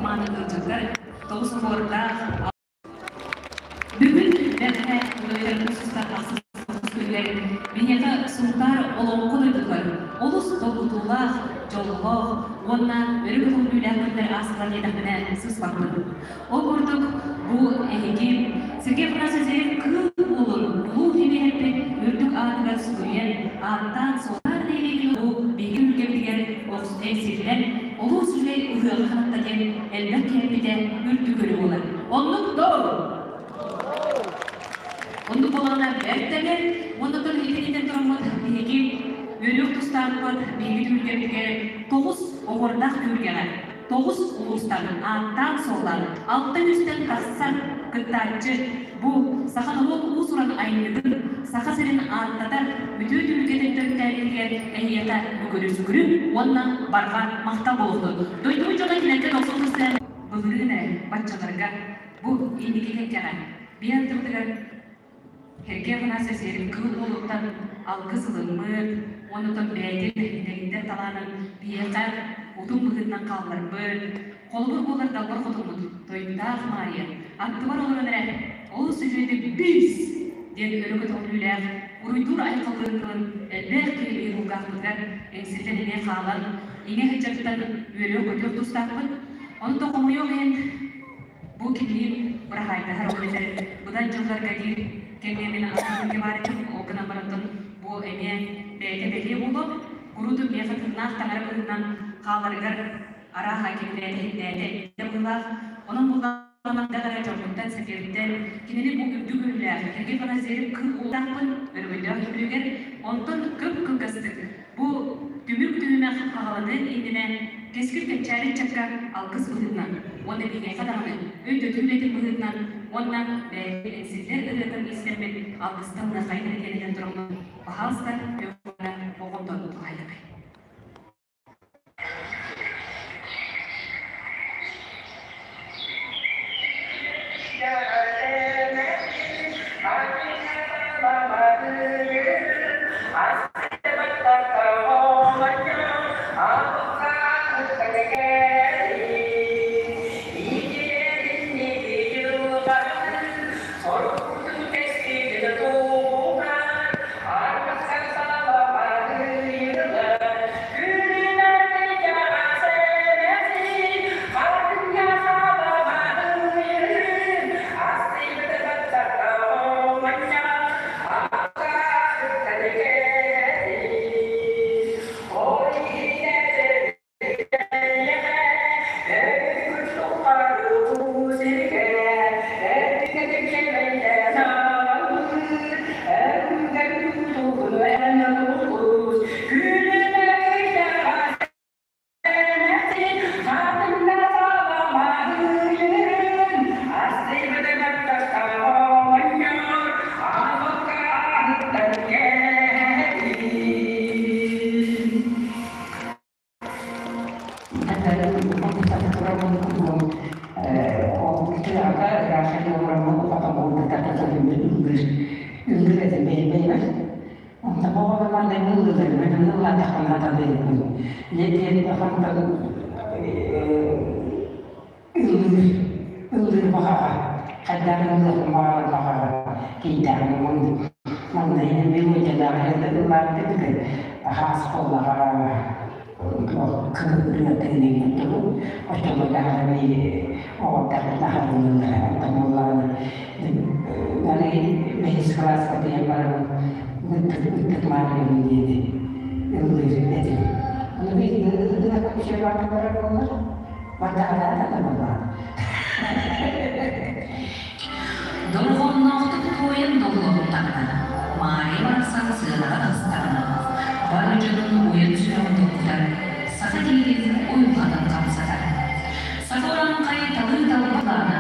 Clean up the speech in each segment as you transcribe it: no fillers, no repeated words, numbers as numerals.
мааны ыалдьыттар, 9 оҕолордоох Бүгүн бэртэ үлэлэр устар ахсыс күнүгэр биһиэхэ Сунтаар олоҥхо дойдутугар олус долгутуулаах, дьоллоох уонна өрө көтөҕүллүүлээх күннэр аастылар диэтэхпинэ сыыспаппын. Ол курдук бу эһиги Сергей Афанасьевич Кыыл Уолун улуу кимиэһэппит үрдүк аатыгар суруйан, ааттаан-суоллаан нэһилиэгин бу биһиги үлгэбитигэр эҥсиллэн олус үчүгэй ыһыаҕы ханатта диэн элбэх киһи үрдүк өрүү буолар. Оннук доо! Оннук буоланнар бэрт да бэрт, уонна оттон итинитэн тураммыт биһиги үөрүөх тустаахпыт биһиги түһүлгэбитигэр 9 оҕуордаах түһүлгэҕэ 9 улуустан ааттаан-суоллаан 6 үстэн тахсан кыттааччы бу саха норуот уус-уран айымньытын Саха сирин ааттатар үтүө түһүлгэтин төрүттээбитигэр эһиэхэ бүгүрү-сүгүрү уонна барҕа махтал буолуохтун. Дойдубут дьоно кинилэргэ дохсун тустаан былырыын эрэ баччаларга бу инники кэккэҕэ биэ ардыбытыгар Сергей Афанасьевич Сиэрин Кыыл Уолуттан алгыс ылыммыт уонна оттон бэйэтин дэгиттэр талаанын биһиэхэ утум быһыытынан хаалларбыт, холобур буолар далбар хотуммут Тойуктаах Маарыйа аттыбар олорон эрэ олус үчүгэйдик бис диэн өрө көтөҕүллүүлээх уруйдуур айхаллыыр тылын элбэх киһи кулгаахпытыгар эҥсиллэн эмиэ хаалан иҥэ сылдьарыттан үөрүөх-көтүөх тустаахпыт. Ону да хомойуох иһин бу кинини быраһаайдаһар ол эбэтэр быдан дьылларга диир кэмҥэ мин алтыһыыга баар этим, ол гынан барантан бу эмиэ бэйэтэ бэлиэ буолуо. Куруутун миэхэ тыыннаах таҥара быһыытынан хааларыгар арааһа кини бэйэтэ иһиттээтэ этэ быһыылаах. Онон буллаҕына эрэ дьоммуттан-сэргэбиттэн кинини бу үрдүк үһүлээх Сергей Фаназеров кыыл уоллаахпын өрөгөйдөөх үбүлүгэр онтон көп-кылгастык бу түмүк түһүмэх хаҕаланыан иннинэ Кэскил кэнчээри ыччакка алгыс быһыытынан уонна биһиэхэ даҕаны өйдөтүү үлэтин быһыытынан уонна бэйэтин эҥсиллэр ырыатын истэммит алгыстан ылыаххайын эрэ диэн этэн тураммын, баһаалыста, үөххэ болҕомтону туһаайыаххай. Дорҕоонноохтук туойан доллоһуттаҕына, Маайа барахсан сыанаҕа таҕыстаҕына, бары дьонун уйан сүрэҕин долгутар, саха киһитин уйулҕатын хамсатар. Саха урааҥхай талыы талба талаана,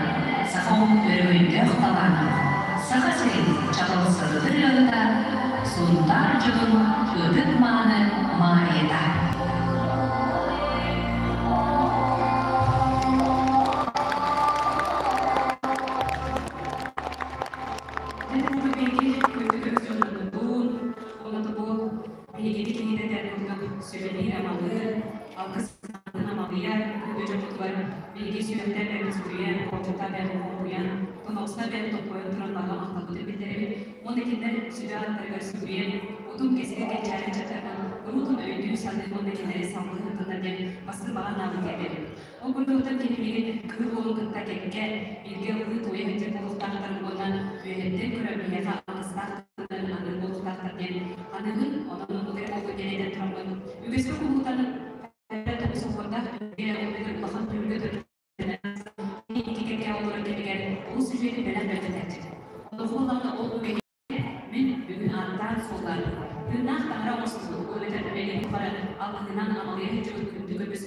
саха омук өрөгөйдөөх талаана, Саха сирин чаҕылсыбыт ырыаһыта, Сунтаар дьонун ытык-мааны Маарыйата. Биһиги күндү дьоннорбутун, уонна бу биһигини кинилэр курдук сүбэлиир-амалыыр, алгыс амалыйар күндү дьоммутугар биһиги сүрэхпит сүбэ аттарыгар сүгүрүйэн, утум кэскил кэнчээри ыччаттарбын куруутун өйдүү-саныы уонна кинилэри салгыы ыытыннар диэн бастыҥ баҕа санаабын тиэрдэбин. Ол курдук оттон кини миигин кыыл уолун кытта кэккэ бииргэ ыллыы-туойа сылдьар буолуохтаахтарын уонна үөһэттэн көрөн биһиэхэ алгыстаах тылынан аныыр буолуохтаахтар диэн аныыбын, онон оннук эрэ буолуо диэн этэн тураммын, үгэскэ кубулутан тоҕус оһуордаах түһүлгэ оннугар улахан түһүлгэ икки кэккэ олорор кэмигэр олус үчүгэйдик бэлэх бэлэхтэтээччи. Онуоха буоллаҕына ол үгэһи мин бүгүн ааттаан-суоллаан тыыннаах таҥара оҥостубут, ол эбэтэр бэлиэни тухары алгыһынан амалыйа сылдьыбыт күндү көмүс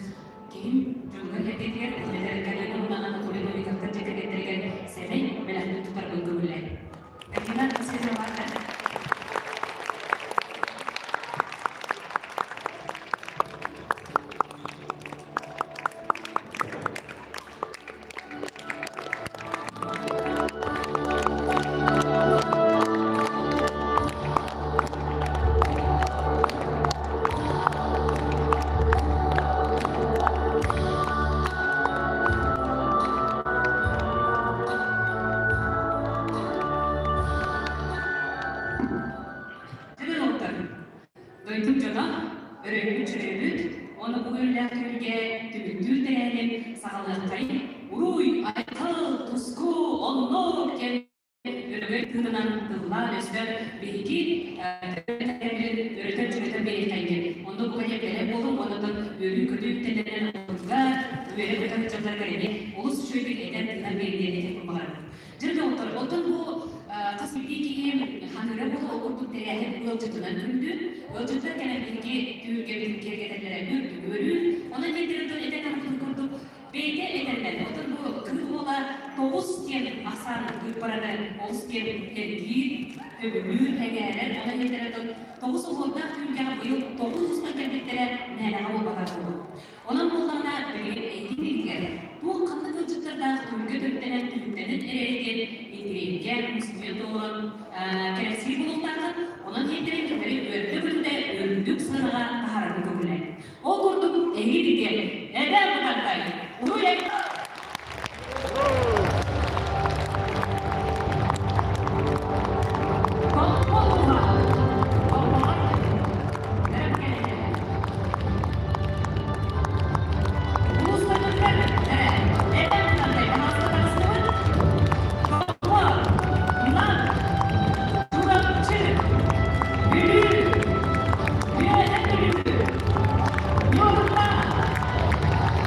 киһим дьонугар кэргэнигэр, ол эбэтэр Галина уонна Анатолий Новиковтар дьиэ кэргэттэригэр сэмэй бэлэхпин тутарбын көҥүллээн. Галина Васильевна Дьэ, доҕоттор, Дойдум дьоно, өрөйбүт-чөрөйбүт уонна бу үөрүүлээх түһүлгэ түмүктүүр тэрээһинин саҕалыаххайын Уруй, айхал, туску, оннук диэн өрөгөй тыынынан тыллаан-өстөөн биһиги өрөтөр-чөрөтөр биэриэххэйин. Онно бу кэлиэ кэлэ буолуҥ, оннотон үөрүү-көтүү үктэннэринэн олордугар, үөрэ-көтө сылдьаргар эмиэ олус үчүгэйдик этэн-тыынан биэриэн этиэхпин баҕарабын. Дьэ, доҕоттор, оттон бу хас биирдии киһи ханыыра буолуо курдук тэрээһин ыалдьытынан күндү. Ыалдьыттар кэлэн биһиги түһүлгэбитин киэргэтэллэрэ үрдүк үөрүү. Онон диэн этэн аһарбытым курдук, бэйэтэ этэринэн, оттон бу кыыл уола тоҕус диэн ахсаан быыппараны олус диэн эргиир, көбүлүүр, эҥээрэр. Онон этэрэ тоҕус оһуордаах түһүлгэҕэ быйыл тоҕус устан кэлбиттэрэ мээнэҕэ буолбатах буолуо. Онон буоллаҕына, билигин эйигин илгэр туох ханнык ыалдьыттардаах түһүлгэ төрүттэнэн түһүктэнэн эрэри диэн интириэһиргээн, мускуйа толорон кэрэхсиир буолуохтааххын. Онон иһиттэрин кинилэри үөрдэ-көтүтэ үрдүк сыанаҕа таһаарарга көҥүлэ. Ол курдук эһиги диэн эбээ Бытантай, уруй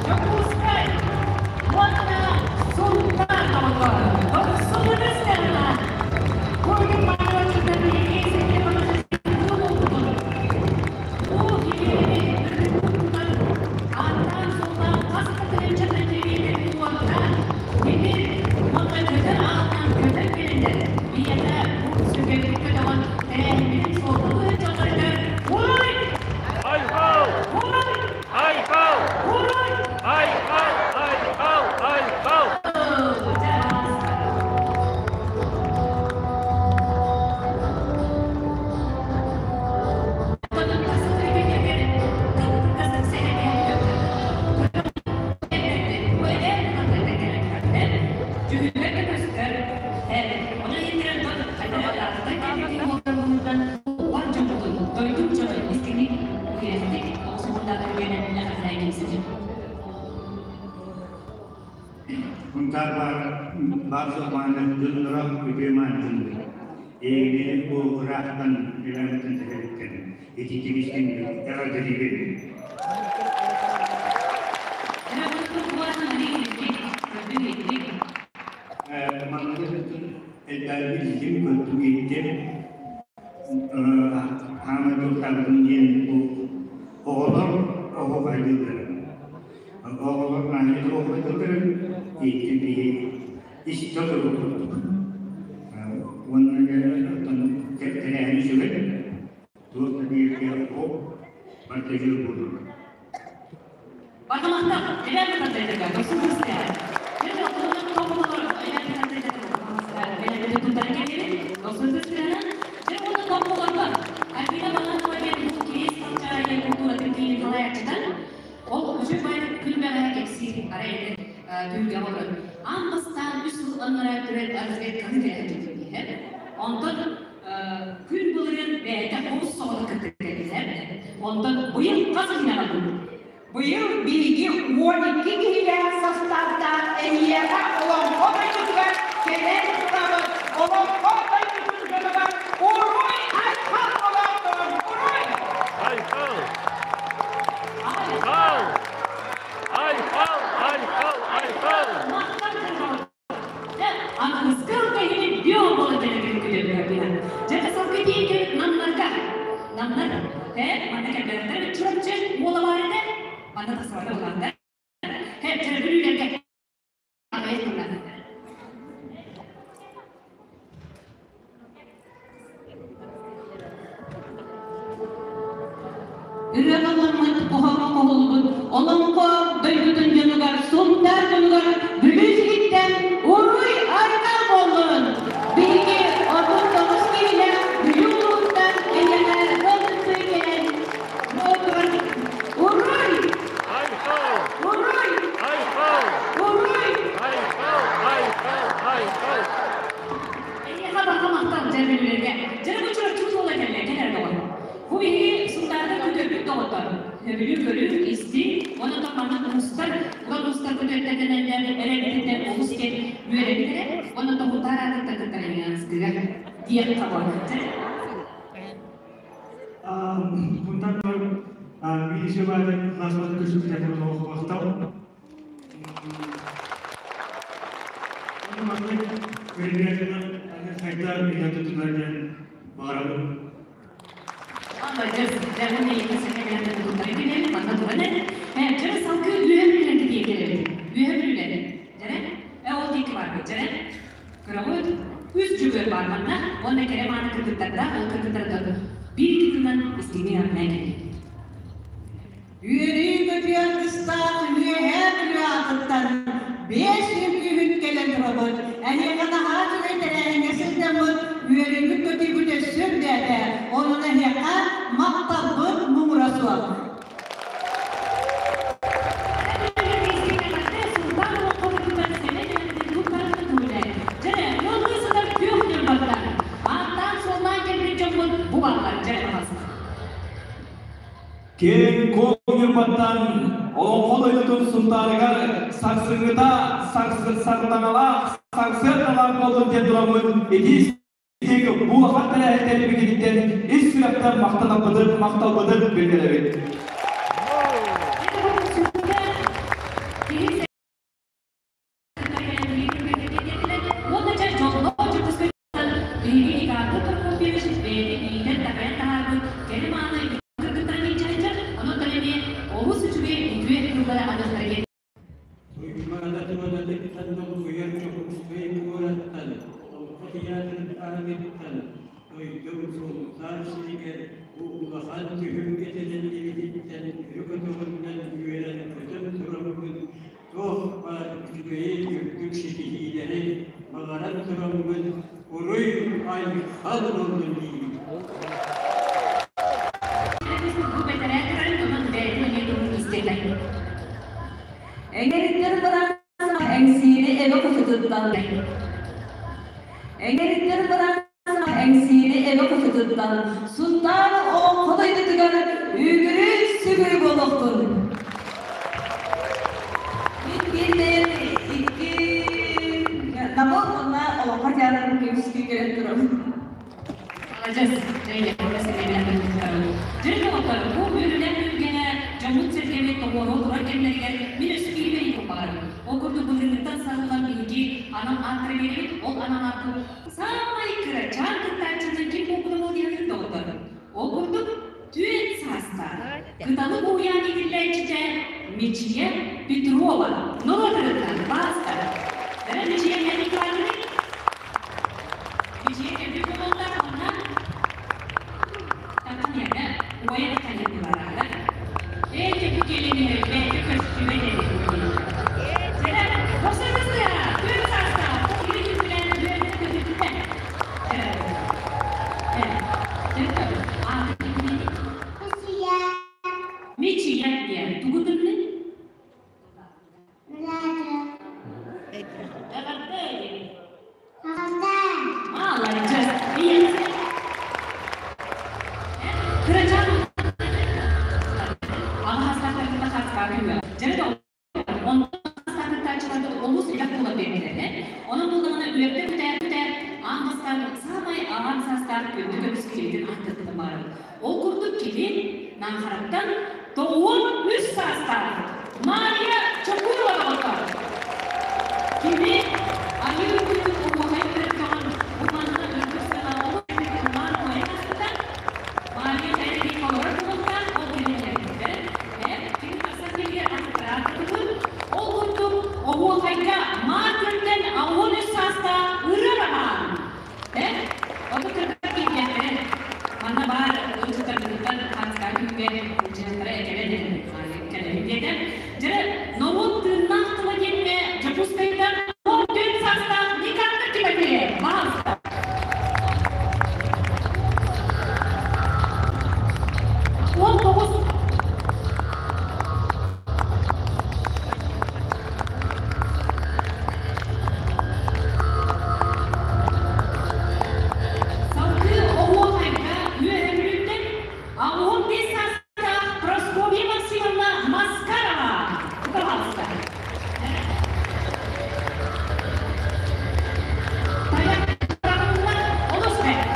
Дьокуускай уонна Сунтаар доҕотторо дохсун Курдук маанылаччыта биһиги сэтэ буолбутун бу киһини үрдүк ааттаан-суоллаан хас да тыһыынчанан килэмиэтир уонна тимир уонна көтөр аалынан көтөр кэлэннэр биһиэхэ бу сүргэбитин көтөҕөн тэрээһиммитин суолталыы дьоннорго Уруй! Айхал! Уруй! Айхал! Уруй! Айхал! Айхал! Айхал! Мунтаар баар баар суох дьонноро үтүө мааны Эйигини бу ыраахтан үлэбитин тэһэбиттэн ититик истиҥник эҕэрдэлиибин. Манныгы элбээби билдим, көрдүм, иһиттим. Хаамай туохтаабытым диэн бу оҕолор оһуохайдыылларын. Оҕолор маанньык оһуохайдыылларын иһиттим биһи истэ олорор курдук. Уонна оттон тэрээһин үчүгэй, туох да бииргэ оһох барыта үчүгэй буолуо. Баргамахтар, эбээ кытардайдарга дохсун көстөөр. Эбээ оҕолорун тоҕолор эбээ кытардайдарга бэлэмнэри туттаран кэллибит. Дохсун көстөөрөн, дьэ уонна тоҕолорго Альбина Баланова диэн бу Кириэс Халдьаайы култууратын киинин салайааччыта ол үчүгэй баайдык күн бэҕэһээ кэпсиир арай этэр түһүлгэҕэ олорон аан бастаан үс сыл анараа түрэн разведканы кэлэн дьиһэр. Онтон бэйэтэ олус соҕотох кытта кэлбитэ. Онтон быйыл хас ыһыаҕа Быйыл биһиги 12 киһилээх састааптаах эһиэхэ Олоҥхо дойдутугар кэлэн турабыт. Олоҥхо дойдутун дьонугар уруй айхал олохтон уруй! Айхал! Айхал! Айхал! Айхал! Айхал! Аныгыскы киһини био буола кэлэрин күлэбүһэ. Дьэ сылгы тиийэн намнарга. Намнар манна кэлбэттэр Чурапчы уола баар этэ. Манна тахсыбата улаатта. Чөрөбүлүүлэргэ аҕай тыллар. Ырыаҕаламмыт, хоһооҥҥо хоһуллубут Олоҥхо дойдутун дьонугар, Сунтаар дьонугар Бүлүү сириттэн уруй-айхал буоллун! Биһиги 39 киһилээх Бүлүү улууһуттан эйиэхэ ыалдьыттыы кэлэн буоллун! Уруй! Айхал! Уруй! Айхал! Уруй! Айхал! Айхал! Айхал! Эйиэхэ барҕа махтал дьэ Бүлүүлэргэ. Дьэ бу Чурапчы уола кэллэ, кэлэр доҕор. Бу биһиги Сунтаарга көтөрбүт доҕоттор. Сөбүлүү көрүү, истиҥ, уонна манна уустар, уран уустар көтөрдөрдөнөллөр, эрэбититтэн олус диэн үөрэбит эрэ, уонна тоһутаар аатыттан кыттарыҥаанскыга диэххэ буолар. Бунтан милиция названы көсүктэрин олохтол. Маннык көрүлүөтүнэн хайда үйэтутунар диэн баҕарабын. Молодец, дьэ эйиэхэ сэтэлээн туттары билэбит, манна туран дьэрэ салгыы үөһэ бүлүүлэргэ тиийэн кэлэбит. Үөһэ бүлүүлэри. Дьэрэ, ол диэки барбыт, дьэрэ. Көрөҕүт, үс дьүгүөр бар манна, уонна кэрэ мааны кыргыттардаах, ол кыргыттарга биир тылынан истиҥник арнайан кэлбит. Үөрүү-көтүү аргыстаах Үөһээ Бүлүү аатыттан биэс үҥкүүһүт кэлэн турабыт. Эһиэхэ наһаа үчүгэй тэрээһиҥҥэ сылдьаммыт, үөрүүбүт-көтүүбүт өссө үрдээтэ. Онон эһиэхэ махталбыт муҥура суох. Султан олоҥхобутугар Дьэ, ыаллыы сытар күөх ньурбаттар. Ааттаан-суоллаан кэлбит дьоммут бу бааллар, дьэ, аҕаста. Киэҥ куоҥ Ньурбаттан Олоҥхо дойдутун Сунтаарыгар сарсыҥҥыта сардаҥалаах сарсыардалаах буоллун диэн тураммыт итии бу улахан тэрээһин тэрийбикититтэн ис сүрэхтэн махтанарбытын махталбытын биллэрэбит. Уонна дьэ дьоллоох Биһиги Никанор Прокопьевич бэйэтин иитэн-такайан таһаарбыт кэрэ мааны кыргыттарын илдьэ онон эмиэ олус үчүгэй үтүө тыллары аныахтара Туймаада долгуйар Дьокуускай куораттан, Олоҥхо тыйаатырын ааныттан, дойдум Сунтаар сиригэр бу улахан түһүлгэ тэриллибититтэн өрө көтөҕүллэн үөрэн-көтөн тураммын, туох баар үчүгэйи, үрдүк ситиһиилэри баҕаран тураммын, уруй-айхал буоллун диибин. Бу бэтэрээ турарын онон бэйэтин эмиэ туһун истиэтэ. Эҥэриттэр барахсан эҥсиэри эбэ хочотуттан Эҥэриттэр барахсан эҥсиэри эбэ хочотуттан Сунтаар Олоҥхо дойдутугар үгүрү-сүгүрү буолуохтун! Мин биир бэйэм икки Намыл уонна Олоҥхо театрын көмүскүү кэлэн турабын. Маладьыас, Дьэ, доҕоттор, бу үөрүүлээх түһүлгэҕэ дьоммут-сэргэбит тоҕуоруһа турар кэмнэригэр мин өссө биир бэлиэ баҕарабын. Ол курдук былырыыҥҥыттан саҕалаан биһиги анал ааттары биэрэбит, ол анал ааты саамай кырачаан кыттааччыны ким буолбута буолуо диэххит доҕоттор. Ол курдук түөрт саастаах Кыталык уһуйаан иитиллээччитэ Мичийэ Петрова норуот ырыатынан баастар. Бэрэ Мичийэ Николаевна Мичийэ кэлбит буолуохтаах уонна Татьяна убайа Татьяна Эти кэлин бэйэтэ көстүбэт эбит. Дьэ, босатысы, түөрт саастаах, үөрүүтүнэн үөрдэ-көтүттэ. Мичийэ диэн тугу тыллый? Эҕэрдэ. Маладьыас. Кырачаан аҕа саастаахтаргыта хаастаах күҥҥэ. Дьэрэ да онтон саастаахтааччыларбыт олус элбэх буолан биэрдилэр. Онон буоллаҕына үөрдэ бүтээр аан бастаан саамай аҕам саастаах күндү көмүс киһитин аттыттан баарбыт. Ол курдук кини Наахараттан 93 саастаах Мария Чокурова доҕоттор. Кини айыы үҥкүүтүн оһуохайын үөрэтэҕин бу манна үрдүк сыанаҕа олус ыллаан туойан ааспыта. Мария хайа диэки олорор буолуохтаах, ол кэнниттэн кини тахсар кэмигэр аттыгар Ол курдук оһуохайга Маар Күөлтэн 83 саастаах Ырыа Роман Оту кыргыттар киирбиэхтэрэ. Манна баар ыалдьыттарбытыттан хаҥастаах күҥҥэ ылдьыахтара этэрэ кэлэбит диэтэ. Дьэ, норуот тыыннаах тыла диэҥҥэ Дьокуускайтан 14 саастаах Никандр Тимофеев, пожалуйста. 19 Салгыы оһуохайга үөһэ 85 саастаах Прасковья Максимовна Маскарова. Пожалуйста. Олус бэрт.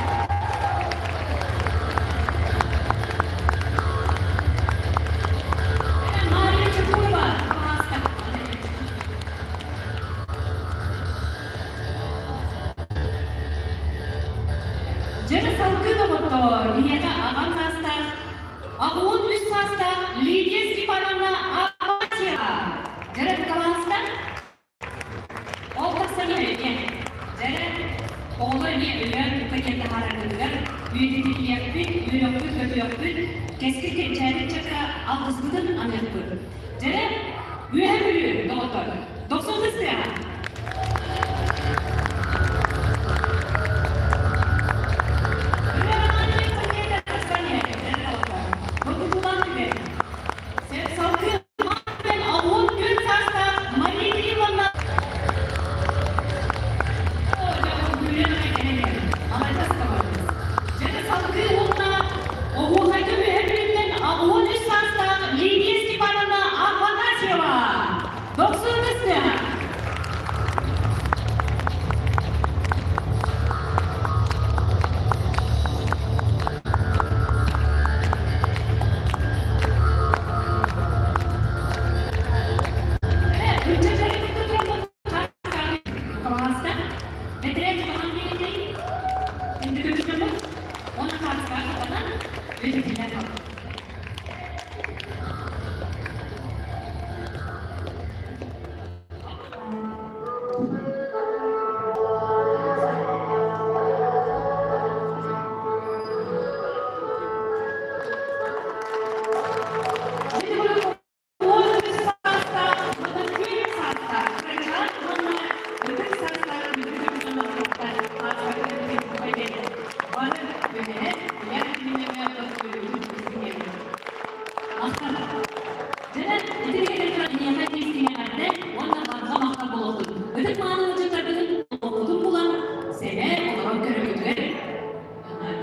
Мария Чекурова, пожалуйста. Дьэ, салгыы доҕоттоор, биһиэхэ аҕам саастаах, 83 саастаах Лидия Степановна Авватьева. Дьэрэ пожалуйста. Ол тахсан иһэр Дьэрэ, оҕолор эмиэ өлөөн тука диэн таһаараргытыгар үйэтитиллиэхпит, үөрөхпүт-көтүөхпүт, кэскил кэнчээри ыччакка алгыспытын аныахпыт. Дьэрэ, Үөһэ Бүлүү, доҕоттор, дохсун кыстыаҕа! Оһуохайга үөһэ 83 саастаах Лидия Степановна Афанасьева. Дохсун кыстыаҕа!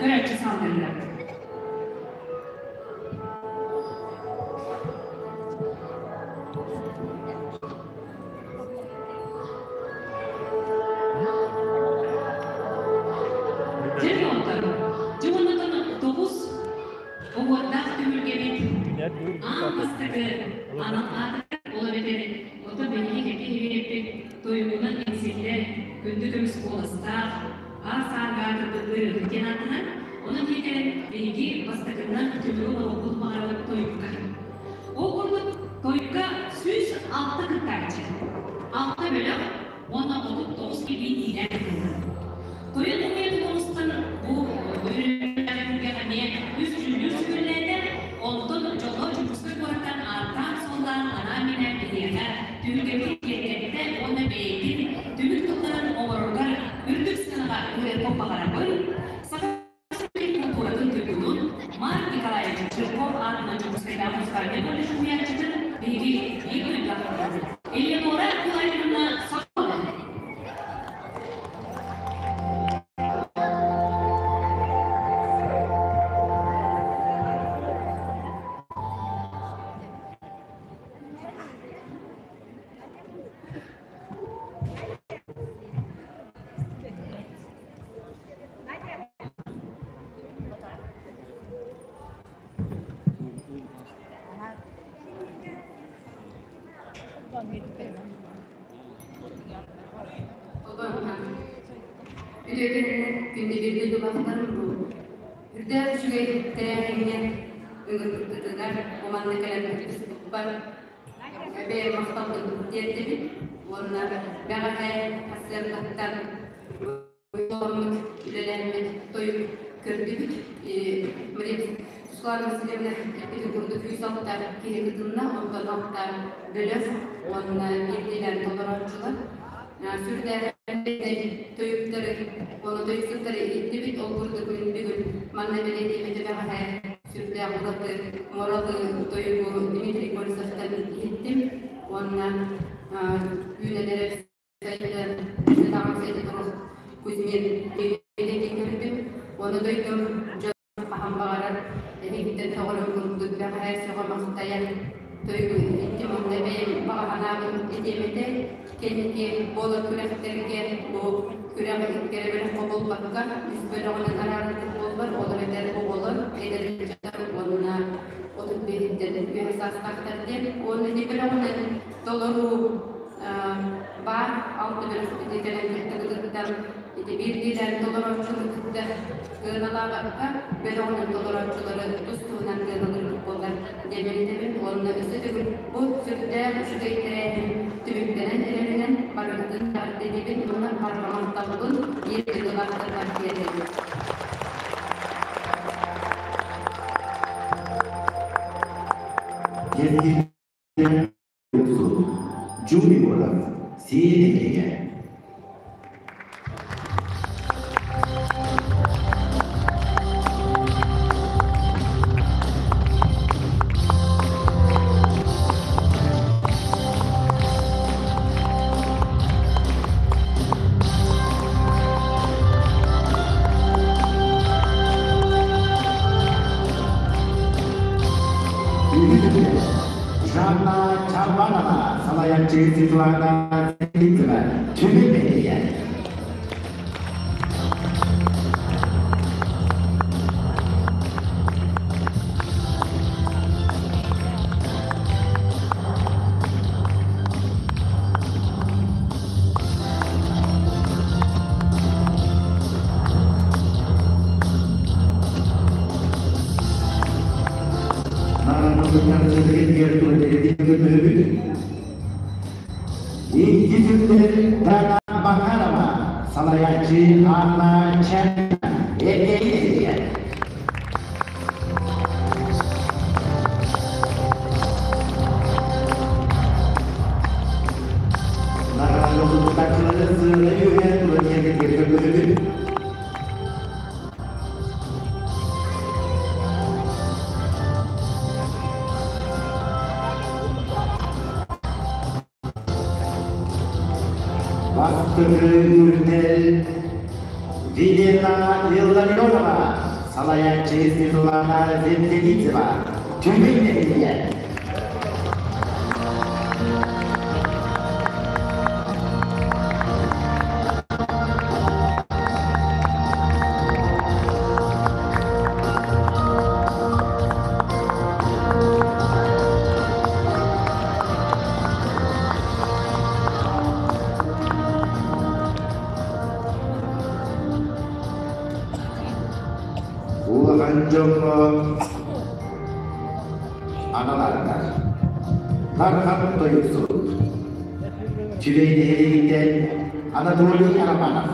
Көрөөччү салгыннар. Дьэ, дьоннотон тоҕус оһуордаах түһүлгэбит аан бастакы анал аатыгар ол эбэтэр ото биһиги кэккэ иһириэппит тойугунан эҥсиллэр күндү көмүс куоластаах аар-саарга аатырбыт ырыаһыт диэн ааттанар. Онон киирэн биһиги бастакынан түмүгү оҥоруохпут баҕарабыт тойукка. Ол курдук тойукка 106 кыттааччы, алта бөлөх уонна 39 киһи киирэн Тойон умуйатын оҥостон бу үөрүүлээх эмиэ үс дьүүллүүр сүгүрүлээтэ, онтон дьоллоох Дьокуускай куораттан ааттаан-суоллаан анаан-минээн биһиэхэ түһүлгэбитин киэргэттэ уонна бэйэтин түмүк тылларын оҥороругар үрдүк сыанаҕа ыҥырыахпын баҕарабын. Саха сирин култууратын туйгунун Марк Николаевич Жирков аатынан Дьокуускайдааҕы музыкальнай колледж уһуйааччытын биһиги биир дойдулаахпыт Элеонора Николаевна Соколова. Күндү биир дойдулаахтарым бу үрдээх үчүгэй тэрээһиҥҥэ ыҥырбыккытыгар бу манна кэлэн кыттыспыппар бэйэм махталбын тиэрдэбин уонна бэҕэһээ сарсыардаттан Оҕоммут үлэлээммит тойук көрдүбүт. Мария Светлана Васильевна эппитин курдук 106 киһи кытынна, онтон алта бөлөх уонна биирдиилээн толорооччулар. Сүрдээх тойуктары, уонна тойуксуттары иһиттибит. Ол курдук мин бүгүн манна бэлиэтиэм этэ бэҕэһээ сүрдээх ураты моралы тойугу Дмитрий Колесовтан иһиттим уонна үүнэн эрэр Кузьмин көрдүм. Уонна дойдум дьон хаһан баҕарар эһигиттэн сөҕөрүм курдук бэҕэһээ сөҕө махтайан тойугу иһиттим. Онно бэйэм баҕа санаабын этиэм этэ. Кэнники буолар күрэхтэргэ бу күрэҕи икки эрэ бөлөххө буолбакка, үс бөлөҕүнэн араарбыт буоллар, олор эдэр оҕолор, эдэр ыччаттар уонна 35-тэн үөһэ саастаахтар диэн. Уонна ити бөлөҕүнэн толоруу баар алта бөлөхпүтү кэлэн кыттыбытыттан ити биирдиилээн толорооччуну кытта кыаналаабакка бөлөҕүнэн толорооччулары тус-туһунан кыаналыырбыт буоллар диэн уонна өссө төгүл бу сүрдээх үчүгэй тэрээһин түмүктэнэн эрэринэн барыгытын эҕэрдэлиибин уонна барҕа махталбын биир дойдулаахтарбар тиэрдэбин. Жюри буолар сиэнэһигэ. Жанна Чалбанова, салайааччы Светлана Сергеевна, Түмэн бэлиэ. Икки Дана Бакарова, салайааччы Анна Чен, Эдейдия. Бастакы үрдэл Елена Илларионова, салайааччы Светлана Зенделидзева, Түмэн нэһилиэгэ. Улахан дьоҥҥо аналардар. Дархан тойуксут. Түбэй нэһилиэгиттэн Анатолий Романов.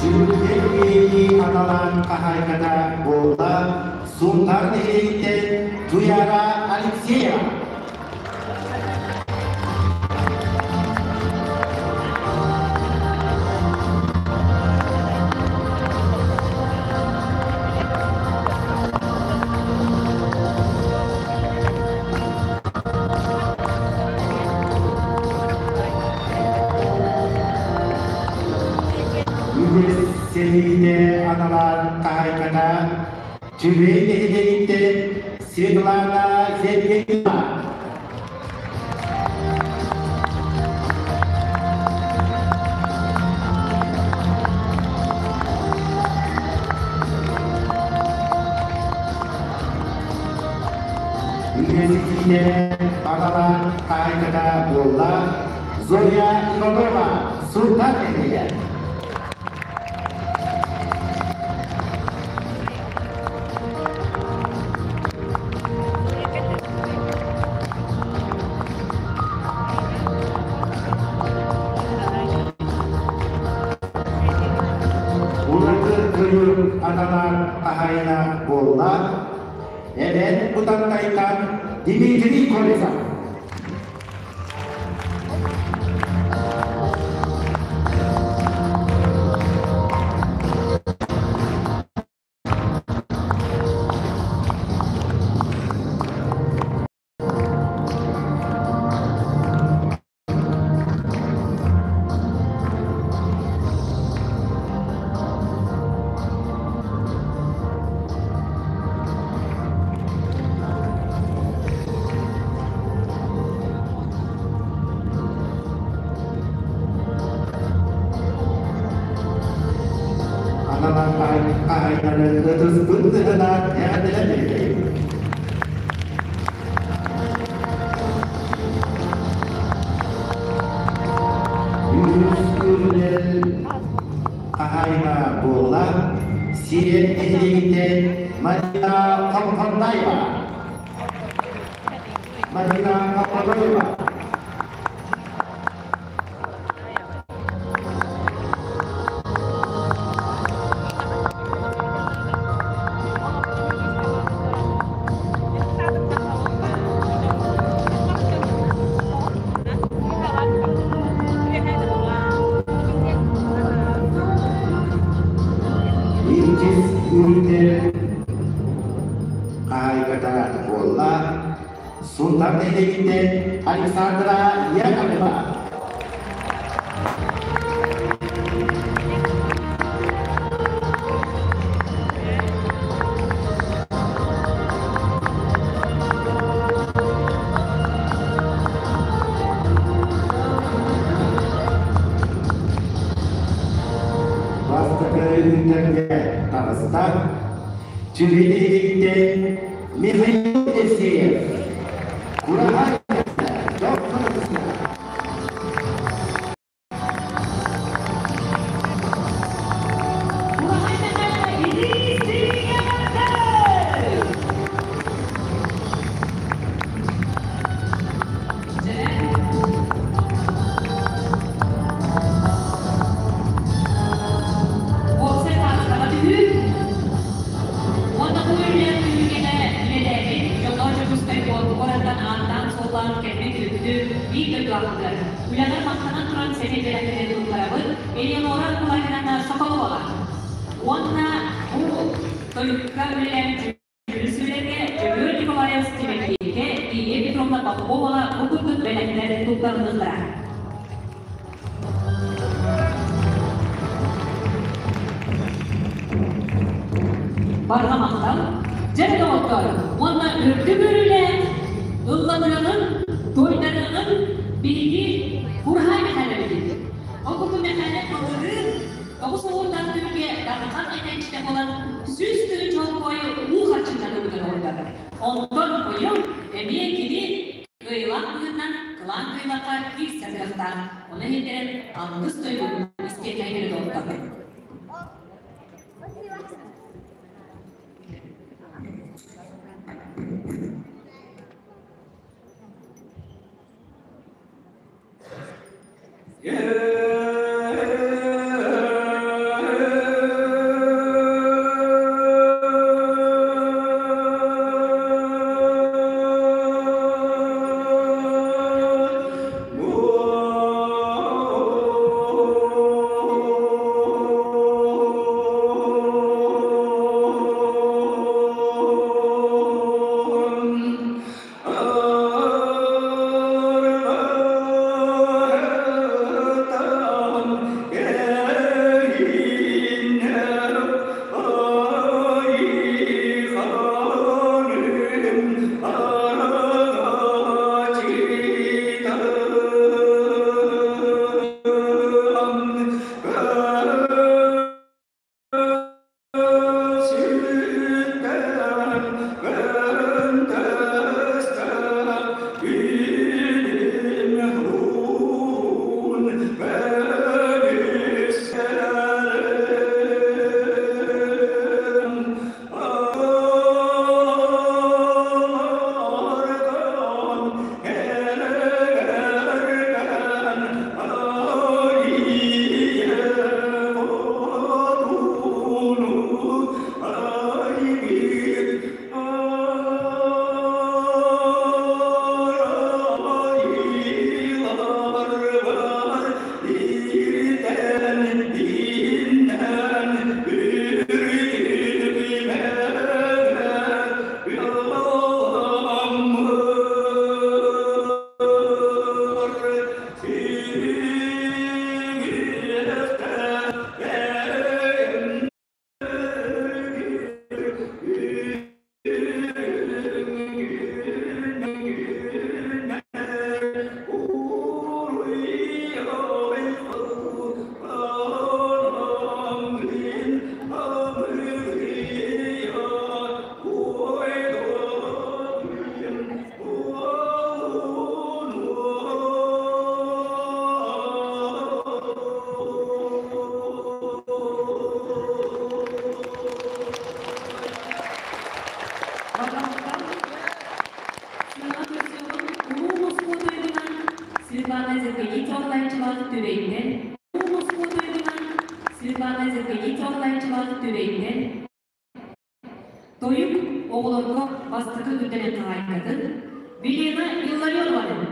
Дьүрүлгэн аналан хаһаайката буолла Сунтаар нэһилиэгиттэн Туяра Алексеева. Үгүс сэриитэ аналан хаһаайката Түбэй нэһилиэгиттэн Светлана Сергеева. Үлэситиилэрэ аналаах хаһаайката буолла Зоя Иванова, Сунтаар нэһилиэгэ. Ураты кыйыр аналаах хаһаайына буолла Эбэн Бутантайтан Дмитрий Колесов. Аналан хаһайдары ытыспыт тыһына эҕэрдэлэн Үһүс күнүнэн хаһаайына буолла Сиэн нэһилиэгиттэн Марина Хонхондаева. Марина Хонхондаева. Иккис күнүнэн хаһаайката буолла Сунтаар нэһилиэгиттэн Александра Яковлева. Бастакы үүннэргэ таҕыста. Чүрү нэһилиэгиттэн Михаил Евсеев. Кураһай Уопсай таастаҕа түһүү уонна бу үөрүйэх түһүлгэтэ үлэлээбит дьоннор Дьокуускай куораттан ааттаан-суоллаан кэлбит үтү биир дойдулаахтар. Үлэҕэр махтанан туран сэмэй бэлэхтэрин туттарабыт Элеонора Николаевна Соколоваҕа уонна бу тойукка үлэлээбит дьүрүсүлэргэ Дьөгүөр Николаев Тимофейгэ, Ия Петровна Поповаҕа бу курдук бэлэхтэр туттарыллыахтара. Барҕа махтал, дьэ доҕоттор уонна үрдүк үөрүүлээх ылланыаҕын, туойдарыаҕын биһиги Курһай Мэхээлэбитин. Ол курдук Мэхээлэ былырыын 9 уонтан түмүгэ Дархан этээччитэ буолан 100 тыһыынча холкуойу уу харчынан ылбытын оҥордо. Онтон быйыл эмиэ кини кыайыылаах быһыытынан кылаан кыайыылаахха киирсэр кыахтаах. Ону иһиттэрэн алгыс тойугун истиэхэ доҕоттор. Светлана Зеркалитова салайааччылаах Түбэйтэн, Москва тойугунан Светлана Зеркалитова салайааччылаах Түбэйтэн, Тойук оҕолорго бастакы үрдэлин хаһаайкатын Вилена Илларионованы.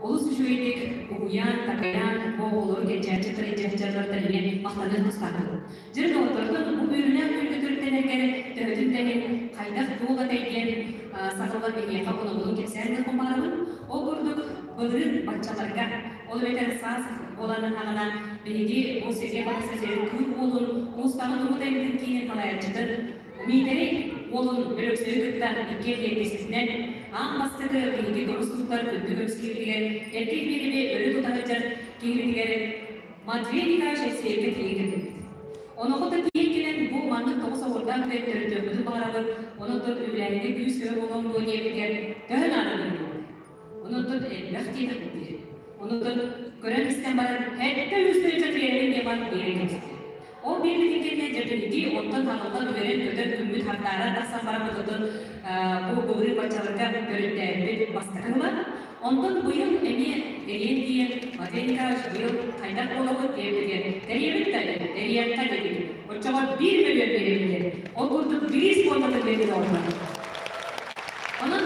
Олус үчүгэйдик уһуйаан, такайаан, оҕолору кэнчээччи тырыйдьахчалартан эмиэ махтаныах тустаахпын. Дьэ, доҕотторгун бу үөрүүлээх күн көтөрүттэнэргэр төһөтүн да иһин хайдах туох этэй диэн сахалар биһиэхэ онобулун кэпсээн гыппын баҕарабын. Ол курдук былырыын баччаларга, ол эбэтэр саас буолан аҕана биһиги бу сиргэ барса сирин кыыл уолун Муустаҕын Уһутайбытын киинин салайааччытын Миитэрэй уолун Өлөксөйү кытта иккиэн диэттиспитинэн, аан бастакы биһиги көмүс туттар күндү көмүс киһибитигэр, эркин биэриини өрө тута сылдьар киһибитигэр Матвей Николаевич Алексеевка тиийэн кэлбиппит. Онуоха да тиийэн кэлэн бу маннык тоҕус оҕурдаах күөн төрүтүөхпүтүн баҕарабыт, онон үбүлээһиҥҥэ күүс-көмө буолуом дуо диэбитигэр төһө наада диэн Онон элбэх диэтэхпит дии. Онон көрөн-истэн баран, хэттэ үс тыһыынча тиэрэн диэн баран биэрэн кэбиспит. Ол биэрбитин кэннэ дьэ биһиги онтон хаалла үөрэн-көтөн күммүт. хардаран тахсан бараммыт отон бу былырыын баччаларга төрүттээбит бастакы ыла. Онтон быйыл эмиэ эриэн тиийэн Матвей Николаевич быйыл хайдах буолабыт диэбитигэр тэрийэбит да тэрийиэххэ диэбит. Оччоҕо 1 мөлүйүөн биэрэбит диэн. Ол курдук бириис пуондатын биэрбит оҕолор. Онон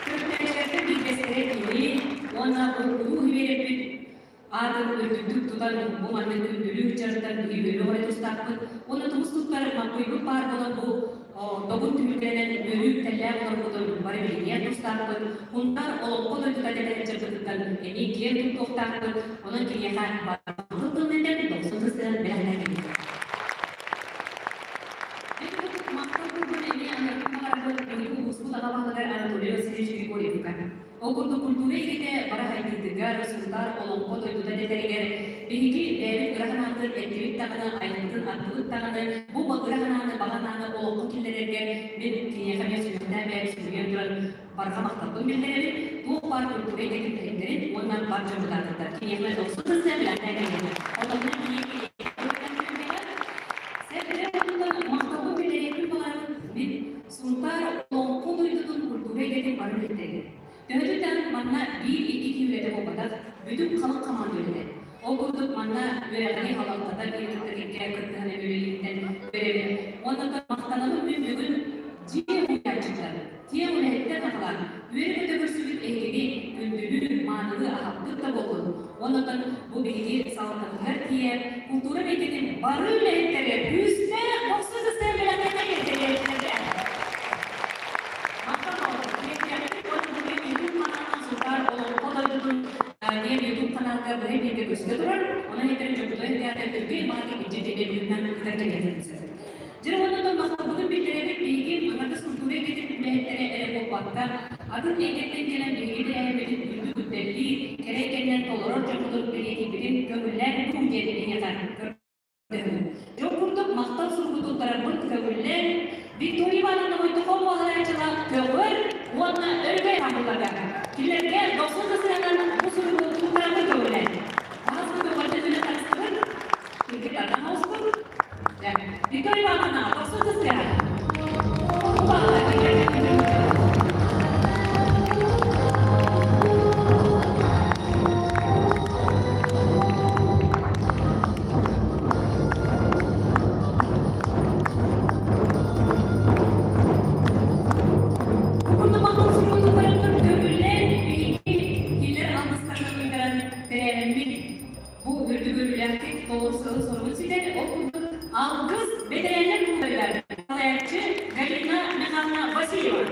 төрүттээччилэртэн биирдэстэрэ кини уонна бу улуу үөрэппит аатын үрдүктүк тутан бу маннык күндүлүү ыччаттар биһиги үөрүү аҕай тустаахпыт уонна тумус туттар маппыйбыт баар буолан бу добун түмүктэринэн үөрүү үктэллээх олорбутун бары билиниэх тустаахпыт. Һунтаар олоҥхо дойдута дэтэр ыччаппытыттан эмиэ киэн туттуохтаахпыт. Онон киниэхэ барбыт тылынан дохсун сыстыан бэлэхтээтибит. Махтал курдук эмиэ аныахпын баҕарабын биһиги улууспут аҕа баһылыгар Анатолий Васильевич Григорьевка. Ол курдук культура эйгэтэ бара сайдыытыгар, Сунтаар олоҥхо дойдута дэтэригэр биһиги бэйэбит ыра санаабытын эттибит даҕаны, айылгытын аттыбыт даҕаны, бу ыра санааны, баҕа санааны олоххо киллэрэргэ мин киниэхэ эмиэ сүһүөхтээн бэйэм сүгүрүйэн туран барҕа махталбын биллэрэбин. Туох баар культура эйгэтин үлэһиттэрин уонна бар дьоммут Киниэхэ дохсун сыстыам билэхтээн кэлиэхэ. Онон махталбын биллэриэхпин баҕарабын. Мин Сунтаар олоҥхо дойдутун культура эйгэтин бары үлэһиттэригэр. Төһөтүн манна биир-икки киһи үлэтэ буолбатах, бүтүн халыҥ хамаанда үлэтэ. Ол курдук манна үөрэҕи халалтата биир кытта кэккэ кыттыһан үлэлиириттэн үөрэбин. Уонна махтанабын мин бүгүн дьиэ уһуйааччыттар, киэҥ үлэһиттэр саҕалаан үөрэ-көтө көрсүбүт эһигини күндүлүү, маанылыы аһаппыт да буоллун. Уонна бу биһиги салалтабытыгар тиийэн култуура эйгэтин бары үлэһиттэрэ күүстээх бохсу сыстыан бэлэхтэнэ тэрийээччилэргэ. Сунтаар олоҥхо дойдутун диэн YouTube каналга быһа бииргэ көстө турар. Онон этэрин Дьокутуй театр түргэн баҕатык илдьэ телевизорынан ыытар кэлиэтин сөп. Дьэ уонна махталбытын биллэрэбит биһиги аҥардас культура эйгэтин үлэһиттэрэ эрэ буолбакка, атын эйгэттэн кэлэн биһиги тэрээһиммитин үрдүк үктэллиир, кэрэ кэннэн толорор дьоммутун бэлиэтиирбитин көҥүллээн дуу диэн эһиэхэ Дьон курдук махтал суругу туттарарбыт көҥүллээн, Виктория Ивановна Мойтохоон уоһарааччылаах көҕөр уонна өрөгөй хаамылларга. Кинилэргэ дохсун сысыанан бу суругу туттарарга көҥүллээн. Хаһыс да көҕөрдө үлэ таҕыстыбыт, кыргыттардан оҕуспут. Виктория Ивановна, дохсун сысыана. Бу үрдүк үлэлээхтик толорсору соругун ситэр, ол курдук алгыс бэтэрээннэр култарыгар салайааччы Галина Михайловна Васильева.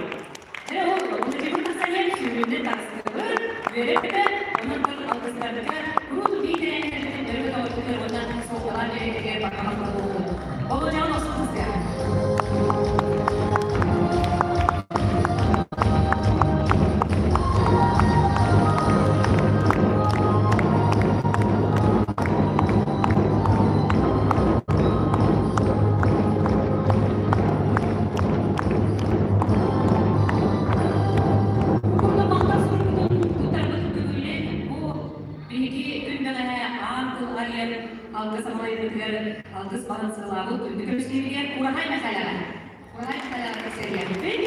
Дьэ ол Владимир Касаев сүүрүүнэн таҕыстыбыт, үөрэ-көтө, онон алгыстарга куруук биир тэрээһиннэрбитин өрө көтөҕүтүгэр уонна суолталаах биэрэригэр барҕа махтал буоллун. Болодьоон Осмонская. Биһиги күн бэҕэһээ аан тыл арыйан алгыс амалайбытыгар алгыс баһын сыалаабыт күндү көмүскүүрүгэр Кураһай Мэхээлэҕэ Кураһай Мэхээлэҕэ көрсөрүйэхпит.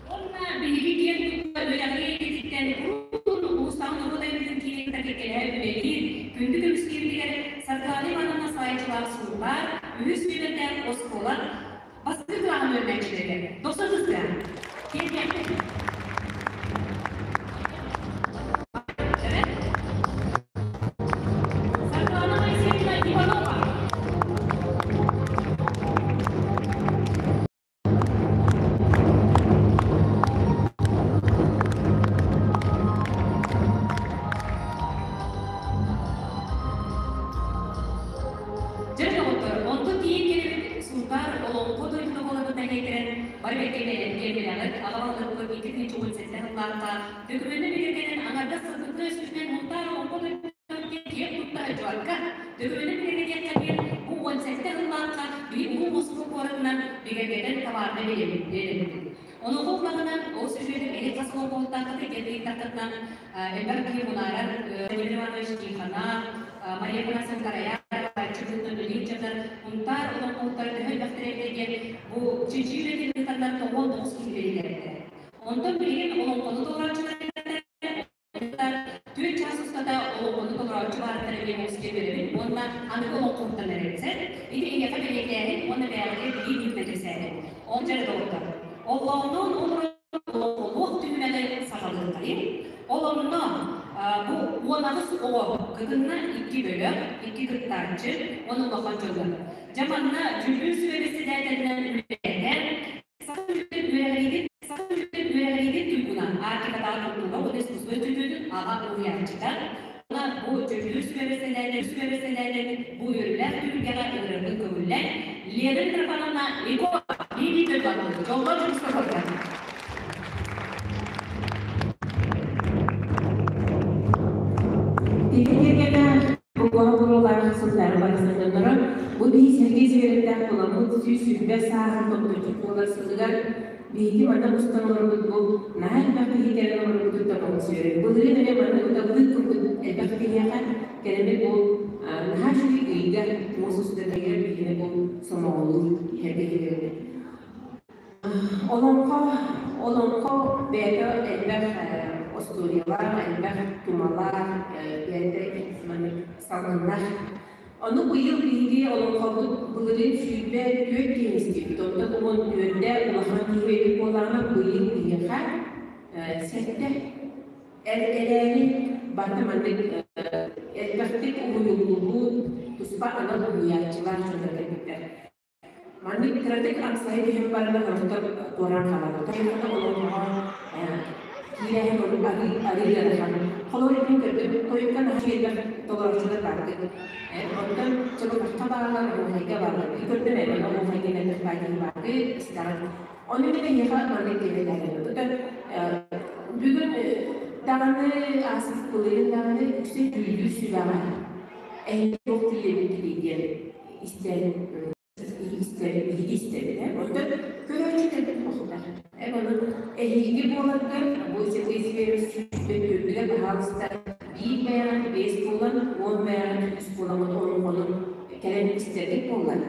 Уонна биһиги киэн тутта үөрэҕи эйгэтиттэн уруун улуустааҕы норуот айымньытын киинин кэккэлэһэ үлэлиир күндү көмүскүүрүгэр Саргылаана Ивановна салайааччылаах Сунтаар үһүс нүөмэрдээх оскуола бастакы кылааһын үөрэнээччилэригэр дохсун сыстыа. Киэргиэхпит. Саргылаана Моисеевна Иванова. Дьэ, доҕоттор, онтон тиийэн кэлэбит Сунтаар Олоҥхо дойдута буоларын тэҥэйтэрэн, бары бэркэ кэлэҕит, аҕа баһылыкпыт 2017 сыллаахха дөкүмүөнэ бигэргэнэн аҥардас сылгытын өспүтүнэн Мунтаар Олоҥхо дойдута диэн киэн тутта сылдьыбакка, дөкүмүөнэ бигэргэтиэххэ диэн бу 17 сыллаахха биһи улуу Москва куоратынан бигэргэтэн табаарга биэрэбит. Онуоха улаҕынан ол сүрүнүн эһи хас олоҥхоһуттааххытый диэн ыйыттаххытынан элбэх киһи мунаарар Владимир Иванович Тихонов, Мария Афанасьевна Караярова, Чыгынна Үлиин дьоннор Мунтаар олоҥхоһуттара төһө элбэхтэрэ. диэн бу чинчийии үлэтин ыытаннар 99 киһи бэлиэтээбиттэрэ. Онтон билигин олоҥхону толорооччулар 4 чаас устата олоҥхону толорооччу баарыттар эмиэ олус киэр уонна аныгы олоҥхоһуттан эрэбит. Ити эйиэхэ бэлиэтээһин уонна бэйэҕитигэр билии быһыытынан кэпсээтим. Ол дьэ доҕоттор, оллоонноон олорон олоҥхолуох түһүмэҕи саҕалыаххайыҥ. Ол онно бу 18 оҕо кытынна икки бөлөх, икки кыттааччы уонна улахан дьоннор. Дьэ манна дьүүллүүр сүбэ бэссэдээтэлинэн үлэлээтэ Саха үөрэҕириитин Саха үөрэҕириитин туйгуна Арктикатааҕы култуура уонна искусство институтун аҕа уһуйааччыта. Уонна бу дьүүллүүр сүбэ бэссэдээтэлин бу үөрүүлээх түһүлгэҕэ ыҥырарбын көҥүллээн Лена Митрофановна Егорова биирдии дойдулаахпыт дьоллоох дьоруска көрдө. Тиһик кэргэнэ Куоһа буруолаах сыллары барахсаннара бу биһи Сергей Зверевтээх буламмыт 120 сааһын томточчу буолар сылыгар биһиги манна мустан олорбут бу наһаа элбэх киһи кэлэн олорбутуттан олус үөрэр. Былырыын эмиэ манна уталлыы курдук элбэх киһиэхэ кэлэммит бу наһаа үчүгэй ыйга муус устатыгар биһини бу сомоҕолуур иһэргэ. Олоҥхо олоҥхо бэйэтэ элбэх остуоруйалаах, элбэх тумалаах, бэйэтэ маннык салгыннаах. Ону быйыл биһиги олоҥхобут былырыын 24 киһини истибит. Онтон 14-дэ улахан киһи эбит буоллаҕына, быйыл биһиэхэ сэттэ эрээри барыта маннык элбэхтик уһуйуллубут, туспа анал уһуйааччылар дьоннор кэлбиттэр. Маннык кыратык амсайа түһэн баран орохтор туораан хаалаллар. Тоҕо олоҥхоҕо киирээһин ордук арыы арыы ыарахан. Холобур мин көрдүм, тойукка наһаа элбэх толорооччулар баардык. Онтон чабырҕахха бааллар, оһуохайга бааллар. Көрдүм ээ, манна оһуохайга элбэх баар киһи баардыы истэҕин. Ону мин эһиэхэ маннык диэбэтээхпин. Оттон бүгүн даҕаны ааспыт былырыын даҕаны үксэ дьүүллүүр сүбэҕэ эһиги туох тиийэбит диэн истэн истэр биһиги истэбит ээ. Оттон көрөөччү кэлбит мохтар. Эн ону эһиги буоларгар бу Сергей Северович сүүстэн баһаалыста биир бэйэҕит биэс буолан, 10 бэйэҕит үс буоламмыт олоҥхону кэлэн истэргит буоллар,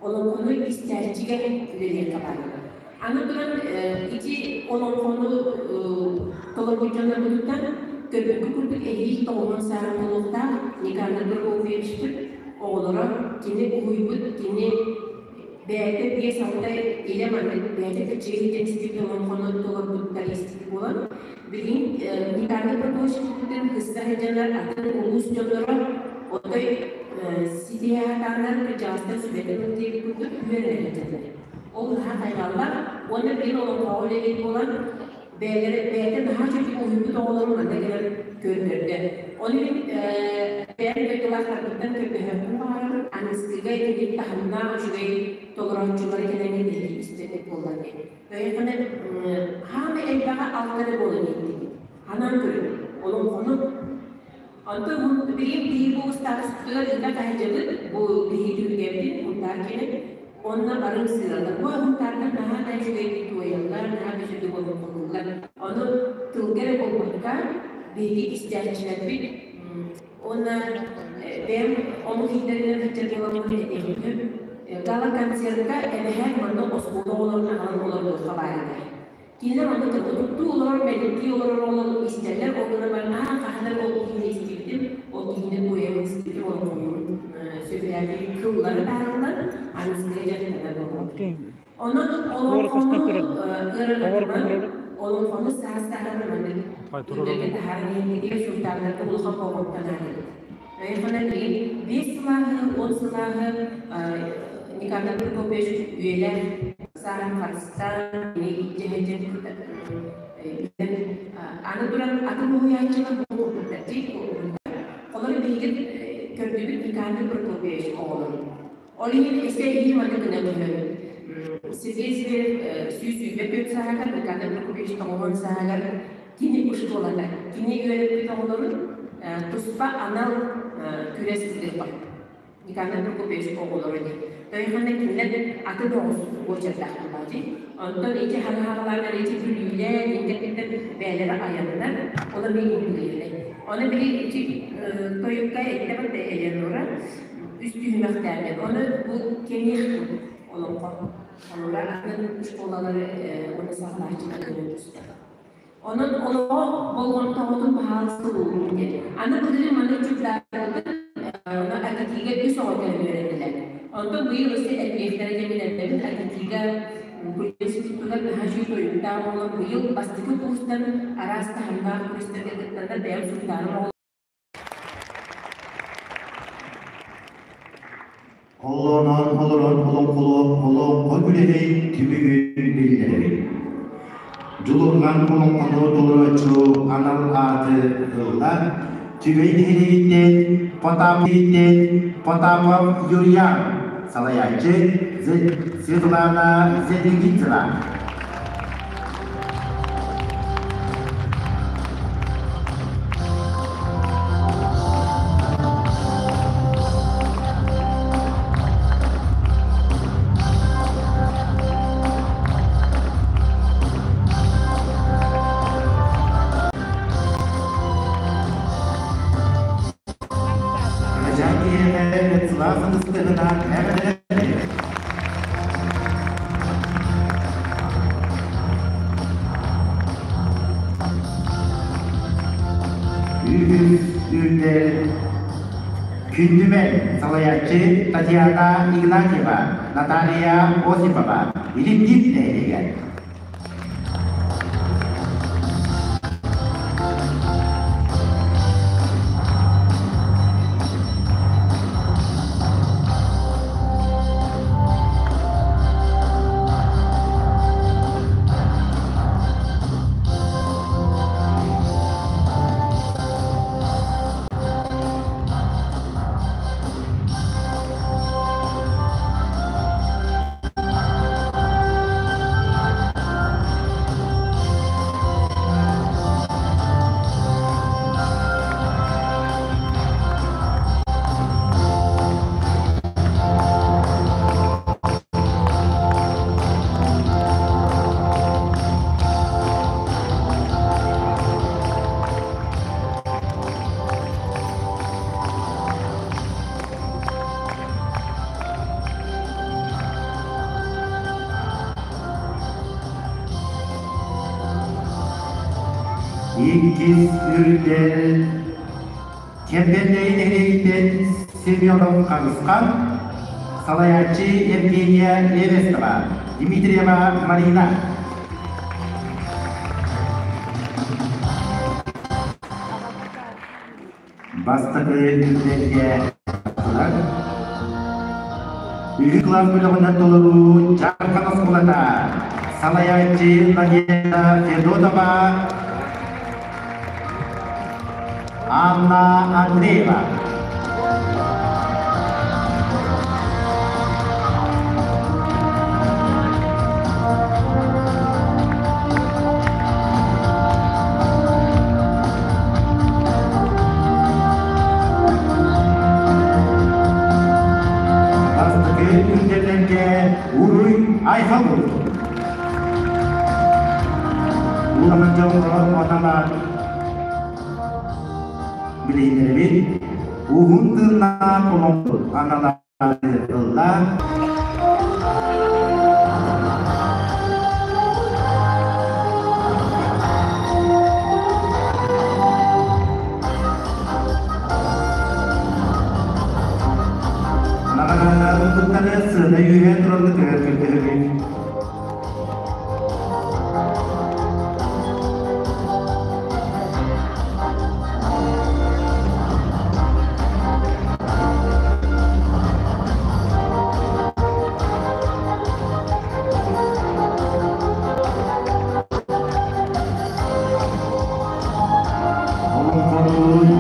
олоҥхону истээччигэ үлэлиэххэ баарыгар. Аны туран ити олоҥхону толорбут дьоннорбутуттан көрбүккэ курдук эһиил тоҕуһун сааһын буолуохтаах Никандр Прокопьевичпыт оҕолоро кини уһуйбут, кини бэйэтэ 5-6 илэ маннык бэйэтэ кырдьыга иһитэн истибит олоҥхону толорбуттар истибит буолан, билигин Никандр Прокопьевичпытын кыста сылдьаннар атын улуус дьонноро отой ситиһэ сатааннар кырдьаҕастар сүбэтин ылдиэбит курдук үөрэнэ сылдьаллар. Ол наһаа хайҕаллар уонна билигин олоҥхоҕо үлэлиир буолан бэйэлэрэ бэйэтэ наһаа үчүгэй уһуйбут оҕолорун манна кэлэн көрдөрдө. Ону мин бэйэм дойдулаахтарбыттан көрдөһүөхпүн баҕарабын, аныгыскыга итинник таһымнаах үчүгэй толорооччулары кэлэн эһиги истэргит буоллар диэн. Өйөхөнө хаамай элбэҕэ алта эрэ буолан иһиттибит. Анаан көрүҥ, олоҥхону. Онтон билигин биһиги бу ыстаатыспытыгар ыыта таһырдьабыт, бу биһиги түһүлгэбитин Һунтаар кэлэн, онно бары ымсыыраллар. Бу Һунтаардар наһаа да үчүгэйдик туойаллар, наһаа да үчүгэйдик олоҥхолууллар. Ону тылга эрэ буолбакка, биһиги истээччилэрбит уонна бэйэм омук иитэринэн сылдьар буоламмын этиэхпин гала-концертка эбэһээт манна оскуола оҕолорун аҕалан олордуохха баар этэ. Кинилэр онно туттуу олорор, мэлиттии олорор оҕолор истэллэр, ол гынан баран, аа, хаһан эрэ ол киһини истибитим, ол киһини туойан истибитим, олоҥхолуурун сөбүлээбитим кыллары таарыллан, аныгыскыга дьарыктанар буоллум. Онон олоҥхону ыарырҕатыман, олоҥхону саас-сааһынан маннык күннэргэ таһааран иһиҥҥитигэр сунтаардарга улахан болҕомтону аныыбыт. Өйхөнөн билигин 5 сылааһы, 10 сылааһы Никандр Прокопьевич үйэлээх сааһын харыстаан, аны туран атын уһуйааччылар бу курдуктар Олору биһиги көрдүбүт Никандр Прокопьевич оҕолорун. Ол иһин эсэ иһин маннык гына көһөбүт. Сергей Зверев 124 сааһыгар, Никандр Прокопьевич 90 сааһыгар кини ушкуолата, кини үөрэппит оҕолорун туспа анал күрэс ыытыахпыт. Никандр Прокопьевич оҕолоро диэн. Тойхана кинилэр аты доҕус буочардаах буолааччы. Онтон ити ханаһаҕалаан ити бүлүүлээн, интэрнеттэн бэйэлэрэ айаннар, олор мин интириэһинэй. Ону били ити тойукка эттэ барда Элеонора үс түһүмэхтээҕин. Ону бу кэҥиэх олоҥхо. Олора атын школалары уонна саҕалааччылар көрөн түстэ. Онон олоҕо болҕомтоҕутун баһаалыста уурун диэн. Аны былырыын маннык дьукдаабытын АГТИ-га үс оҕо кэлэн үөрэннилэр. Онтон быйыл өссө элбиэхтэрэ диэн билэрдэбит. АГТИ-га институтугар наһаа үчүгэй тойуктаах оҕолор быйыл бастакы курстан араас таһымнаах күрэстэргэ кыттаннар бэйэм Сунтаарым оҕолоро Оллонон олорон олоҥхолуох олоҥхо күрэһин түмүгүн биллэрэбин. Дьулурҕан олоҥхону толорооччу анал ааты ылла Түбэй нэһилиэгиттэн Потапов Юрьян, салайааччы Светлана Зедегитина. Күндүмэн салайааччы Татьяна Игнатьева, Наталья Осипова, Илимдиит нэһилиэгэр. Иккис үрдэл Кэмбэннэйи нэһилиэгиттэн Семенов Харысхан, салайааччы Евгения Эверстова, Дмитриева Марина. Бастакы үрдэлгэ Үһү кылаас бөлөҕүнэн толоруу Дьаархан оскуолата, салайааччы Надежда Федотова, Анна Андреева. Бастакы үрдэллэргэ Уруй Айхал буолбут. Улахан дьоҥҥо оталаан билиһиннэрэбит. Уһун тыыннаах олоҥхо анала ылла. Наҕараадаларбыттары сыана үөһэ турарга төһө көрдөһөбүн. Олоҥхолуун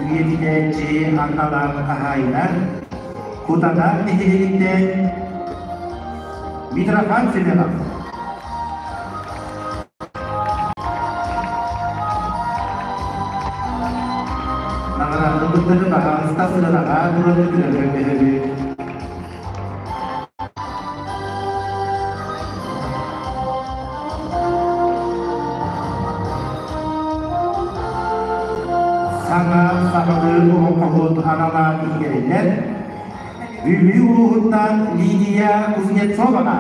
үйэтитээччи Анналаах хаһаайынар Кутана нэһилиэгиттэн Митрофан Семенов. Наҕараадалбыттары баһаалыста сыанаҕа туран көрдөһөбүт. Саҥа сахалыы олоҥхоһут аналаах иһигэриллэр. Бүлүү улууһуттан Лидия Кузнецова. Кузнецоваҕа.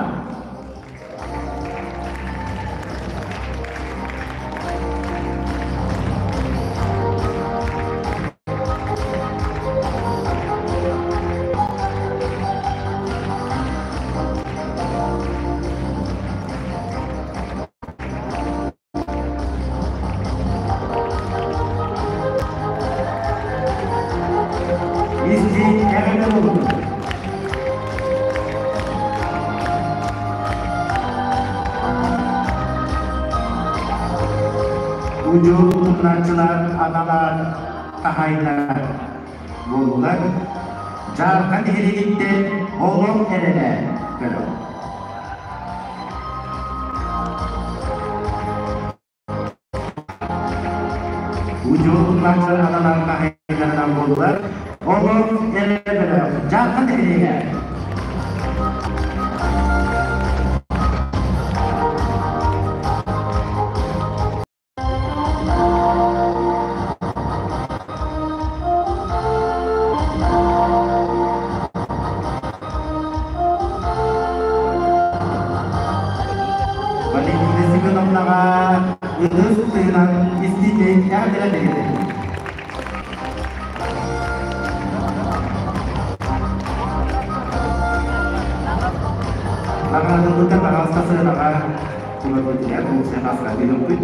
Истиҥ эҕэрдэ буоллун! Удьуор утумнааччылар аналаан хаһаайыннар буоллулар. Дьаархан нэһилиэгиттэн олох эрэнэ көрөҕүн. Удьуор утумнааччылар аналаан хаһаайыннарынан буоллулар. Олох эрэ бөлөх Дьаархан нэһилиэгэ. Валентина Семеновнаҕа ытыс тыынан истиҥник эҕэрдэлэннигит. Наҕараадалыыта таҕаста сыанаҕа турар функция хаска билимпит.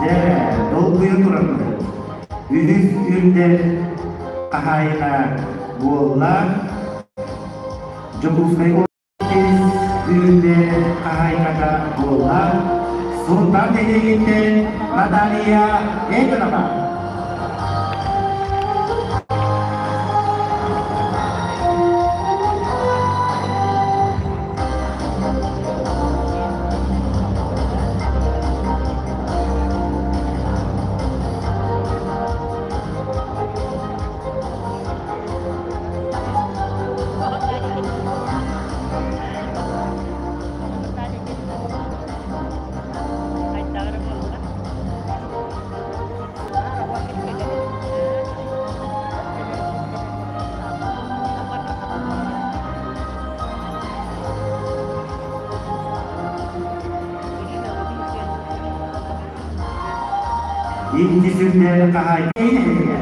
Дьэ, долгуйа тураммыт. Үһүс үрдэл хаһаайына буолла. Дьокуускай үрдэл хаһаайката буолла. Сунтаар нэһилиэгиттэн Наталья Эдинова. Икки сүрдээх хаһаайка нэһилиэгэ.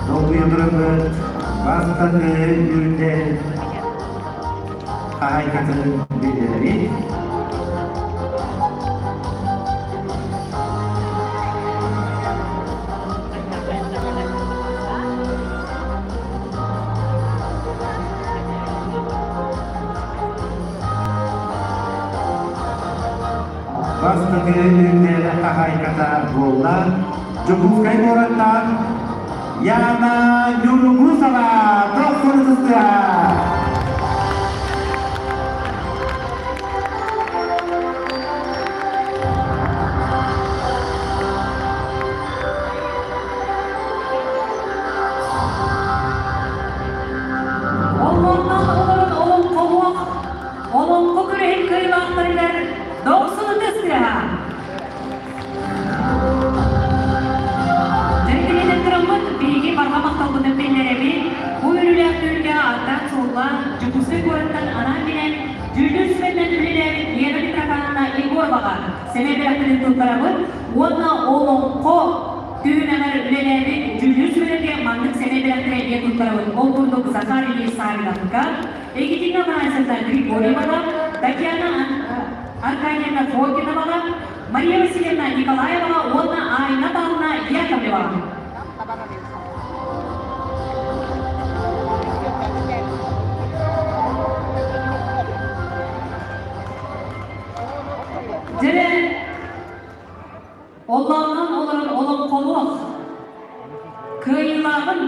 Долгуйа бастакы үрдэл хаһаайкатын биллэрэбит. Бастакы үрдэл хаһаайката буолла Дьокуускай куораттан Яна Ньургусова тохсунутустуга! Оллоннон олорон олоҥхолуох, олоҥхо күрэһин кыайыылаахтарыгар дохсун ытыс тыаһа. Дьэргэлэнэн тураммыт биһиги барҕа махталбытын биллэрэбит. Бу үөрүүлээх түһүлгэҕэ ааттаан-суоллаан Дьокуускай куораттан анаан билэн, дьүүллүүр сүбэннэн үлэлээбит Лена Митрофановна Егороваҕа сэмэй бэлэхтэрин туттарабыт уонна олоҥхо түһүмэҕэр үлэлээбит дьүүллүүр сүбэлэргэ маннык сэмэй бэлэхтэри эмиэ туттарабыт. Ол курдук Захар Ильич Савиновка, Екатерина Афанасьевна Григорьеваҕа, Татьяна Аркадьевна Фокиноваҕа, Мария Васильевна Николаеваҕа уонна Айна Павловна Яковлеваҕа. Дьэ, оллооннон олорон олоҥхолуох, кыайыылааҕын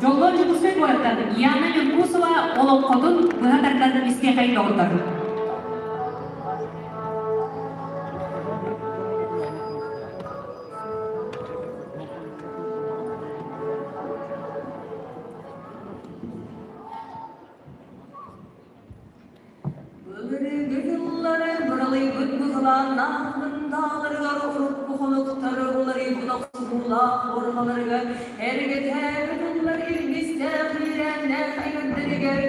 Дьоллоох Дьокуускай куораттан Яна Ньургусова олоҥхотун быһа тардан истиэхэй доҕоттор. Булары быралыйбыт быһылааннаах мындааларыгар урукку хонуктары уларыйбыт охсуһуулаах уорҕаларыгар эргэтээбит уллар илбистээх иирээннээх эҥэрдэригэр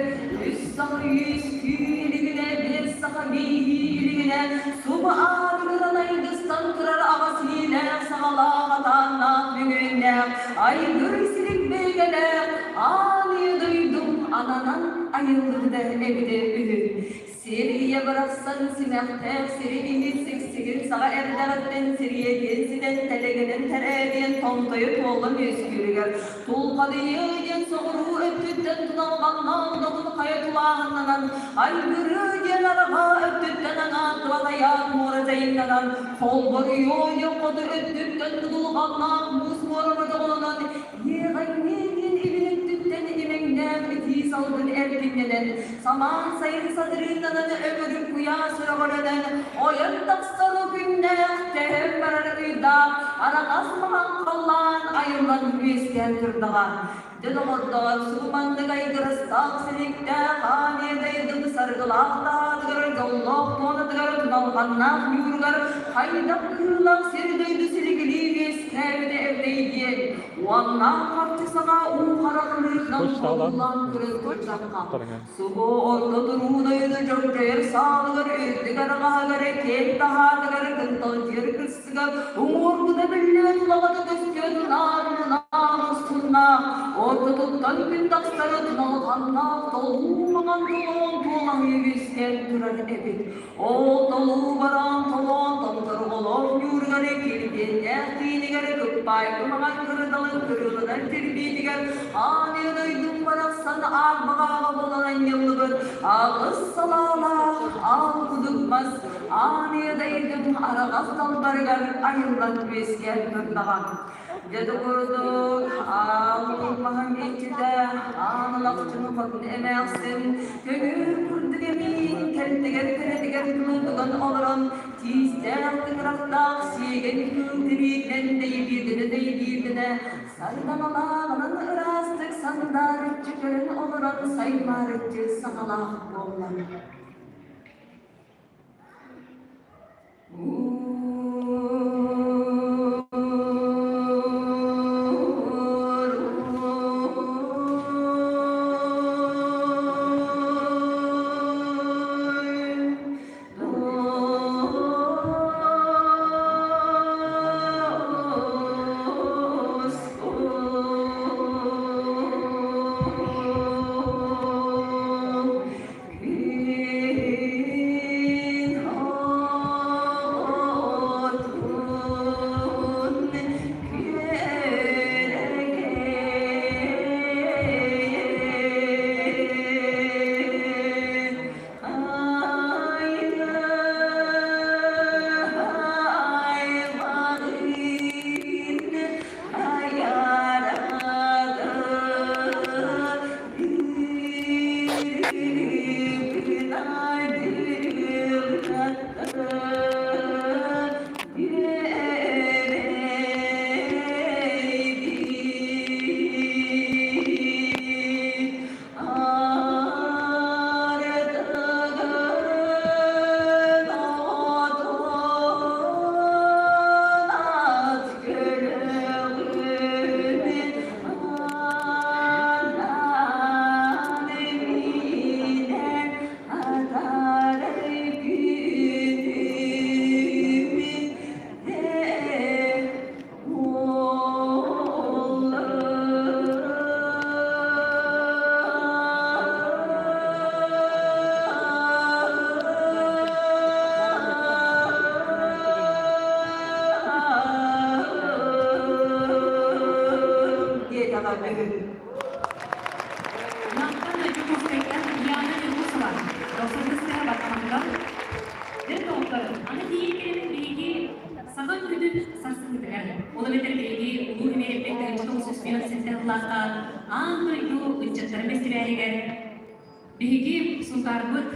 үс саха үөскүү илигинэ, биэс саха бииһии илигинэ субу аатыгыран айгыстан турар аҕа сиилээх саҕалаах атааннаах мөҥүөннээх айгыр силик бэйгэлээх аан ийэ дойдум ананан айыллыбыта эбитэ үһү. Сир ийэ барахсан симэхтээх сири иһит сиксигин саҕа эрдэҕиттэн сириэдиэн ситэн тэлэгэнэн тэрээдиэн томтойо туоллан үөскүүрүгэр тулхадыйыы диэн соҕуруу өттүттэн туналҕаннаах добун хайа тулааһыннанан айгырыы диэн арҕаа өттүттэн анаан туратайаан муора дьайыҥнанан холборуйуу диэн хоту өттүттэн тутулҕаннаах муус муора бодоҕолонон иэҕэҥнии диэн илин өттүттэн имэҥнээх итии салгын эркиннэнэн Самаан сайын сатырыыннанан өҥүрүк куйаас өрөҕөлөнөн, ойон тахсар күннээх, тэһэн барар ыйдаах, араҕас маҥан халлаан айыллан үөскээн турдаҕа. Дьэ доҕордоор, субу маннык айгырастаах силиктээх аан иэдэйдим саргылаах таһаатыгар, дьоллоох туонатыгар, туналҕаннаах ньууругар хайдах быһыылаах сир-дойду силигилии үөскээбитэ эбитэй диэн Уоннаах харчы саҕа уу харахлыырынан холлан көрөн турдахха, субу орто туруу дойду дьоҥкөйөр саалыгар үрдүк арҕаһыгар киэҥ таһаатыгар кынталдьыйар кырсыгар уҥуоргута биллибэт улаҕата көстүөн наар устуннаах ортотуттан күн тахсары туналҕаннаах толуу маҥан толоон туолаһыы үөскээн турар эбит. Ол толуу бараан толоон томторҕолоох ньууругар килбиэннээх киинигэр кыппаайкы маҥан кырыдалын кырыыланар кирбиитигэр аан ийэ дойдум барахсан аарбаҕааҕа буолан анньыллыбыт аҕыс салаалаах аал кудук мас аан ийэ дойдум араҕас далбарыгар айыллан үөскээн турдаҕа. Дьэ курдук аал маһын иччитэ аан алахчын хотун эмээхсин көҥүл курдук эмиин кэлтигэр кэрэтигэр тулутуган олорон тиистээх тыҥырахтаах сиэгэн кыыл тириитинэн дэйбиирдэнэ-дэйбиирдэнэ сардаҥалааҕынан ыраастык сандаарыччы көрөн олорон саймаарыччы саҥалаах буолла. Намтан Дьокуускайтан Яна Ньургусова, Дохсун баттаммыта. Дэн доҕоттор, аны тиийэн кэлэн биһиги саха күнүн сарсыҥҥытыгар, ол эбэтэр биһиги Улуу Имиэрэппит 1997 сыллаахха аан дойду ыччаттарын бэстибээлигэр биһиги Сунтаарбыт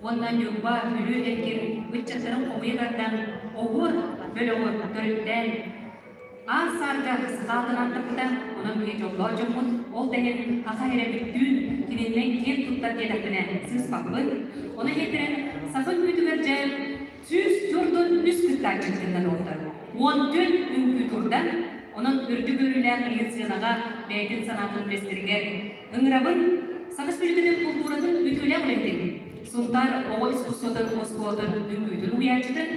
уонна Ньурба, Бүлүү эргин ыччаттарын хомуйа тардан оһуор бөлөҕү төрүттээн Аар саарга саха аатын ааттаппыта, онон биһи дьоллоох дьоммут, ол да иһин саха эрэ бүттүүн кинини. кининэн киэн туттар диэтэхпинэ сыыспаппын. Ону иһиттэрэн саха үҥкүүтүгэр дьэ 143 кыттааччы кытынна доҕоттор. 14 үҥкүү турда. Онон үрдүк үөрүүлээх билигин сыанаҕа бэйэтин санаатын үллэстэригэр ыҥырабын. Саха Республикатын култууратын үтүөлээх үлэһитин, Сунтаар оҕо искусствотын оскуолатын үҥкүүтүн уһуйааччытын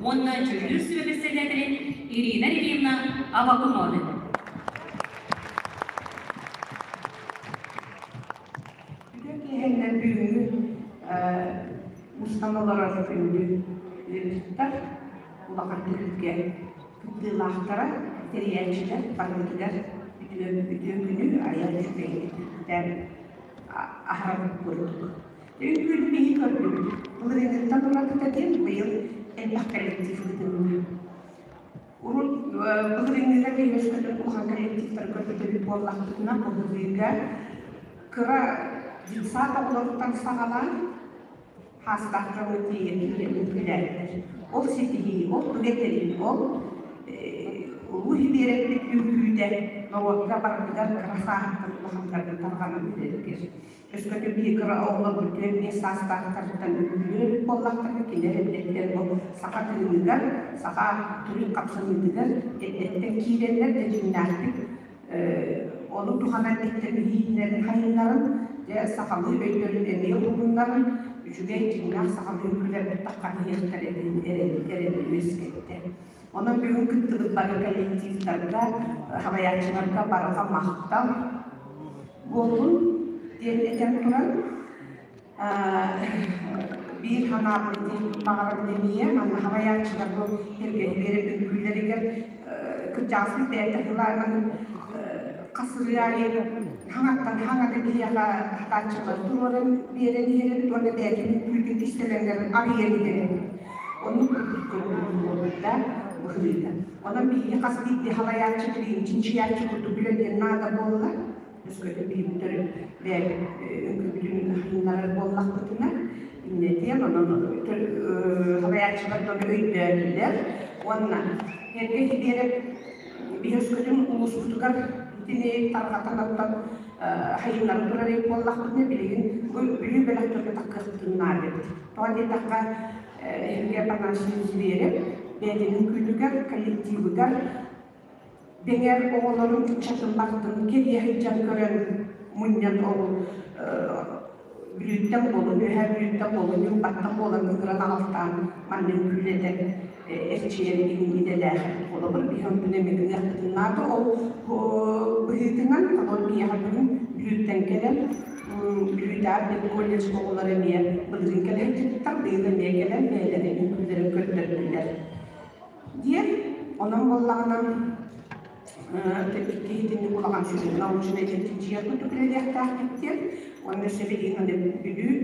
уонна дьүүллүүр сүбэ председателин Ирина Ильинна Авакумованы. Бүтүн киэһэннэр бүгүҥҥү мустан олорор күндү ыалдьыттар улахан түһүлгэ кыттыылаахтара, тэрийээччилэр барыбытыгар үтүө үтүө күнү айар үчүгэйдик аһарар курдук. Үҥкүүнү биһи көрдүбүт. Былырыыҥҥыттан уратыта диэн быйыл элбэх коллектив ыытылынна. Урут былырыыҥҥыга биһиэскэтин улахан коллективтары көрбүт буоллахпытына, былырыыга кыра детсад оҕолоруттан саҕалаан хаастаах дьоҥҥо тиийэн киирэн үҥкүүлээбиттэр. Ол ситиһии, ол үгэтэрии, ол улуу биэрэппит үҥкүүтэ норуокка барытыгар кыра сааһыттан улаханнарга тарҕанан үлэлиир. Өскөтө биир кыра оҕолорбут 4-5 саастаахтарыттан үҥкүүлүүр эбит буоллахтарына, кинилэр эрдэттэн ол саха тыыныгар, саха төрүт хамсаныытыгар эрдэттэн киирэннэр дьэ дьиҥнээхтик ону туһанан эттэн иһииннэрин хайыннарын, дьэ сахалыы өйдөрүн эмиэ уһугуннарын, үчүгэй дьиҥнээх сахалыы үҥкүүлэрбит таххан иһиэхтэрэ диэн эрэл үөскэттэ. Онон бүгүн кыттыбыт бары коллективтарга, салайааччыларга барҕа махтал буоллун диэн этэн туран, биир санаабын баҕарабын эмиэ, манна салайааччылар бу эргэһилэр үҥкүүлэригэр кырдьаҕаспыт бэйэтэ тылаанан хас ырыа аайы хаҥаттан хаҥата биһиэхэ хатааччылар туруоран биэрэн иһэрэбит уонна бэйэтин үҥкүүтүн кистэлэҥнэрин арыйан иһэрэбит. Оннук курдук көрүллүбүтэ быһыыта. Онон биһиги хас биирдии халайааччы билигин чинчийээччи курдук үлэлиэн наада буолла. Өскөтө биһиги төрүт бэйэбит үҥкүүбүтүн хайыннарар буоллахпытына, инньэ диэн онон халайааччылар дьону өйдөөтүлэр уонна эргэ биэрэр биһи өскөтүн улууспутугар итини тарҕатан оттон хайыннары турар эбит буоллахпытына билигин бу Бүлүү бөлөхтөргө таххыахпытын наада эбит. Тоҕо диэтэххэ, Сергей Афанасьевич Зверев бэйэтин үҥкүүтүгэр, коллективыгар дэҥэр оҕолорун ыччатын барытын кэрийэ сылдьан көрөн мунньан ол Бүлүүттэн буолан, Үөһээ Бүлүүттэн буолан, Ньурбаттан буолан ыҥыран аҕалтаан манна үҥкүүлэтэн эрчийэр иһин идэлээх. Холобур, биһи онтун эмиэ гыныахпытын наада. Ол быһыытынан, холобур, биһиэхэ бүгүн Бүлүүттэн кэлэн Бүлүүтээҕи педколледж оҕолоро эмиэ былырыын кэлэн кыттан, быйыл эмиэ кэлэн бэйэлэрин үҥкүүлэрин көрдөрдүлэр диэн. Онон буоллаҕына икки улахан сүрүн научнай чинчийэр курдук үлэлиэхтээхпит диэн уонна өссө билигин аны Бүлүү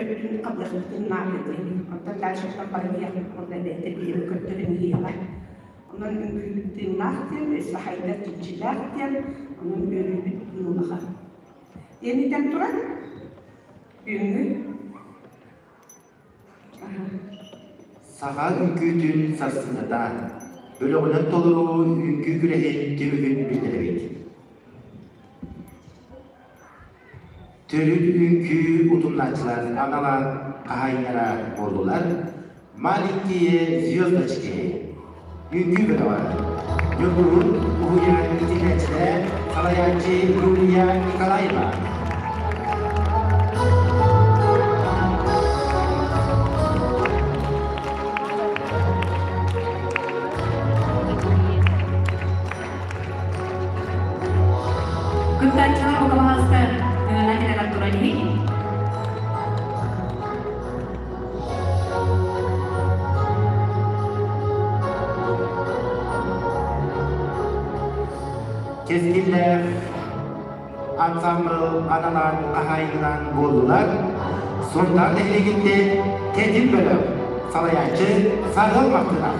өттүн хабыахпытын наада диэн. Оттон дальше барыһыахпыт уонна бэйэтэ биэри көрдөрөн иһиэҕэ. Онон үҥкүүбүт тыыннаах диэн, өссө хайдар чинчилээх диэн, онон үөрүүбүт улахан. Диэн туран, бүгүҥҥү Саха үҥкүүтүн сарсыҥҥыта бөлөҕүнэн толоруу үҥкүү күрэһин түмүгүн биллэрэбит. Төрүт үҥкүү утумнааччылар анала хаһаайыннара буоллулар Маленькие звездочки үҥкүү бөлөҕө Ньургуһун уһуйаан ититээччилэрэ салайааччы Юлия Николаева. Кыттааччылар букабаһаста тыына кэлэр туран иһин. Кэскиллээх ансамбл аналаан хаһаайынынан буоллулар. Сунтаар нэһилиэгиттэн Тэтим бөлөх салайааччы Саргыл Мартынов.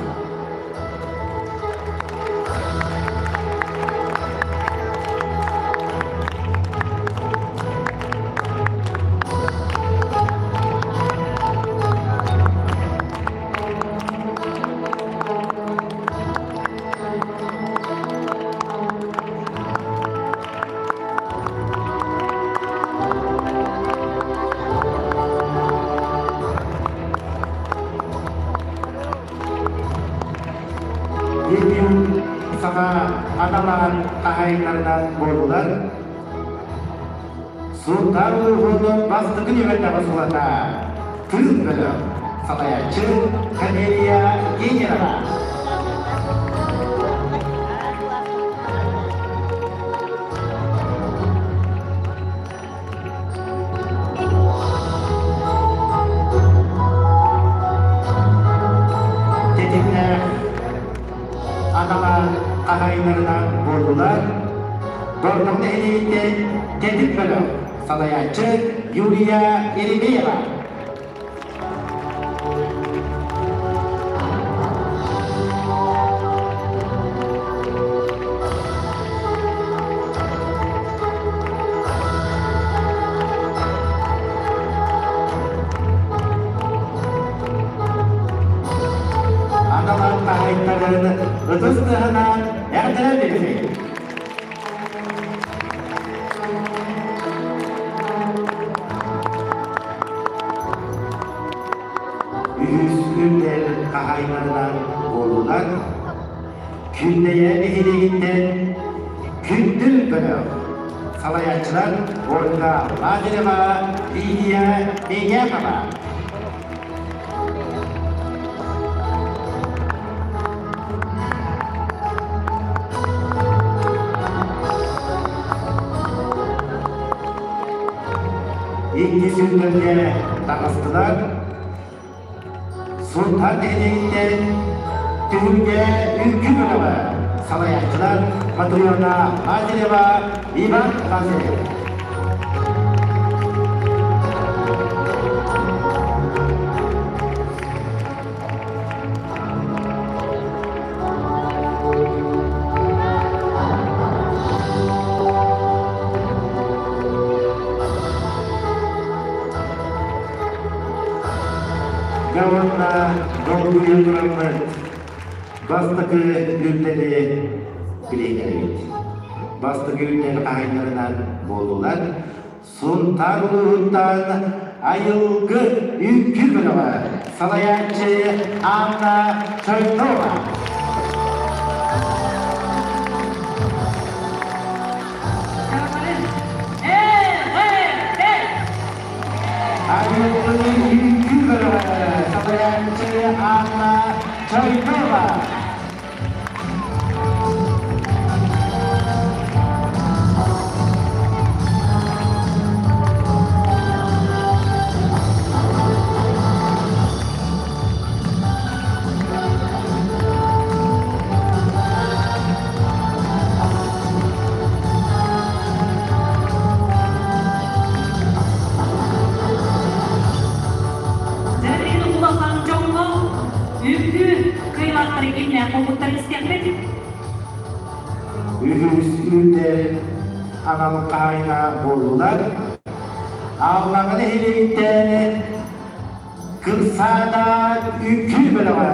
саха аналаан хаһаайыннарынан буоллулар. Сунтаар улууһун бастакы нүөмэрдээх сулата Тыын бөлөх салайааччы Камелия Генерова. Тэтимнээх аналаан хаһаайыннарынан буоллулар. Бордоҥ нэһилиэгиттэн Тэтим бөлөх салайааччы Юлия Еремеева. Аналаах хаһаайыттарын ытыс тыаһынан эҕэрдэлээн Үһүс үрдэл хаһаайыннарынан буоллулар. Күннэйэ нэһилиэгиттэн Күндүл бөлөх салайааччылар Ольга Лазарева, Лидия Беняхова. Икки сүллэргэ таҕыстылар. Сунтаар нэһилиэгиттэн түһүлгэ үҥкүү бөлөҕө салайааччылар Матрена Лазарева, Иван Лазарев. Дьэ уонна долгуйан тураммыт бастакы үрдэли билиһиннэрэбит. Бастакы үрдэл хаһаайыннарынан буоллулар Сунтаар улууһуттан Айылгы үҥкүү бөлөҕө салайааччы Анна Чойнова. Айылгы үҥкүү бөлөҕө салайааччы Анна Чойнова. Дьэрин улахан дьоҥҥо үҥкүү кыайыылаахтары кимнээх буолбуттарын истиэхпит. Үһүс үүннэр анал хаһаайына буоллулар. Аллаҥа нэһилиэгиттэн Кырсаада үҥкүү бөлөҕө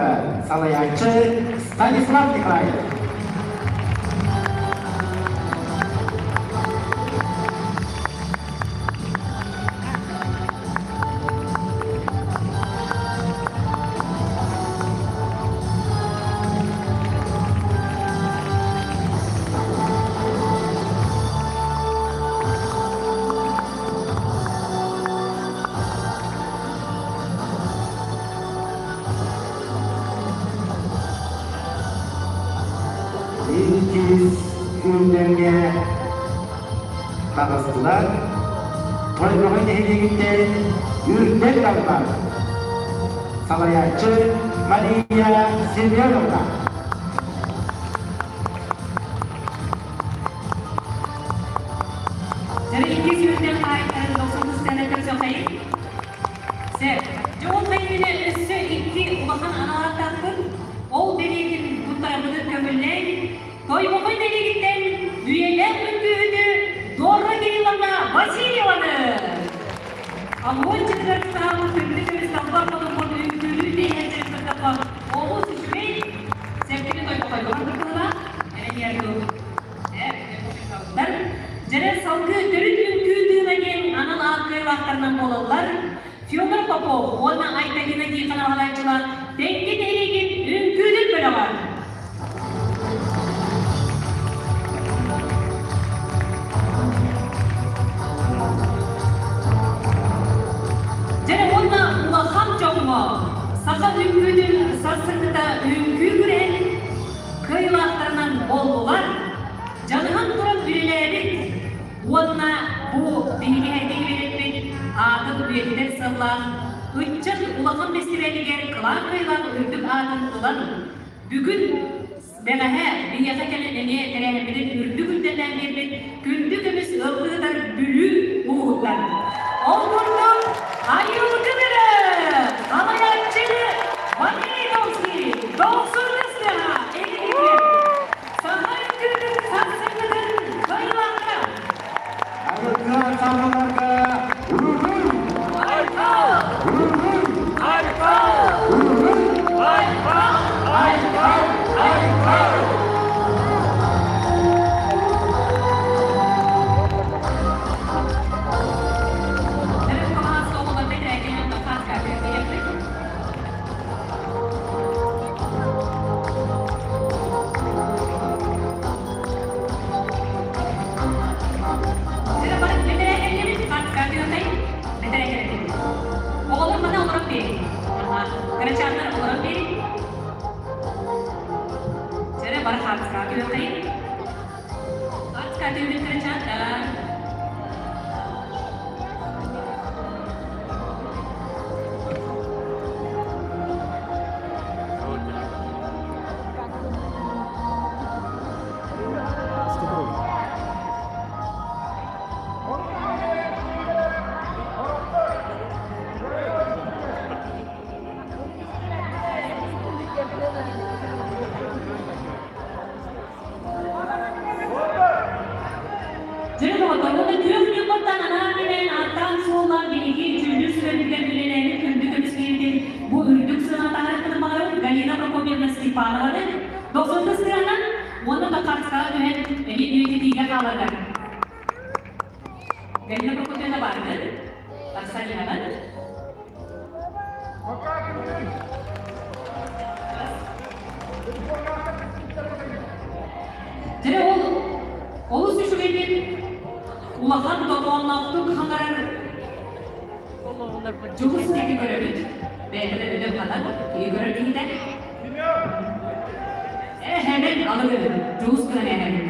салайааччы Станислав Николаев. Иккис күннэргэ таҕыстылар. Тойбохой нэһилиэгиттэн Үрдэл Далбар, салайааччы Мария Семеновна. Дьэ, иккис үрдэл хаһаайыттарын 90 көрсөххөйүн. Сэ, дьон хайыны өссө икки улахан аналааттаахпын. Ол бэлиэтин туттарабытын көҥүллээн, Тойбохой нэһилиэгиттэн үйэлээх үҥкүүһүтү Дора Кирилловна Васильеваны! Огончатыгар чугаһаабыт күндү көмүс талбар хотоммут үҥкүүлүү тиэйээччини кыттаппа олус үчүгэй сэргэни Тойбохойго барбытылла Дьэрэ салгыы төрүт үҥкүү тыына диэн анал аат кыайыылаахтарынан буолаллар Федор Попов уонна Айталина Тихонова салайааччылар Тэҥкэ нэһилиэгин үҥкүүдүн бөлөҕө. Саха үҥкүүтүн сарсыҥҥыта үҥкүү күрэһин кыайыылаахтарынан буоллулар, дьаныһан туран үлэлээбит уонна бу биһиги эһэтин үөрэппит аатын үйэтитэр сыаллаах ыччат улахан бэстибээлигэр кылаан кыайыылаах үрдүк аатын ылан бүгүн бэҕэһээ биһиэхэ кэлэн эмиэ тэрээһиммитин үрдүк үрдэллээн биэрбит күндү көмүс ыаллыытар Бүлүү улууһуттан. Ол курдук Айылгы Бөрө салайааччы Валерий Томский Доҕсун Ыстыаҕа эһигитигэр Саха үҥкүүтүн сарсыҥҥытын кыайыылаахтара! Айылгы ансамблларга уруһуй! Айхал! Уруһуй! Айхал! Уруһуй! Айхал! Айхал! Айхал! Оҕолор маны олорон биэриҥ. Кырачааннар олорон биэриҥ. Чэрэ бары хаартыскаҕа түһүөххэйиҥ. Хаартыскаҕа түһүбүт кырачааннар. Дьэ, доҕоттор, уонна күөх ньурбаттан анаан-минээн ааттаан-суоллаан биһиги дьүүллүүр сүбэбитигэр үлэлээбит күндү көмүс киһитин бу үрдүк сыана таһаарыахпытын баҕарабыт Галина Прокопьевна Степанованы дохсунтус сыанан уонна да хаартыскаҕа түһэн эмиэ үйэтитиигэ хааларга. Галина Прокопьевна бааргын? Тахсан иһэҕин? Дьэ ол олус үчүгэйдик улахан дорҕоонноохтук хаҥарар дьулус диэки көрөбүт. Бэйэтэ да өтөн хатан киһи көрөр киһитэ. Эһэбин алыгын дьулус гынан эһэбин.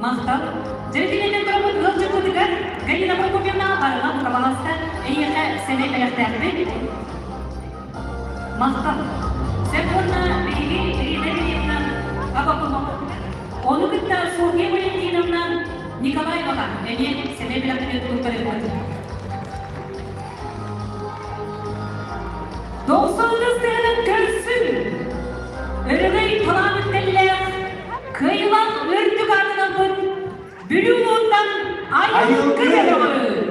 Махтал. Дьэ, турабыт ыалдьыппытыгар Галина Прокопьевна барыга букабаласта эйиэхэ сэмэй бэлэхтээхпит. Махтал. Сен уонна биһиги Ирина Ильевна Абакумова. Ону кытта Софья Валентиновна Николаеваҕа эмиэ сэмэй бэлэхтэрин туттарыахпыт. Дохсун сыһынын көрсүн! Өрөгөй талаан тэллээх, кыайылаах үрдүк аатынан Бүлүү улууһуттан Айылгы бөлөҕү!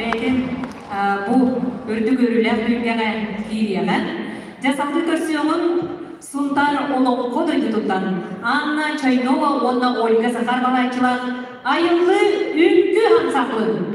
бэйэтин бу үрдүк үөрүүлээх түһүлгэҕэ киириэҕэ. Дьэ салгыы көрсүөҕүҥ Сунтаар олоҥхо дойдутуттан Анна Чайнова уонна Ольга Захар балааччылаах Айыллыы үҥкүү ансамблын.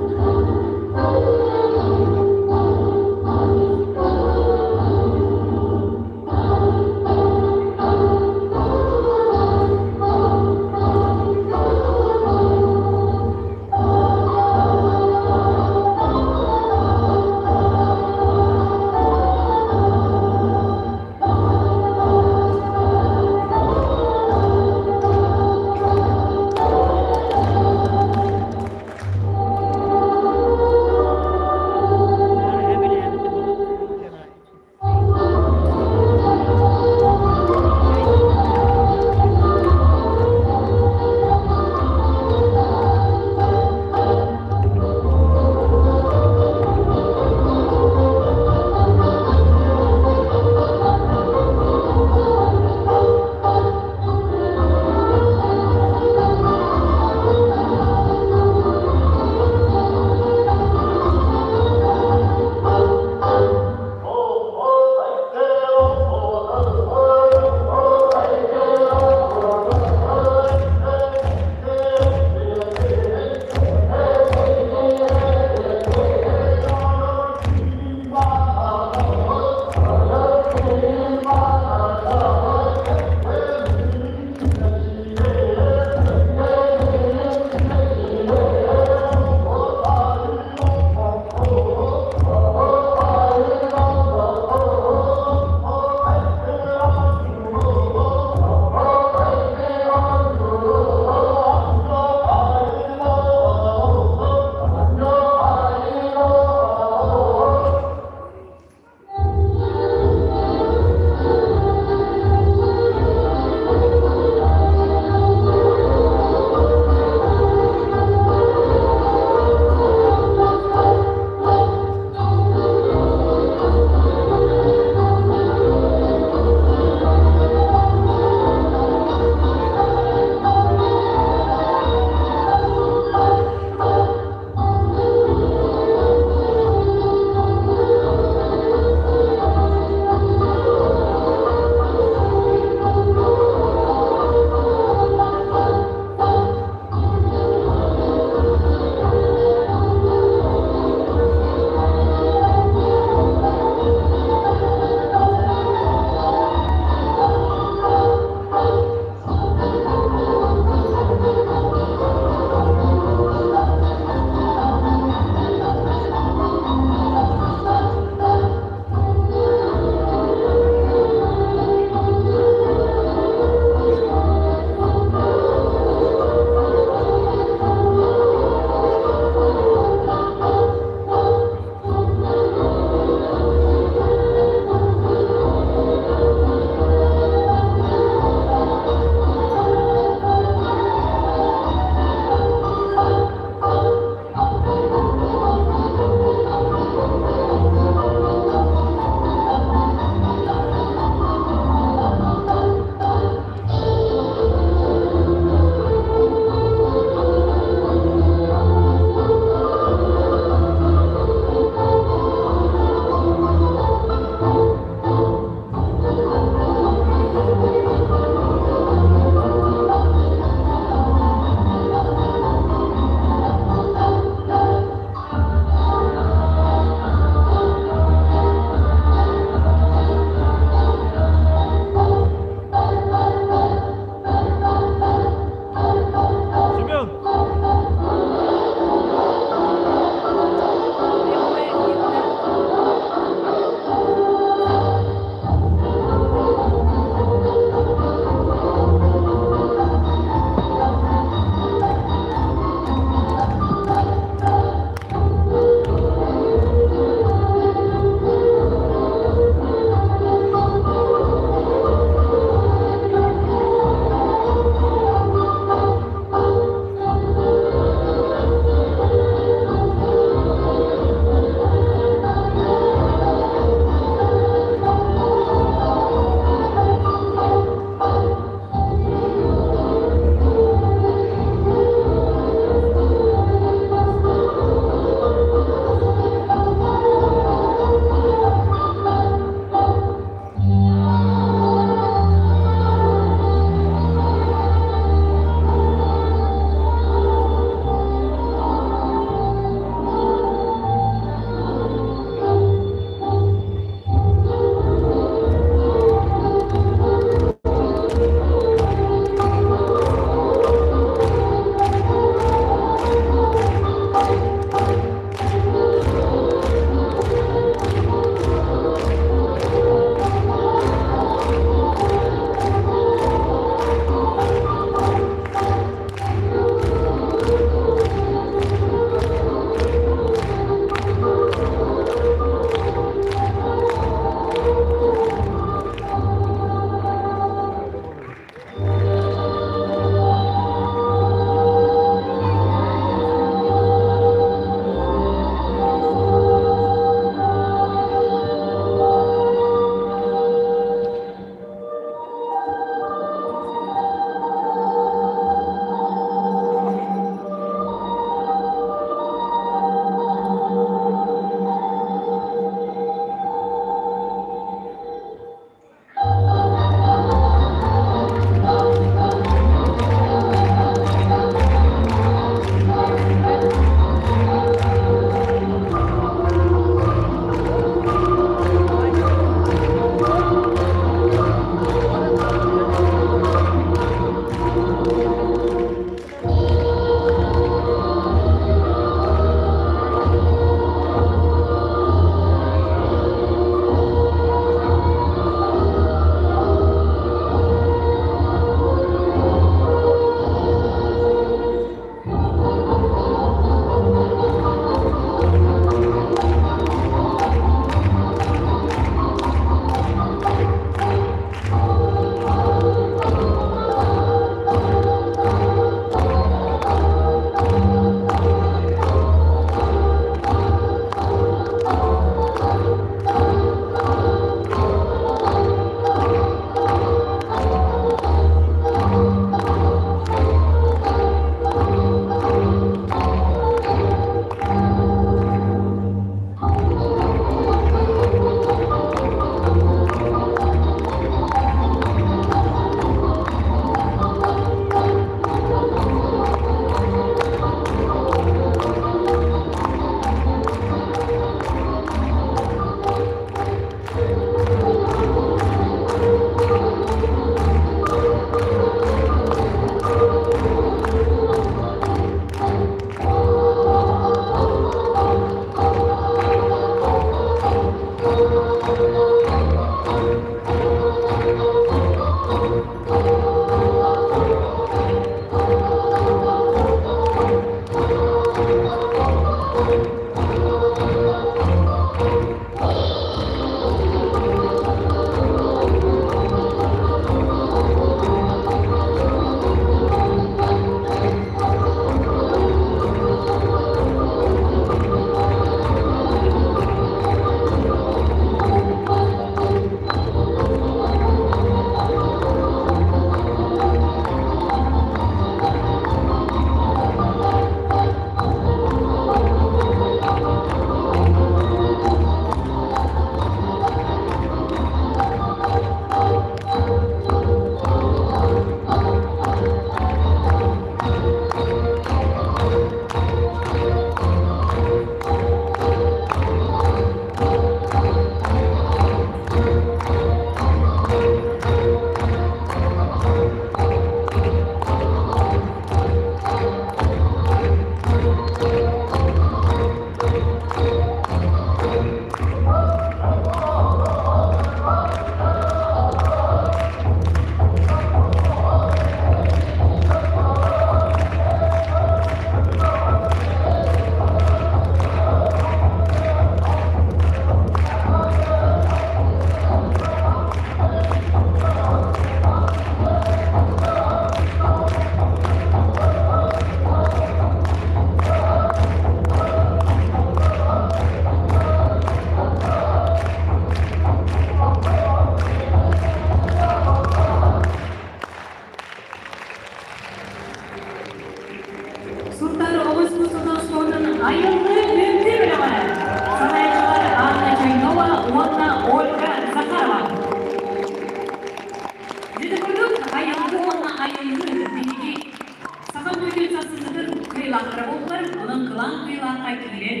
састаапка киирэн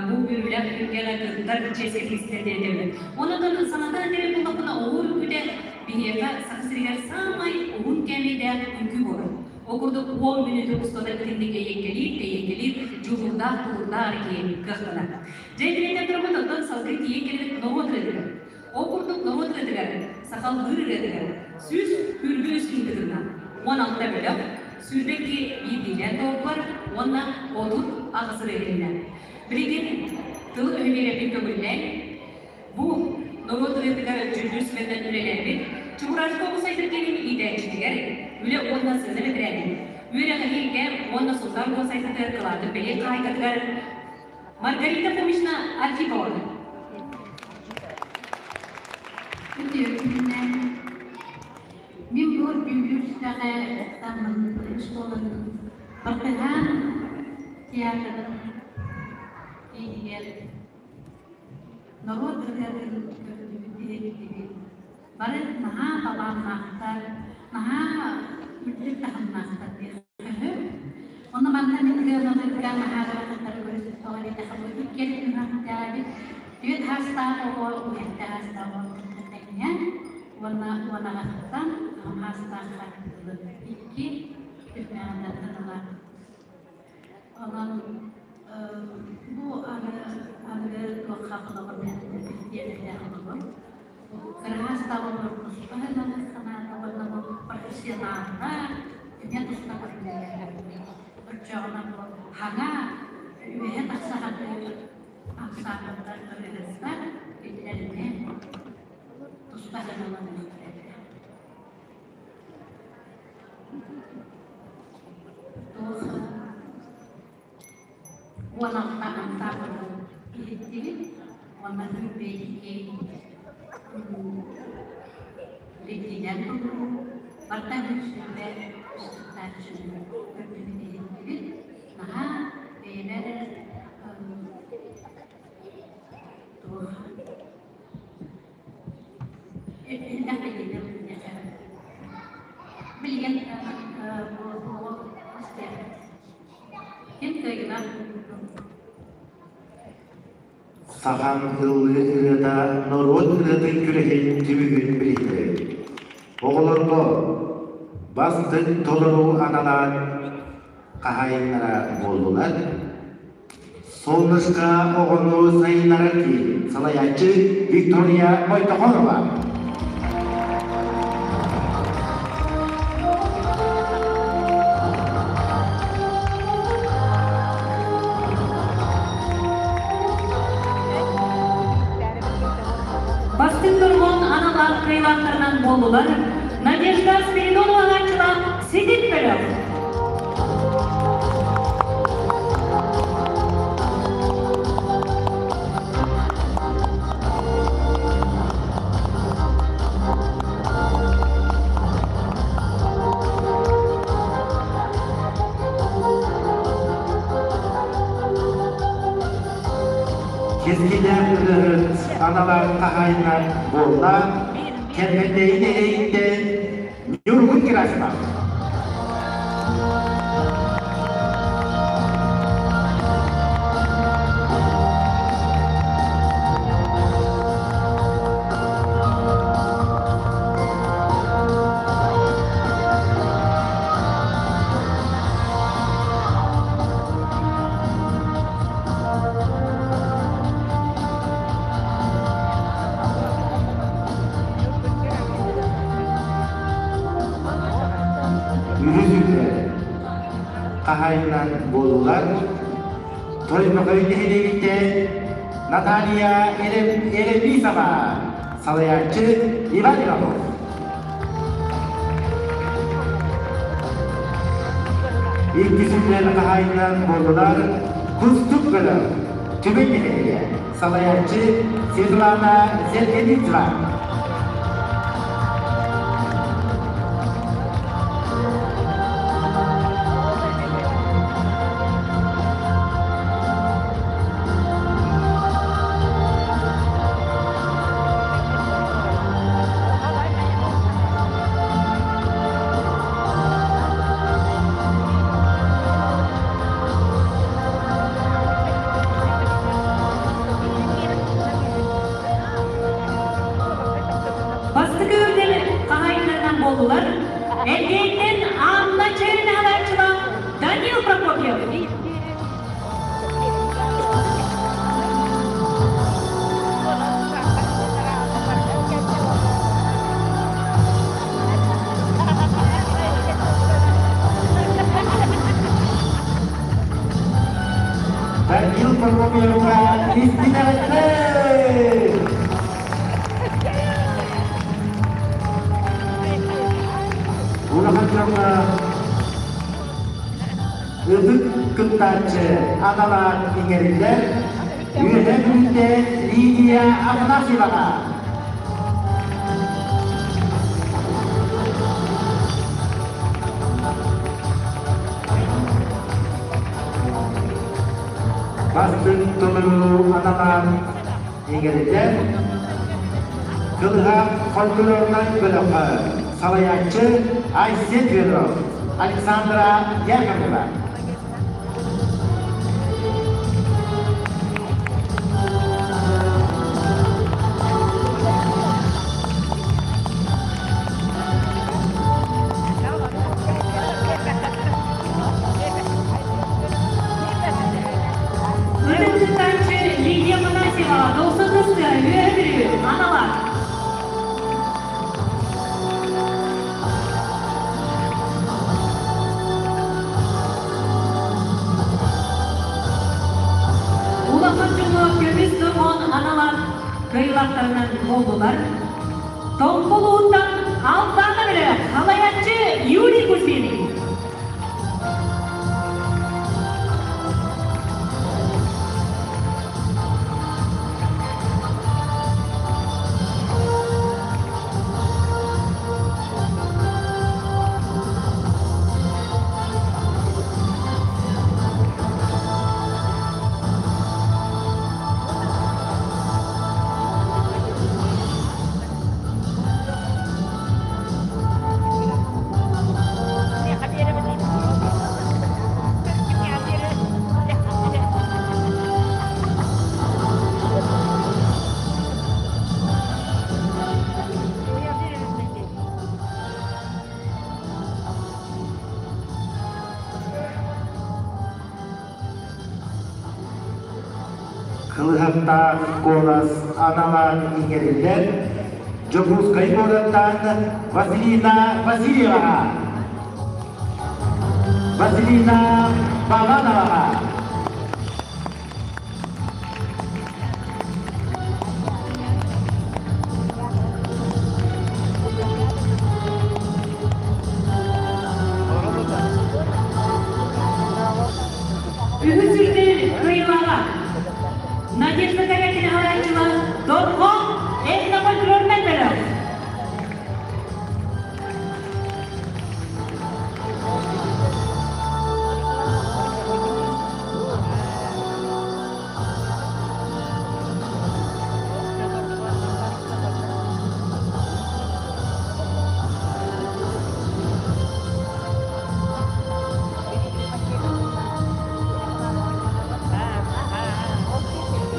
бу үөрүүлээх түһүлгэҕэ кыттар чиэскэ тикситэ диэтэбит. Онон санатан этэрин буллахпына, оҕо үҥкүүтэ биһиэхэ Саха сиригэр саамай уһун кээмэйдээх үҥкүү буолар. Ол курдук 10 мүнүүтэ устата итинник эйэҥкэлиир, тэйэҥкэлиир, дьулуурдаах, тулуурдаах эрэ киһи кыахтанар. Дьэ, итинэн турабыт, оттон салгыы тиийэн кэлбит норуот ырыатыгар. Ол курдук норуот ырыатыгар, сахалыыр ырыатыгар 123 киһи кытынна. 16 бөлөх, 22 биирдиилээн толордулар уонна 38 ырыа иһилиннэ. Билигин тыл өһүлүөрэппин көҥүллээн, бу норуот ырыатыгар дьүүллүүр сүбэнэн үлэлээбит Чебурашка оҕус айдар киинин иитээччитигэр, үлэ уонна сыана бэтэрээнин, үөрэҕириигэ уонна Султан Госайтатыгар кылаатын бэлиэ хаһаайкатыгар Маргарита Фомична Архипова. Үтүө күнүнэн. Мин бу дьүүллүүр сүбэҕэ таммын школатын Бартыһаан театрын киинигэр норуот ырыатын көрдүбүт, иһиттибит. Бары наһаа талааннаахтар, наһаа үрдүк таһымнаахтар диэххэ сөп. Онно манна мин ыалларга наһаа ыарахаттары көрүстүм диэтэххэ бу иккиэн түһүмэхтээбит түөрт саастаах оҕо уһэттэ саастаах оҕо кытта тэҥҥэ уонна уонаҕаттан аҕам саастаахха дылы икки түһүмэҕинэн ылар. Онон бу аны аныгы туохха холобур диэбиттээх холобур. Кыраһаас таҕыллар туспа гынан санаата уонна бу профессионаллар эмиэ туспа көрүллэллэр. Оччоҕуна бу хаҥа үөһэ тахса сатыыр ансаамбыллар ырыаһыттар кинилэр эмиэ туспа гыналаныахтара этэ. Туох 16 ансаамбылы иһиттибит уонна үбэйики ритинэн толоруу барыта үксүбэ ыстыктааччыны көрдүбүт иһиттибит наһаа бэйэбэр туох элбэх бэйэлэр билигин Ким кыайыылаах Сахан ыллыы ырыата норуот ырыатын күрэһин түмүгүн билиһиннэрэбит. Оҕолорго бастыҥ толору аналаан хаһаайыннара буоллулар. Солнышко оҕону сайыннарар киин салайааччы Виктория Мойтохонова. Бастыҥ дорҕоон аналаах кыайыылаахтарынан буоллулар Надежда Спиридонова анааччылаах Ситим бөлөх. Кэскилээх ырыаһыт аналаах хаһаайынан буолла Кэмпэндээйи нэһилиэгиттэн Ньургун Герасимов. Үһүс үрдэл хаһаайынан буоллулар Тойбохой нэһилиэгиттэн Наталья Еремисова, салайааччы Иван Иванов. Иккис үрдэл хаһаайынан буоллулар Кустук бөлөх Түбэй нэһилиэгэ, салайааччы Светлана Зергеницева. Данил Прокопьевка истинэҕиттэн! Улахан дьоҥҥо ытык кыттааччы аналаан иҥэриллэр Үөһээ Бүлүүттэн Лидия Афанасьеваҕа. Бастыҥ толоруу аналаан иҥэриллэр Кылыһах фольклорнай бөлөххө салайааччы Айсен Федоров, Александра Яковлева. Ытык кыттааччы Лидия Афанасьева Долсун Кыстыа Үөһэ Бүлүү анала. Улахан дьоҥҥо көмүс дорҕоон аналар кыайыылаахтарынан буоллулар. Тоҥхолууттан Алтаана бөлөх салайааччы Юрий Кузьмин. Кылыһахтаах куолас аналаан иҥэриллэр Дьокуускай куораттан Василина Васильеваҕа, Василина Балановаҕа. Үһүс үрдэл кыайыылааҕа Надежда Корякина салайааччылар Дорҕоон этнофольклорнай бөлөх.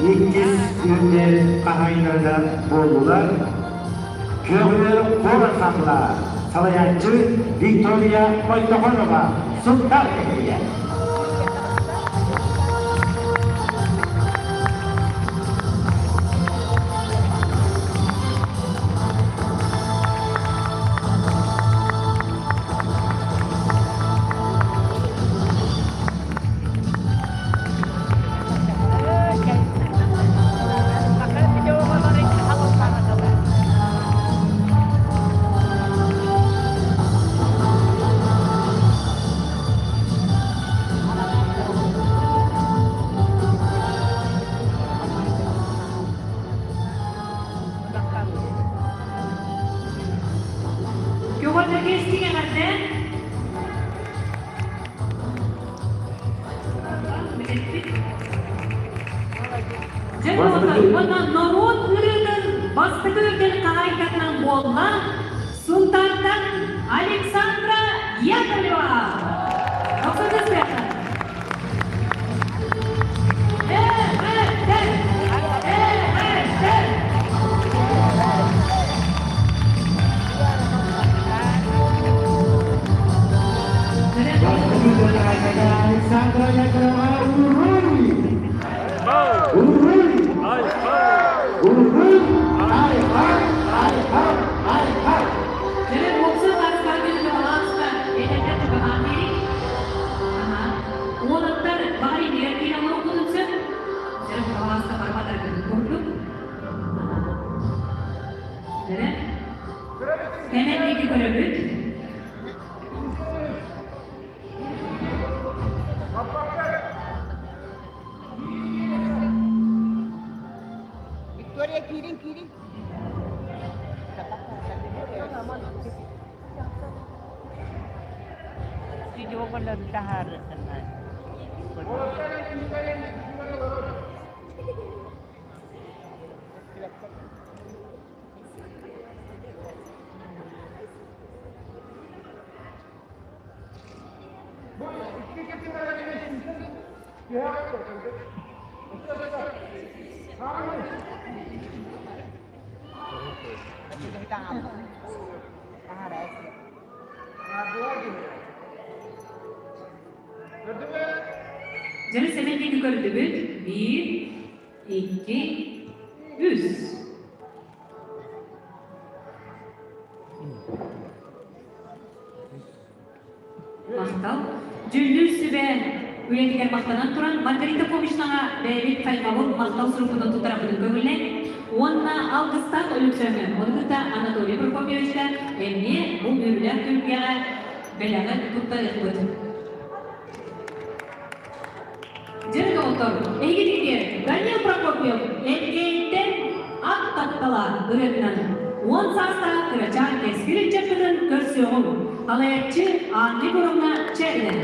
Иккис үрдэл хаһаайыннарынан буоллулар Көҕүөр куорат хаһыла салайааччы Виктория Мойтохонова Сунтаар нэһилиэгэ. Көҕөрдөргө истиҥ эҕэрдэ. Дьэ, уонна норуот ырыатын бастакы үрдэл хаһаайкатынан буолла Сунтаартан Александра Яковлева. Оксана Александра Яковлева Уруй! Уруй! Уруй! Ай-хай! Ай-хай! Ай-хай! Дьэ, мокса таскар күнү баланста этэтэ тугахан Көрөбүт. Виктория, киирин, киирин. Дьөрү сэмэндиги көрдүбүт. Биир, икки, үс. Махтал. Дьүүллүүр сүбэ үлэтигэр махтанан туран, Маргарита Фомичнаҕа бэйэбит хайҕабыл махтал сурукпутун туттарарбытын көҥүллээн уонна алгыстаах Өлөксөөҥҥө, ону кытта Анатолий Прокопьевичка эмиэ бу үөрүүлээх түһүлгэҕэ бэлэҕи туттарыахпыт. Дьэ, доҕоттор, эһигитигэр Данил Прокопьев Элгээйиттэн ат таптала ырыатынан 10 саастаах кырачаан кэскил ыччаппытын көрсүөҕүҥ. Халайаччы Анна Егоровна Чэринэ.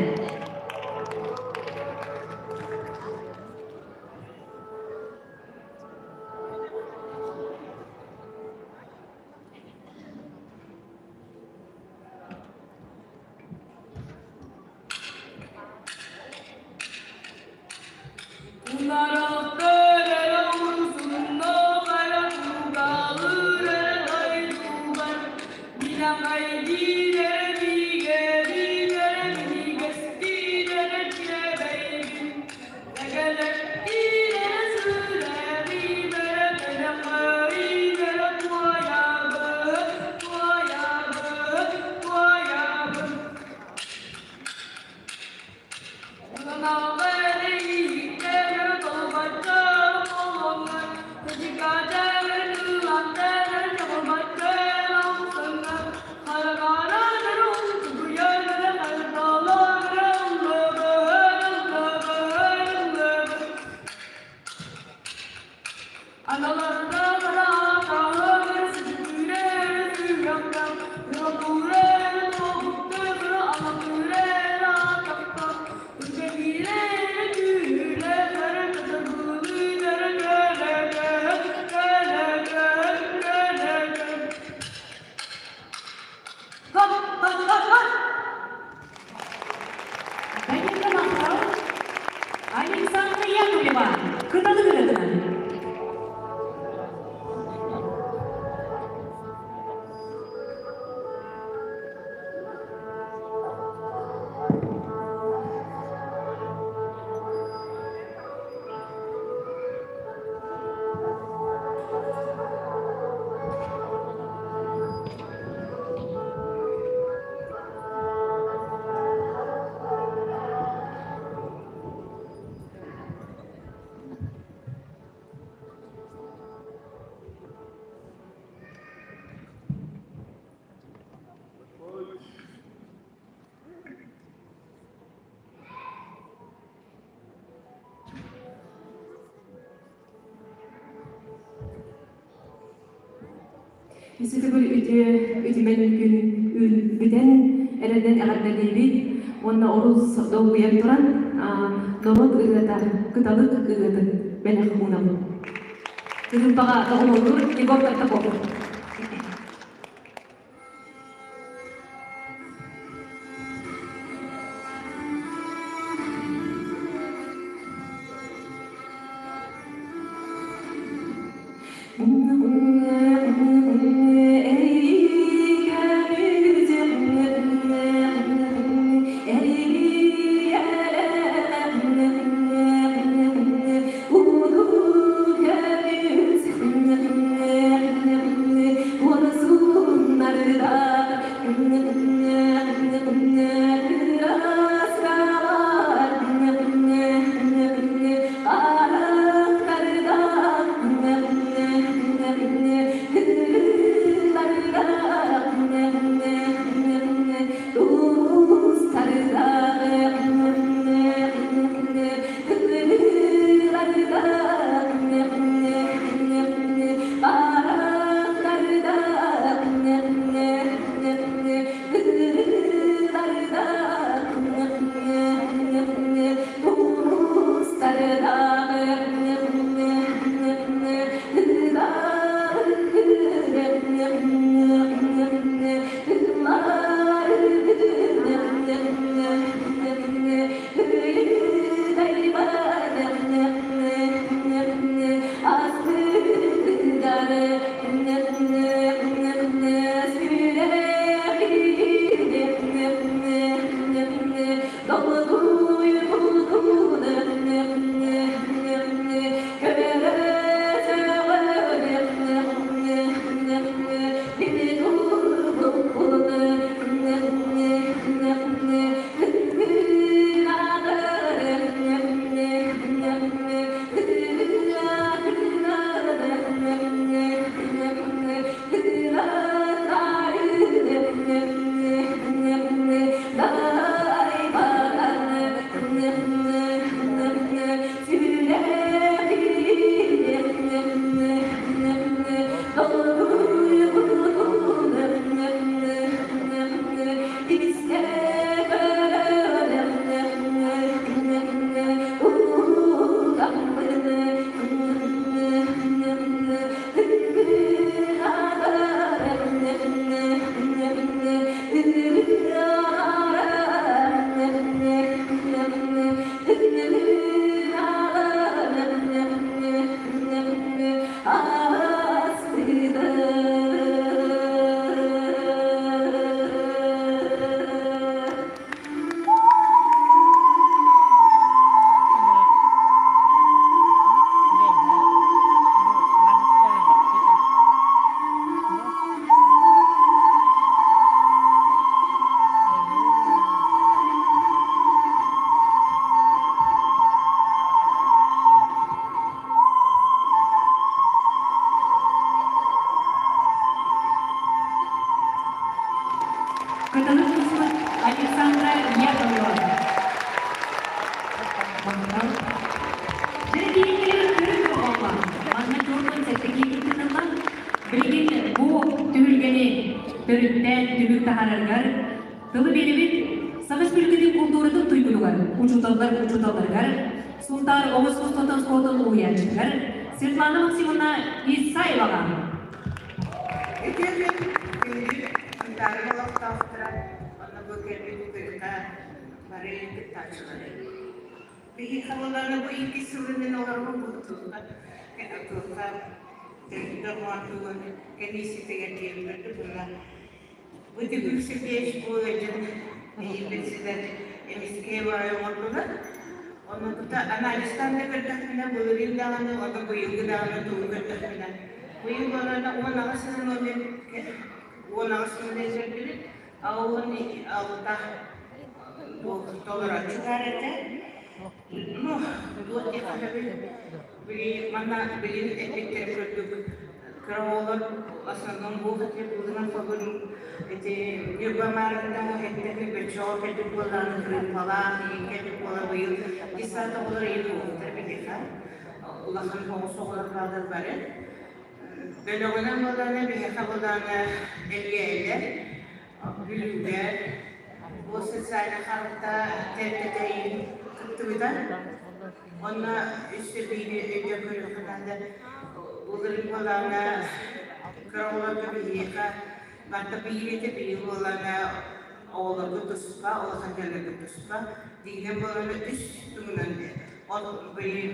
Данилка махтал. Александра Яковлева, Кыталы ырыатынан. Үсүтүгүл үтүө үтүмэн күн бүтэн эрэнэн эҕэрдэлиибит уонна олус долгуйан туран норуот ырыата кыталык ырыатын бэлэх уунабыт. Кырыымпаҕа доҕуһуоллуур Егор Протопопов. төрүттээн түмүк таһаарарыгар тылы биэрэбит Саха Республикатын култууратын туйгунугар, учууталлар учууталларыгар, Сунтаар оҕо искусствотын оскуолатын уһуйааччытыгар Светлана Максимовна Исаеваҕа. Үтүө күн күндү Сунтаарын олохтоохторо, онно бу кэлбит күрэххэ бары кыттааччылары. Биһиэхэ буоллаҕына бу иккис сылын мин олоробун бу туохха туохха дорҕоонтуугун комиссиятыгар диэн була Бу түгүк ситиэч бу ыалдьыт председатель эмискэ баай оҥордулар. Онно тута анализтаан да көрдөхпүнэ, былырыын даҕаны, онно быйылгы даҕаны тугу көрдөхпүнэ, быйыл барана 18 сылын номер 18 сылын эзэрдибит, а 16 толорооччу баар этэ. Ну, туох диэххэ били манна билин эппиттэрин курдук кыра оҕолор основном буох этэ быһынан холбун ити Ньурба Маарыттан эттэн бөччөҕө кэлбит буоллаҕына кырыымпалаах иин кэлбит буола быйыл детсад оҕолор иин буолбуттар биһиэхэ улахан оҕус оҕолор бааллар бары бөлөҕүнэн буоллаҕына биһиэхэ буоллаҕына элгээйилэр Бүлүүгэ бу социальнай харалта тэрилтэтэ кыттыбыта. Онно өссө биири өйдөөн көрүөххэ наада. Былырыын буоллаҕына кыра оҕолорго биһиэхэ барыта биир этэ, быйыл буоллаҕына оҕолорго туспа, улахан дьоннорго туспа. Дигинэн буоллаҕына үс туһунан ол быйыл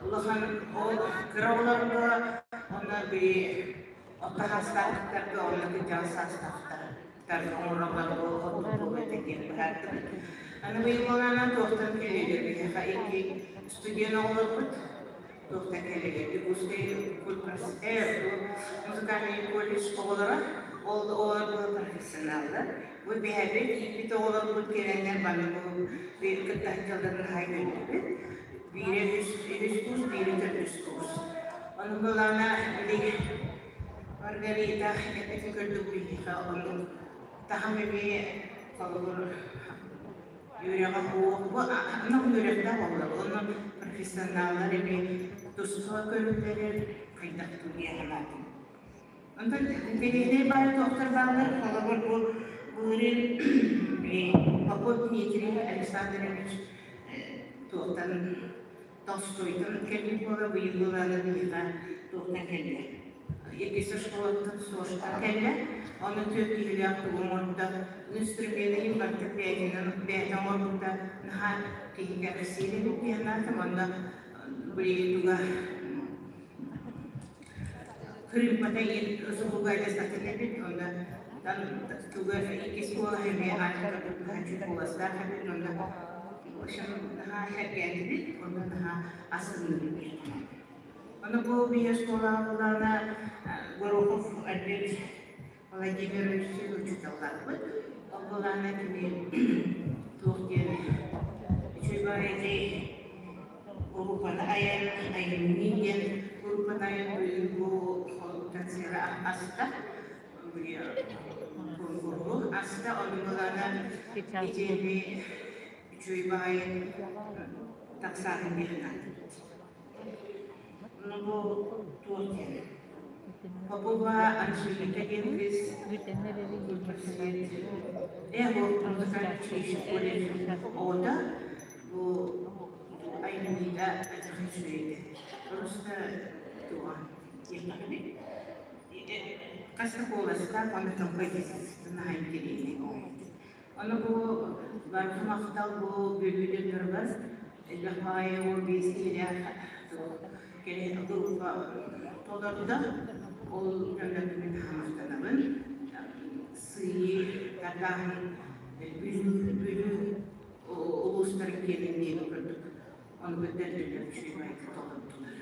улахан ол кыра оҕолорго онно быйыл Орто саастаахтарга уонна кырдьаҕас саастаахтарга оҥороллор ордук буолуо этэ диэн быһаардыбыт. Аны быйыл буолаанан туохтан кэллилэр биһиэхэ икки студент оҕолорбут туохтан кэллилэр Якутский музыкальный колледж оҕолоро ол оҕолор була профессионаллар. Бу биһэбит ииппит оҕолорбут кэлэннэр манна бу кыттааччыларын аһай көрдүбүт. Биирэ үс, үһүс курс, биирэ төрдүс курс. Ону былаана били Маргарита эппитин көрдүк биһиэхэ оннук таһым эмиэ холобур үөрэҕэ суох бу анал үөрэхтээх оҕолор онно профессионаллар эмиэ туспа көрүллэрэр хайдах диэн санаатым. Онтон интэриэһинэй баай туохтар бааллар холобур бу былырыын Попов Дмитрий Александрович туохтан Толстойтан кэлбит буола быйыл буолаары биһиэхэ туохтан кэллэ Иккис школаттан СОШтан кэллэ ону түөрт киһилээх тугу оҥорбута инструменын барыта бэйэтинэн бэйэтэ оҥорбута наһаа киһи кэрэхсиир эбит дии санаатым онно билигин туга кырыымпата суһуга сатын эбит онно туга иккис куолаһа эмиэ аанньа куоластаах эбит онно в общем наһаа сэргээтибит онно наһаа астынныбыт Ону бу биһи оскуолаҕа булаана Горохов Альберт Владимирович учууталлаахпыт. Ол булаана кини туох диэн үчүгэй баҕайы группаны айан айымньы диэн группаны айан быйыл бу концеры аста куонкуруһу аста ону булаана итини үчүгэй баҕайы тахсаатын диэн ааттыыбыт. Ну бу туох диэн Попова Анжелика диэн кыыс Эго музыкальный училище колледж оҕото бу айымньыта адьахан үчүгэй Просто туга диэхтэхпиний хас да куоластаах уонна композицияны наһаа интэриэһинэй Ону бу барҕа махтал бу Бүлүү дьонноругар элбэх баҕайы 15 киһилээх кэлин группа толордо. Ол дьоннорго мин махтанабын. Сыыйыы тардааһын Бүлүү Бүлүү улуустарын киэнин диэн курдук ону көрдөрдүлэр үчүгэй баҕайытык толордулар.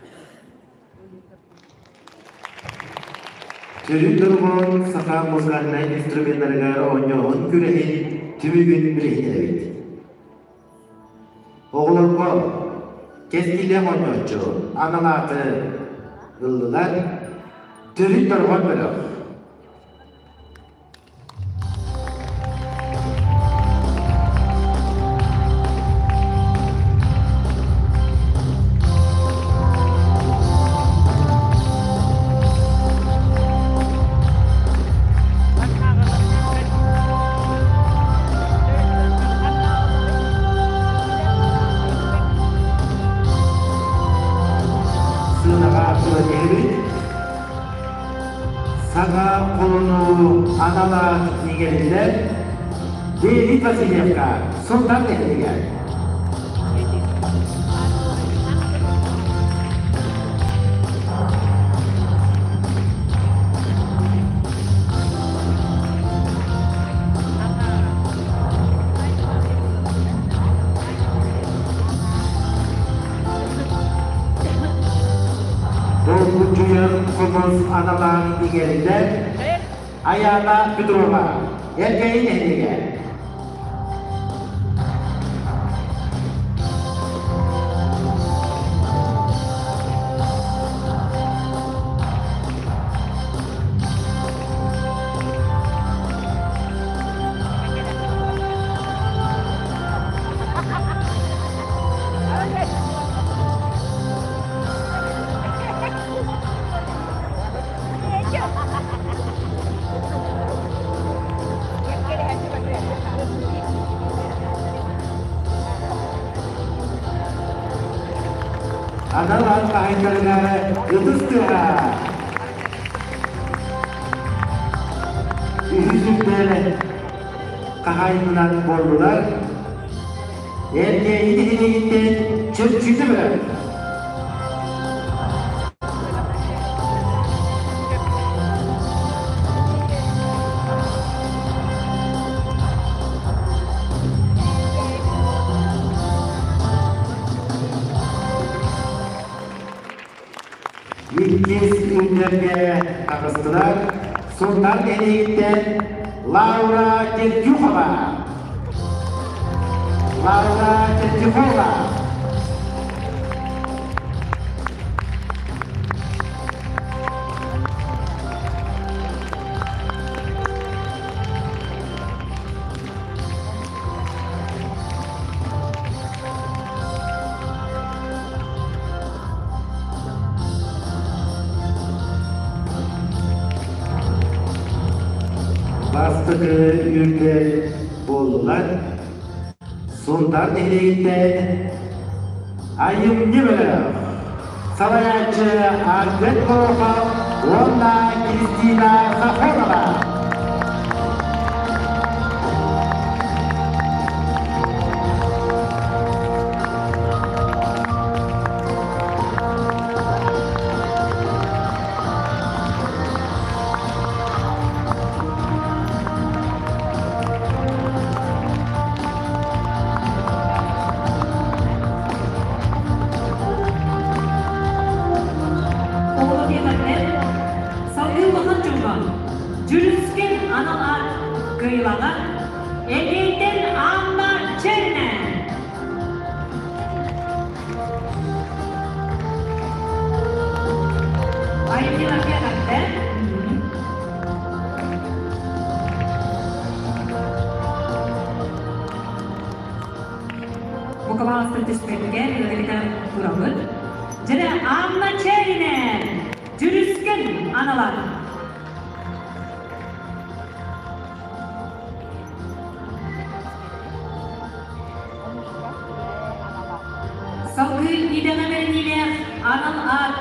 Сүрүн дорҕоон саха музыкальнай инструменнарыгар оонньооһун күрэһин түмүгүн билиһиннэрэбит. Оҕолорго кэскиллээх оонньооччу анал ааты ыллылар Төрүт дорҕоон бөлөх. хартыынаҕа туран иһэбит. Саҥа холону анала иҥэриллэр Леонид Васильевка Султан нэһилиэгэр. Долгуччуйар хомус аналаан иҥэриллэр Айаана Петрова, Эркэйи нэһилиэгэ. Анал аат хаһайдарыгар ытыс тыаһа. Үһүс үрдэл хаһаайынынан буоллулар. Эркээйи нэһилиэгиттэн чөмчүүтэ бөлөх. Иккис күннэргэ таҕыстылар Сунтаар нэһилиэгиттэн Лаура Тертюхова. Лаура Тертюхова. Бастакы үрдэл буоллулар. Сунтаар нэһилиэгиттэн Айымньы бөлөх салайааччы Альберт Горохов уонна Кристина Сафонова. Оҕолор диэтэхтэр, салгыы улахан дьоҥҥо Дьүрүскэн анал аат кыайыылааҕа Эдиэйтэн Анна Чернэ. Айымньыларга эҕэрдэ. Букабаҕастан түспэккэ ыарыытан турабыт. Дьэрэ Анна Черинэ Дьүрүскэн аналар. Салгыы идэҕэ бэриниилээх анал аат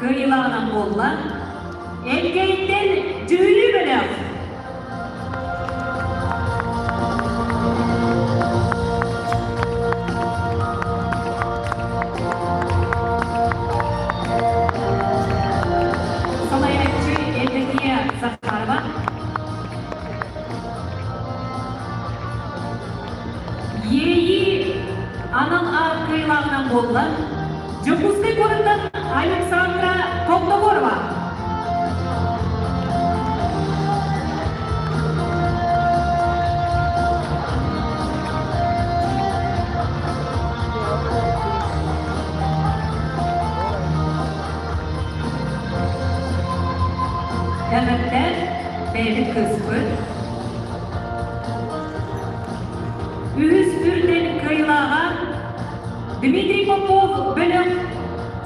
кыайыылааҕынан буолла Элгэйдэн Дьүһүйүү бөлөх. Салайааччы Евдокия Захарова. Иэйии анал аат кыайыылааҕынан буолла Дьокуускай куораттан Александра Колтогорова. Эҕэрдэ бэйэбит кыыспыт. Үһүс үрдэл кыайыылааҕа Дмитрий Попов бөлөх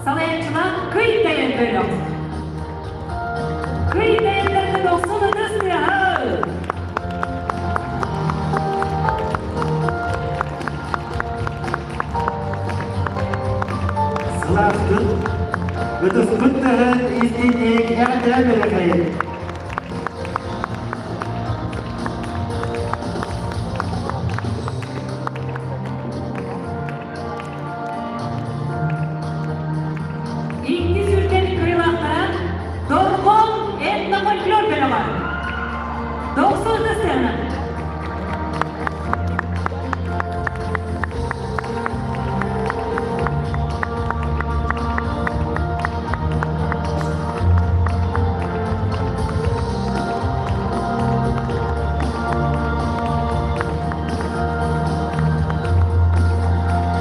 салайааччылаах Кый Дайан бөлөх. Кый Дайаннарга дохсун ытыс тыаһа! Сылаастык Ытыспыт тыһын истинник эҕэрдэ бэлэхин. Иккис үрдэл кыайыылаахтара Дорҕоон этнофольклор бөлөҕө. Дохсун сцена.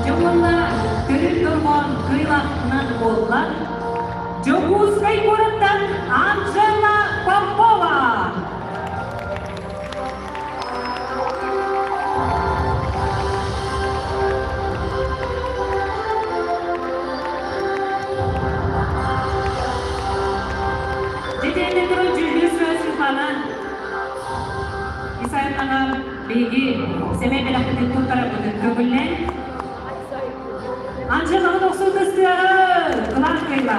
Дьэ уонна төрүт дорҕоон кыайыылаахтынан буолла Дьокуускай куораттан Анжела Попова. Дьэ туран дьүүллүүр сүбэ Светлана Исаевнаҕа биһиги сэмэй бэлэхпитин туттарарбытын көҥүллээн Анжелаҕа тохсун кыстыаҕы кылаан кыайла.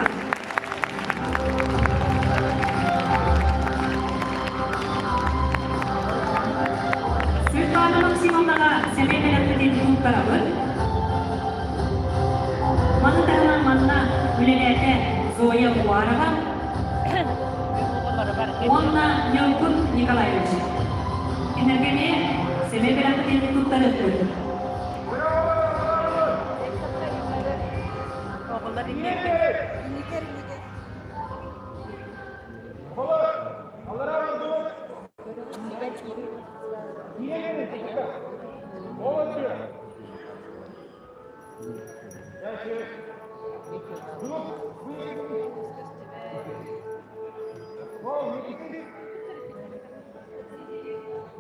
Светлана Максимовнаҕа сэмэй бэлэхпитин туттарабыт. Маны таһынан манна үлэлээтэ Зоя Уарова уонна Ньургун Николаевич. Кинилэргэ эмиэ сэмэй бэлэхпитин туттарыахпыт.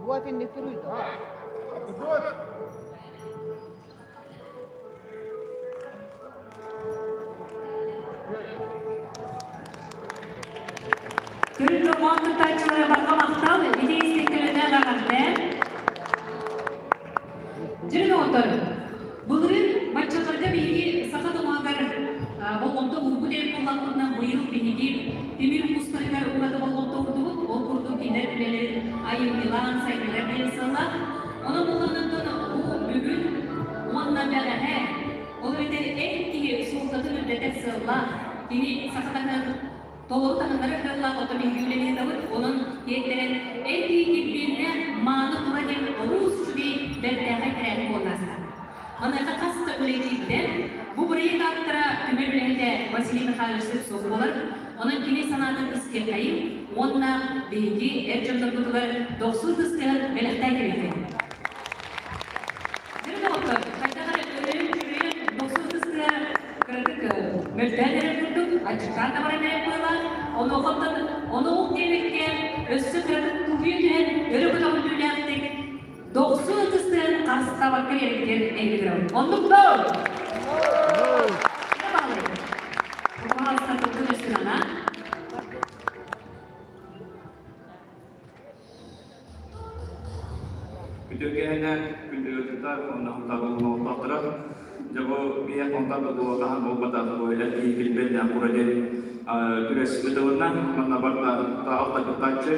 Вот и не трудно. Төрүт дорҕоон кыттааччылара барҕа махтал, ити истиктэринэ даҕаннэ. Дьиҥ оҕотор, былырыын баччаларга биһиги саха тумаһыгар болҕомто уурбут эбит буоллахпытына, быйыл биһиги тимир уустарыгар ураты болҕомто уурдубут. Ол курдук кинилэр үлэлэрин айымньылаан сайыннарар диэн сыаллаах. Онон буоллаҕына бу бүгүн уонна бэҕэһээ, ол эбэтэр эр киһи суолтатын үрдэтэр сыаллаах, кини саха таһынан толору таһыннарар кыаллаах ото биһиги үлэлиэтэбит. Онон тиэрдэрэн эр киһи килбиэннээх мааны тура диэн олус үчүгэй бэртээхэй тэрээһин буолла. Маныаха хас да үлэ киирдэ. Бу бырайыак ааптара түмэл үлэһитэ Василий Михайлович Слепцов буолар. Онон кини санаатын истиэхэйим уонна биһиги эр дьоннорбутугар дохсун тыстыһан бэлэхтээн кэбиһиэххэйим. Дьэ, доҕоттор, хайдах эрэ өрөйөн-чөрөйөн дохсун тыстыһа кыратык мөлтөөн эрэр курдук, аччыктаан да баран эрэр быһыылаах. Онуохаттан ону ол диэбиккэ өссө кыратык тулуйа түһэн өрө көтөҕүллүүлээхтик дохсун ытыстыһан харыстаабакка биэрбитигэр эйгэтирэбин. Оннук доо! Пожалуйста, тылгын өссүн ана. Үтүөкэһинэ күндү уонна хонтаабыллаахтара. Дьэ бу биһиэх хонтаабыллаахтахан буолбатах бу эр киһи килбиэннээх кура диэн күрэс ыытылынна. Манна барда алта кыттааччы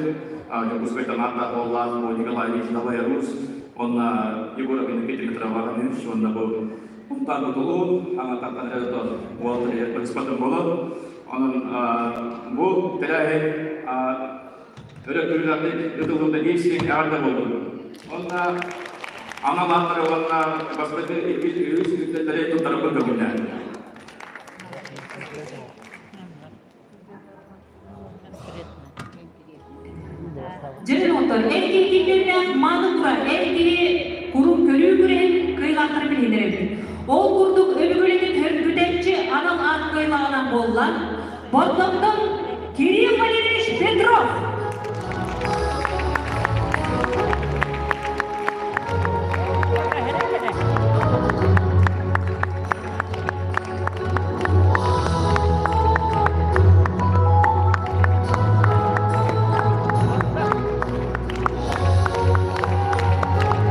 Дьокуускайтан ааттаах уоллаах бу Николай Ильич Далаярус уонна Егор Иннокентий Митрофанович уонна бу Хунтаан Тутулу аҥататтан эрэ уол быспатын болон онон бу тэрээһин өрө күүрүүлээхтик ытыллыбыта биир сирин эҕэрдэ буоллун. Уонна анал ааттары уонна бастакы иккис үһүс үктэллэри туттарарбын көҥүллээн. Дьэ, оттон эр киһи киллэрдээх мааны тура эр киһи куруук көрүү күрэһин кыайыылаахтарын билиһиннэрэбит. Ол курдук өбүгэлэрин хөргүтээччи анал аат кыайыылааҕынан буолла Бордоҥтон Кирилл Валерьевич Петров.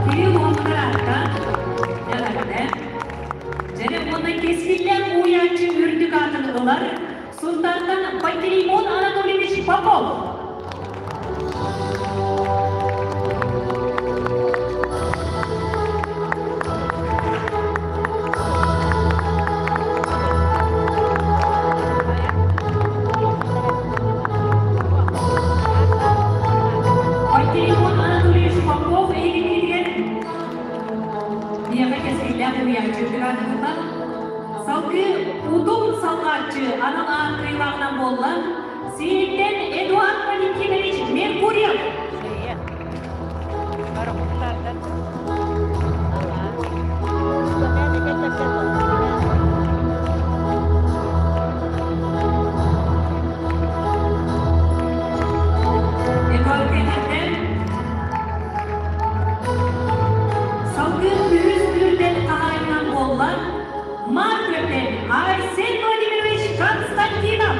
Кирилл Уһаммытараатта эҕэрдэ. Дьэрэ уонна кэскиллээх уһуйааччы үрдүк аатын ылар. Сунтаартан Пантелеймон Анатольевич Попов. Пантелеймон Анатольевич Попов эйгэтигэр Биэҕэ кэскиллээх уһуйааччы Градовна салгыы Утум салҕааччы анал аат кыайыылааҕынан буолла Сиэриттэн Эдуард Валентинович Меркурьев. Эдуард кэнниттэн Салгыы үһүс үрдэл хаһаайынан буолла Маркетен Айсен Владимирович Константинов.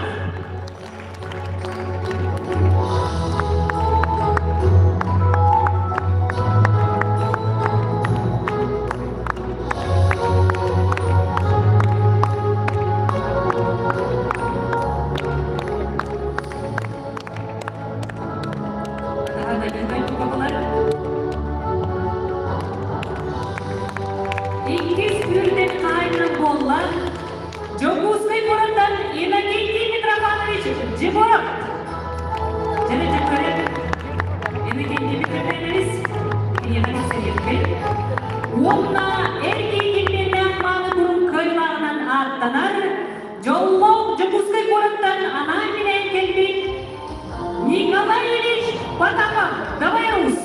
Иккис үрдэл хаһаайынан буолла Дьокуускай куораттан Иннокентий Митрофанович Жегоров. Дьэ, дьэ, Иннокентий Митрофанович, киниэхэ тиксэриэхпит. Уонна эр киһи килбиэннээх мааны курун кыайыылааҕынан ааттанар Дьоллоох Дьокуускай куораттан анаан-минээн кэлбит Николай Ильич Потапов, давай Рус!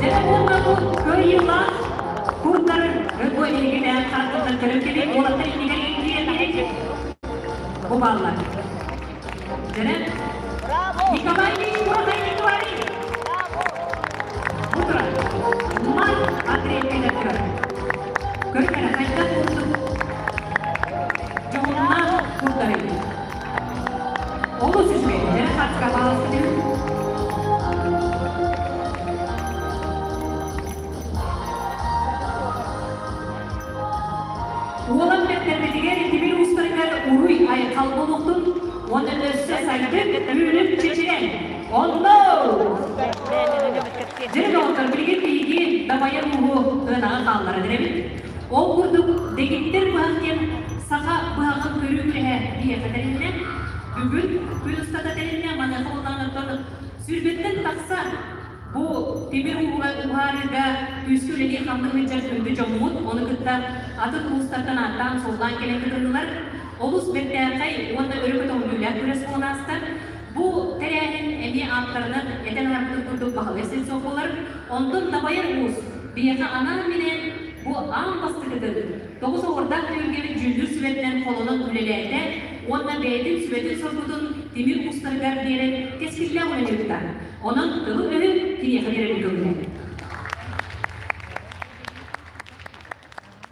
Дьэ уонна бу кыайыылаах курдары бу эһигинээн харахтарынан көрөн кэлин уолаттар иннигэр киирэн бу бааллар. Дьэ Николай Ильич Курахай Николай Бу турар. Мас Андрей кэлэ турар. Көрүҥ хайдах курдук дьоһуннаах курдары. Олус үчүгэй. Дьэ хатка бааласпытын. Уолан бэртэрбитигэр тимир уустарыгар уруй айхал буолуохтун уонна өссө сайдын үүнүн чэчирэн. Онно! Дьэ, доҕоттор, билигин биһиги дабайар ууһу тыанаҕа хаалларан эрэбит. Ол курдук, дэгиттэр быһах диэн саха быһаҕын көрүү күрэһэ биһиэхэ тэрилиннэ. Бүгүн күн устата тэрилиннэ, маныаха улааннартан сүүрбэттэн тахса Бу тимир ууга уһаарыыга күүскэ үлэлии-хамныы сылдьар күндү дьоммут, ону кытта атын улуустартан ааттаан-суоллаан кэлэн кытыннылар. Олус бэртээхэй уонна өрө көтөҕүллүүлээх күрэс буолан ааста. Бу тэрээһин эмиэ ааптарынан этэн аһарбытым курдук баһылай Сельцов буолар. Онтон Дабайар уус биһиэхэ анаан-минээн бу аан бастакытын тоҕус оҕурдаах түһүлгэбит дьүүллүүр сүбэтинэн холонон үлэлээтэ уонна бэйэтин сүбэтин-соргутун тимир уустарыгар биэрэн кэскиллээх үлэни ыытта. Онон тылы-өһү киниэхэ биэрэрин көҥүлэ.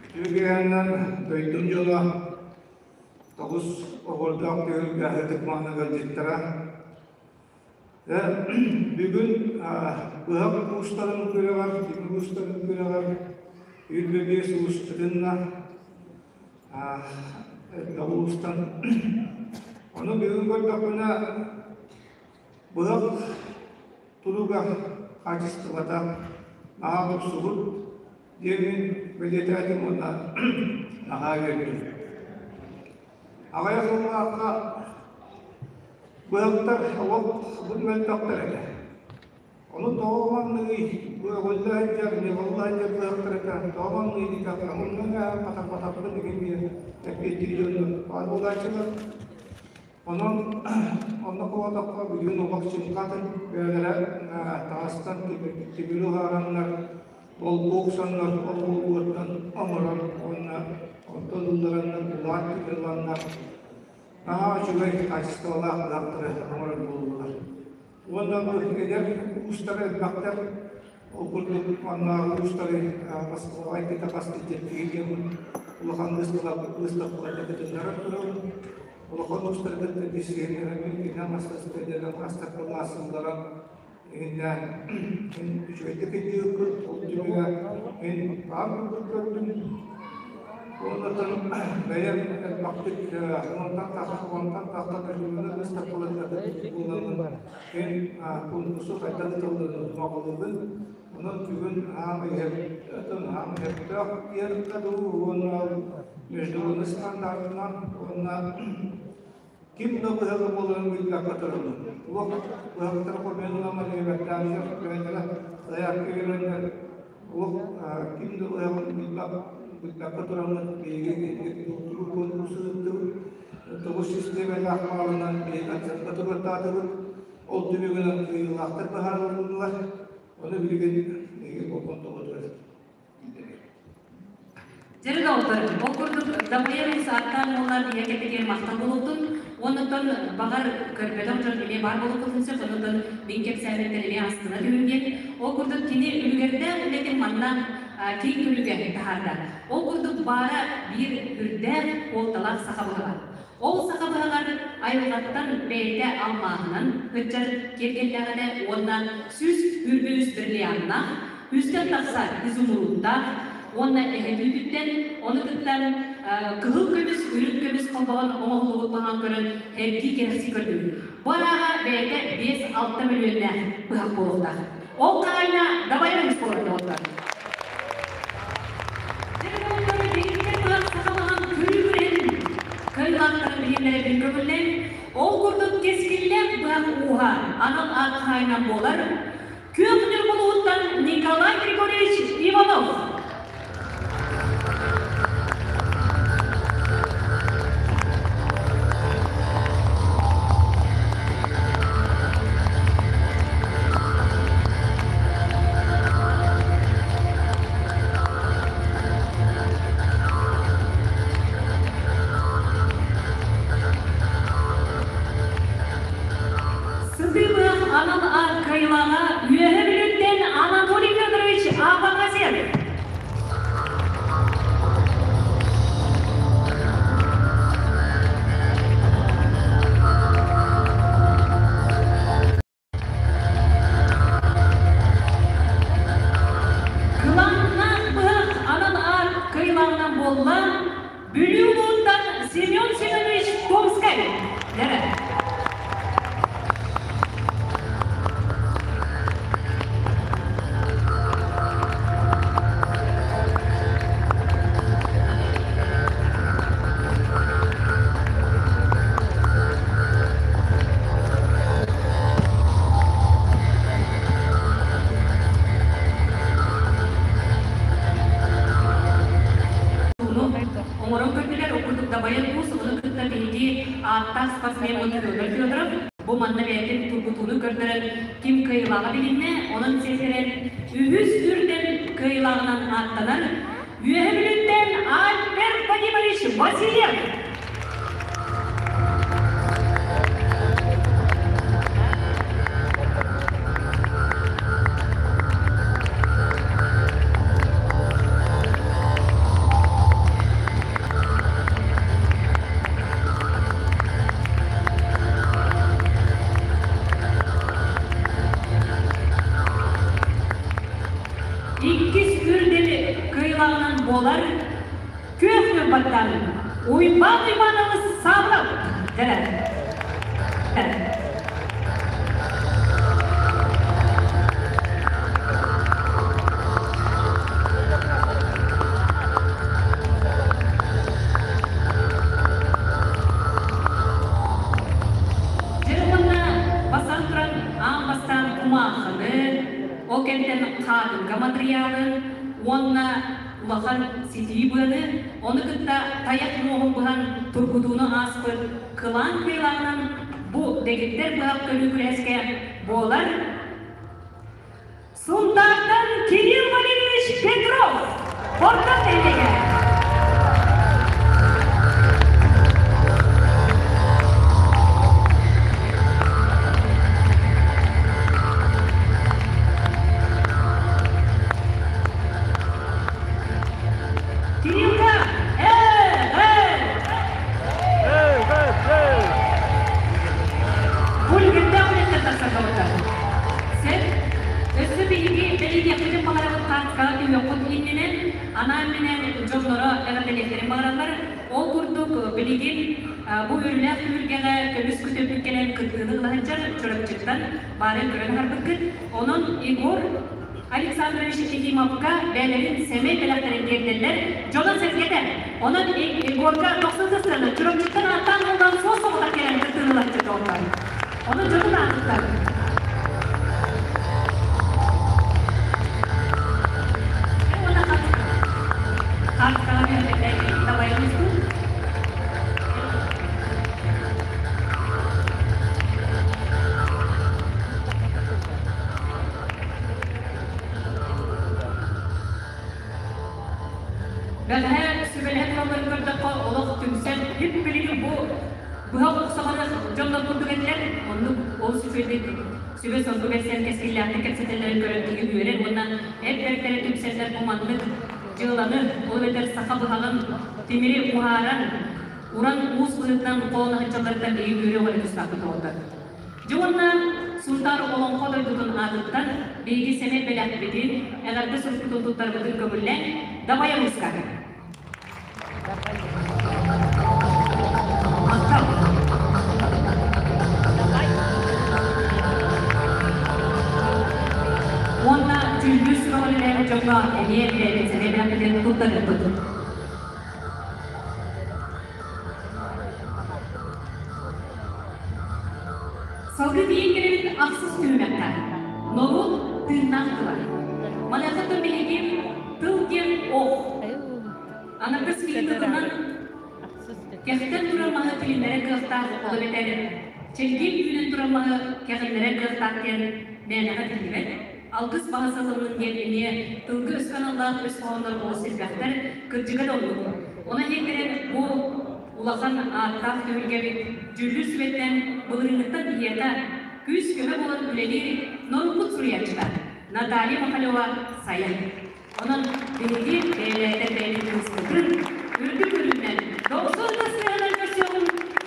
Үтүө киэһэннэн дойдум дьоно тоҕус оҕолордоох түһүлгэ ытык мааны ыалдьыттара. Бүгүн быһах уустарын күрэҕэр, тимир уустарын күрэҕэр 25 уус кытынна. Элбэх уустан. Ону бүгүн көрдөхпүнэ Быһах туруга хаачыстыбата наһаа тупсубут диэммин бэлиэтээтим уонна наһаа үөрдүм. Аҕыйах сыллаахха быһахтар олох бу мөлтөхтөр этэ. Ону тоҕо манныгый, бу өҕүллэ сылдьар, ньыҕылла сылдьар быһахтар этэ, тоҕо манныгый диэтэххэ, онно хатарбатахпын игин диэн эппиэттиир дьоннор баар буолааччылар. Онон онно холоотоххо бүгүн олох чыҥхатын бэйэлэрэ таҥастан тимири уһаараннар, болбуо охсоннор, ол болбуоттан оҥорор уонна онтон ыллараннар улаат тимир ыланнар наһаа үчүгэй хаачыстыбалаах быһахтары оҥорор буоллулар. Уонна бу эдэр уустар элбэхтэр. Ол курдук маннааҕы уустары Москваҕа иккитэ хас илдьэттиги диэн. Улахан быыстапкаларга кытыннаран турабын. Улахан уустарга билсиһиннэрэммин кинигэ мастарыскыайдарынан мастар-кылаас ылларан иһиннээн мин үчүгэйдик өйдүүрбүт, ол түмүгэ мин баар курдук көрдүм. Уоннатан бэйэм элбэхтик уонтан тахса уонтан тахса көрүүнү быыстапкаларга буоламмын мин куонкурсу хайдах ыытылларын моҕолуубун. Онон бүгүн аам иһэр аам иһэртээх диэн дуу уонна международный стандартынан уонна ким да быһаҕы буоларын билбэккэ турабын. Туох быһахтар хомуйан диэбэттээҕэр бэйэлэрэ заявка биэрэннэр олох ким да быһаҕын билбэккэ тураммыт биһиги турук конкурсу ыыттыбыт. Тоҕус систиэмэлээх баалынан биһиги концертка туруортаатыбыт. Ол түмүгүнэн кыайыылаахтар быһаарылыннылар. Ону билигин биһиги болҕомтобутугар Дьэрэ доҕоттор, ол курдук Дабайар Уус ааттаан уоллаан ийэ кэппитигэр махтал буолуохтун, уоннуттан баҕар көрбөтөх дьон эмиэ баар буолуоххутун сөп, оннуттан мин кэпсээбиттэн эмиэ астына түһүн диэн. Ол курдук кини үлүгэрдээх үлэтин манна киэҥ көрүүгэ таһаарда. Ол курдук баара биир үрдээх суолталаах саха быһаҕа. Ол саха быһаҕар айылҕаттан бэйэтэ алмааһынан сылдьар киэргэллээҕинэ уонна 123 бриллианнаах, үстэн тахса изумрудтаах уонна эһэ түүтүттэн, ону кытта кыһыл көмүс, үрүҥ көмүс холбоһон оҥоһуллубут баһаан көрөн эргии кэрэхсии көрдүбүт. Бу арааһа бэйэтэ 5-6 мөлүйүөннээх быһах буолуохтаах. Ол хаһаайына дабайар үс буолар доҕоттор. Кыайыылаахтарын билиэннэрин көҥүллээн, ол курдук кэскиллээх быһах ууһа анал аат хаһаайынан буолар Күөх Ньургулууттан Николай Григорьевич Иванов. Сытыылыах анал аат кыайыылааҕа Үөһэ Бүлүүттэн Анатолий Федорович Афанасьев. Кылааннаах быһах анал аат кыайыылааҕынан буолла Бүлүү улууһуттан Семен Семенович Томскай. Дэрэ. Оҥорон көрдүлэр, ол курдук Дабайан Уус, ону кытта биһиги ааттаах спортсмеммыт Федор Федоров бу манна бэйэтин тургутууну көрдөрөн ким кыайыылааҕа билиннэ, онон сиэттэрэн үһүс үрдэл кыайыылааҕынан ааттанар Үөһэ Бүлүүттэн Альберт Вадимович Васильев. Иккис үрдэли кыайыылааҕынан буолар Күөх Ньурбаттан Уйбаан Уйбаанабыс Саабынап кэлэр. Дьэ уонна басан туран аан бастаан кумаахыны, ол кэнтэн хаатыҥка матырыйаалын уонна улахан ситии быаны, ону кытта тайах муоһун быһан тургутууну ааспыт кылаан кыайыылааҕынан бу дэгиттэр быһах көрүү күрэскэ буолар Сунтаартан Кирилл Валерьевич Петров орто нэһилиэгэ. Кириллка билигин бу үөрүүлээх түһүлгэҕэ көмүс көтөппүт кэлэн кыттыыны ыла сылдьар Чурапчыттан баарын көрөн аһарбыккыт. Онон Егор Александрович Ефимовка бэйэлэрин сэмэй бэлэхтэрин тиэрдэллэр, дьоно-сэргэтэ. Онон Егорга тохсун сыстыаны Чурапчыттан ааттаан ыллаан суос соҕотох кэлэн кыттыыны ыла сылдьар Онон дьонун аатыттан Бэҕэһээ сүбэлэһэн туралларын көрдөххө, олох түмсэн, бүт билигин бу быһа охсоҕоно дьоннор курдук этилэр. Оннук олус үчүгэйдик сүбэ-соргу бэрсэн кэскиллээхтик кэпсэтэллэрин көрөн киһи үөрэр уонна эр бэртэрэ түмсэллэр бу маннык дьыаланы, ол эбэтэр саха быһаҕын тимири уһааран, уран уус быһыытынан хоһоон аһыччалларыттан биһиги үөрүөх эрэ тустаахпыт оҕолор. Дьэ уонна Сунтаар олоҥхо дойдутун аатыттан биһиги сэмэй бэлэхпитин, эҕэрдэ сурукпутун туттарбытын көҥүллээн Дабайа Муска. Махтал. Уонна дьүүллүүр сүбэҕэ үлэлээбит дьоҥҥо эмиэ бэйэбит сэмэй бэлэхпитин туттарыахпыт. Салгыы тиийэн кэлэбит ахсыс түһүмэххэ. Норуот тыыннаах тыла. Маныаха тыл биһиги тыл диэн ох. Аныгыс киһи тылынан кэхтэн турар маһы тилиннэрэр кыахтаах ол эбэтэр чэлгиэн үүнэн турар маһы кэҕиннэрэр кыахтаах диэн мээнэҕэ этиллибэт. Алгыс баһа сатанын диэн эмиэ тылга өскө аналлаах өс хоһооннор олус элбэхтэр, кырдьыга да оннук. Онон иһин бу улахан ааттаах түһүлгэбит дьүүллүүр сүбэттэн былырыыҥҥыттан биһиэхэ күүс-көмө буолан үлэлиир норуоппут суруйааччыта Наталья Махалева Сайа. Онон биһиги бэйэлээтэр бэйэбит кыыспытын үрдүк үрүнэн дохсун да сыанан көрсүөҕүҥ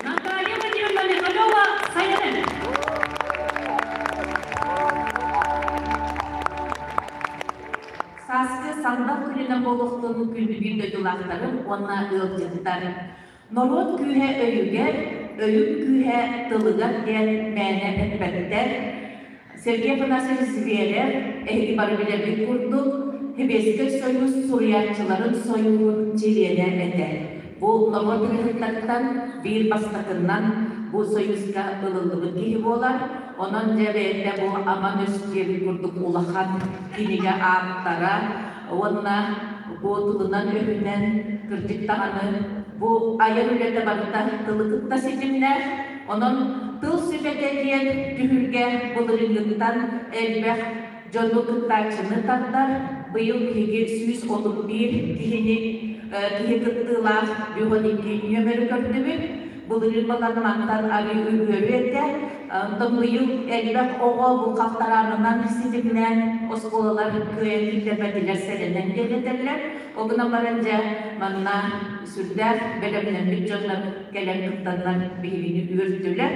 Наталья Владимировна Михалева Сайаны! Сааскы сандал күнүнэн буолуохтун күндү биир дойдулаахтарым уонна ыалдьыттар. Норуот күүһэ өйүгэр, өйүк күүһэ тылыгар диэн мээнэ эппэттэр. Сергей Афанасьевич Зверев, эһиги бары билэргит курдук, Сэбиэскэй Союз суруйааччыларын сойууһун чилиэнэ этэ. Бу норуот ырыаһыттарыттан биир бастакыннан бу союзка ылыллыбыт киһи буолар. Онон дьэ бэйэтэ бу Аман өс диэбит курдук улахан кинигэ ааптара уонна бу тылынан-өһүнэн кырдьык даҕаны бу айар үлэтэ барыта тылы кытта ситимнээх. Онон тыл сүбэтэ диэн түһүлгэ былырыыҥҥыттан элбэх дьону кыттааччыны тардар. Быйыл биһиги 131 киһини киһи кыттыылаах 112 нүөмэри көрдүбүт. Былырыын балаҕанаттан арыы үгүөрү этэ. Онтон быйыл элбэх оҕо бу халтараанынан ситимнээн оскуолалар кыайан киллэрбэтилэр сэрэнэн диэн этэллэр. Ол гынан баран дьэ манна сүрдээх бэлэмнэммит дьоннор кэлэн кыттаннар биһигини үөртүлэр.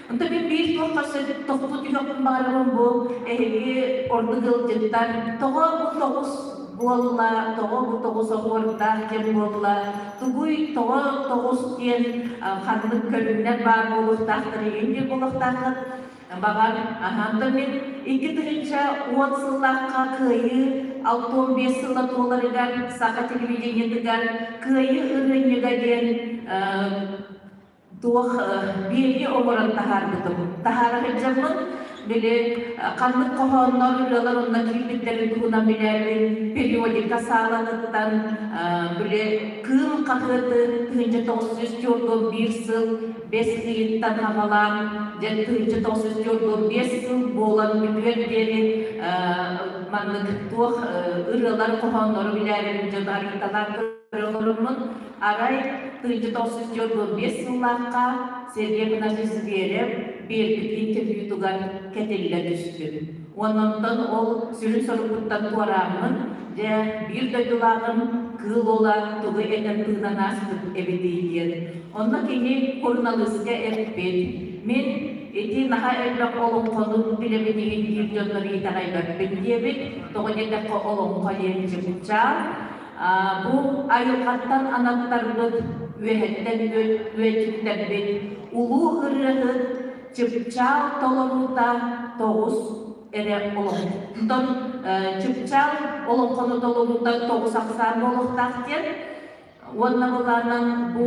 Онтон мин биир туохха тохтуу түһүөхпүн баҕарабын бу эһиги ордук ыалдьыттар тоҕо бу тоҕус буолла, тоҕо бу тоҕус оһуордаах диэн буолла, тугуй тоҕо тоҕус диэн ханнык көрүҥнэр баар буолуохтаахтар игин диэн буолуохтааххыт. Баҕар, аһаантан мин 2010 сыллаахха Кыайыы 65 сыла туоларыгар Саха телевидениетыгар Кыайыы ырыанньыга диэн туох биэрии оҥорон таһаарбытым. Таһаара сылдьаммын, били ханнык хоһооннор, ырыалар онно киирбиттэрин туһунан билээбин, периодика саалатыттан били Кыым хаһыаты 1941 сыл бэс ыйыттан аҕалаан, дьэ 1945 сыл буолан бүтүөр диэри маннык туох ырыалар хоһооннору билээрин дьон арыйталаан көрө олороммун Арай 1945 сыллаахха Сергей Афанасьевич Зверев биэрбит интервьютугар кэтиллэ түстүм. Уонна онтон ол сүрүн сорукпуттан туорааммын, дьэ, биир дойдулааҕым Кыыл Уола тугу этэн тыынан ааспыт эбитий диэн. Онно кини суруналыыска эппит, мин ити наһаа элбэх олоҥхону билэбин иһин диир дьоннор итэҕэйбэппин диэбит, тоҕо диэтэххэ олоҥхо диэн чыпчаал, Бу айылҕаттан анаттарбыт үөһэттэн үөтүктэрбит улуу ырыаһыт Чыпчаал толоруута тоҕус эрэ олоҥхоттон Чыпчаал олоҥхону толоруута тоҕус ахсаан буолуохтаах диэн. Уонна былаанан бу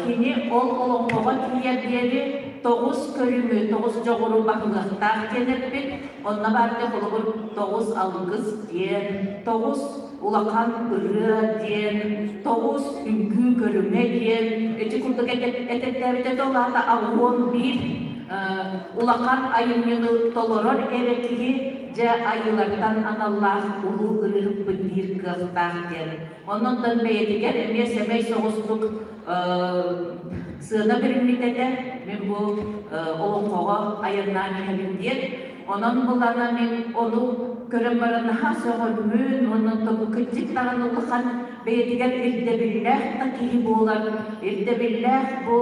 кини ол олоҥхоҕо тиийэр диэри тоҕус көрүҥү, тоҕус дьоҕуру баһылыахтаах диэн эппит. Онно баарга холобур тоҕус алгыс диэн, тоҕус улахан ырыа диэн, тоҕус үҥкүү көрүҥэ диэн ити курдук этэрдээбитэ ол аата 81 улахан айымньыны толорор эрэ киһи дьэ айыылартан аналлаах улуу ырыаһыппыт диир кыахтаах диэн. Онон бэйэтигэр эмиэ сэмэй соҕустук сыана бириммит этэ. Мин бу олоҥхоҕо айаннаан иһэбин диэн. Онон булана мин ону көрөн баран наһаа сөҕөммүн, онон бу кырдьык даҕаны улахан бэйэтигэр ирдэбиллээх да киһи буолар, ирдэбиллээх бу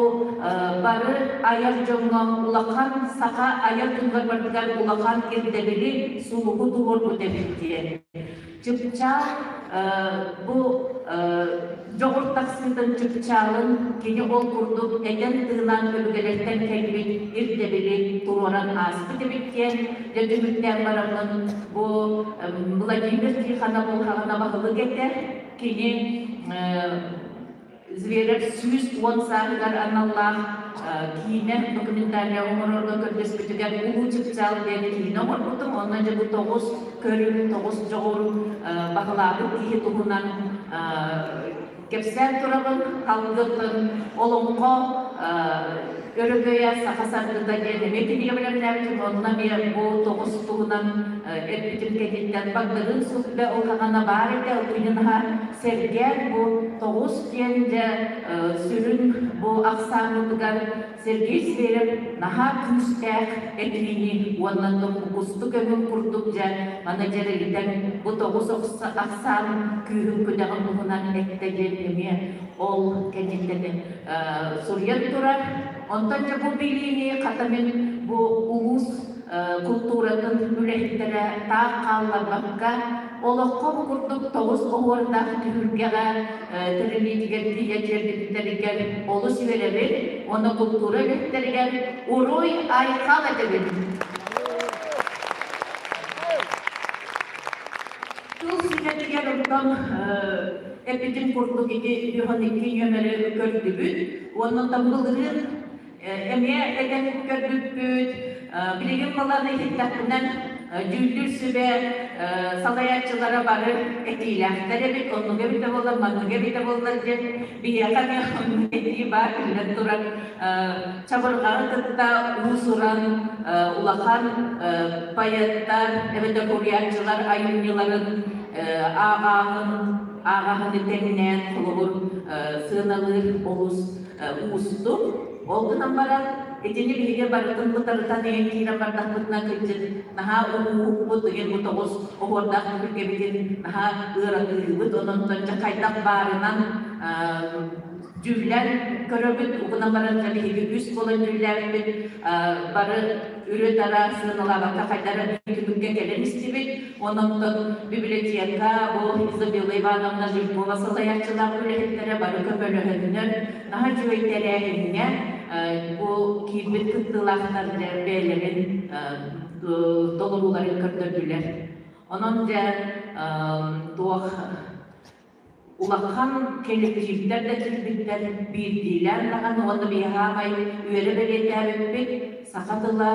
бары айар дьоҥҥо улахан саха айар дьонугар барытыгар улахан ирдэбили сулуһу туруорбут эбит диэн. Чыпчаал бу дьоҕур тахсыытын чыпчаалын кини ол курдук этэн-тыынан өбүгэлэртэн кэлбит ирдэбили туруоран ааспыт эбит диэн дьэ түмүктээн бараммын бу Владимир Тихонов улахан баһылык этэ. Кини Зверев 110 сааһыгар аналлаах киинэ документальнай оҥорорго көрдөспүтүгэр Улуу Чыпчаал диэн киинэ оҥорбутум. Онно дьэ бу тоҕус көрүҥ, тоҕус дьоҕур баһылаабыт киһи туһунан кэпсээн турабын. Халгыттан олоҥхо өрөгөйө саха саргыта диэн эмиэ кинигэ бэлэмнээбитим. Онно эмиэ бу тоҕус туһунан эппитим кэнниттэн Багдарыын Сүлбэ ол хаҕана баар этэ. Ол күнү наһаа Сэргээн бу тоҕус диэн дьэ сүрүн бу ахсааммытыгар Сергей Зверев наһаа күүстээх этиини уонна кустук өҥүн курдук дьэ маны дьэрэлитэн бу тоҕус ахсаан күүһүн күдэҕин туһунан эттэ диэн эмиэ ол кэнниттэн суруйан турар. Онтон дьэ бу билиини хата мин бу улуус култууратын үлэһиттэрэ таах хаалларбакка олоххо бу курдук тоҕус оһуордаах түһүлгэҕэ тэриллиитигэр тиийэ тиэрдибиттэригэр олус үөрэбин уонна култуура үлэһиттэригэр уруй айхал этэбин. Тыл сүгэтигэр оттон эппитим курдук ити 12 нүөмэри көрдүбүт уонна былырыын Эмиэ этэн көрбүппүт, билигин баланы иһиттэхпинэн дьүүллүүр сүбэ салайааччылара бары этиилээхтэр эбит, оннук эбитэ буоллар, маннык эбитэ буоллар диэн биһиэхэ эмиэ оннук этии баар биллэн турар. Чабырҕаҕы кытта уус-уран улахан поэттар эбэтэр суруйааччылар айымньыларын ааҕааһын, ааҕааһыны тэҥнээн холобур сыаналыыр олус уустук. Ол гынан баран, итини биһиги барытын бытарытан иһэн киирэн бардахпытына кырдьык наһаа уһуукпут, ыйын бу тоҕус оһуордаах түһүлгэбитин наһаа ыаратыыбыт, онон дьэ хайдах баарынан дьүүллээн көрөбүт, угунан баран дьэ биһиги үс буолан дьүүллээбиппит, бары үрү-тара сыаналаабакка хайдара түмүккэ кэлэн истибит. Онон библиотека бу Изабелла Ивановна Жиркова салайааччылаах үлэһиттэрэ бары көмөлөһөннөр наһаа үчүгэй тэрээһиҥҥэ бу киирбит кыттыылаахтар бэйэлэрин толорууларын көрдөрдүлэр. Онон дьэ туох улахан кэлэктииптэр да киирбиттэр биирдиилээн даҕаны уонна биһиэхэ аамай үөрэ бэлиэтээбиппит саха тыла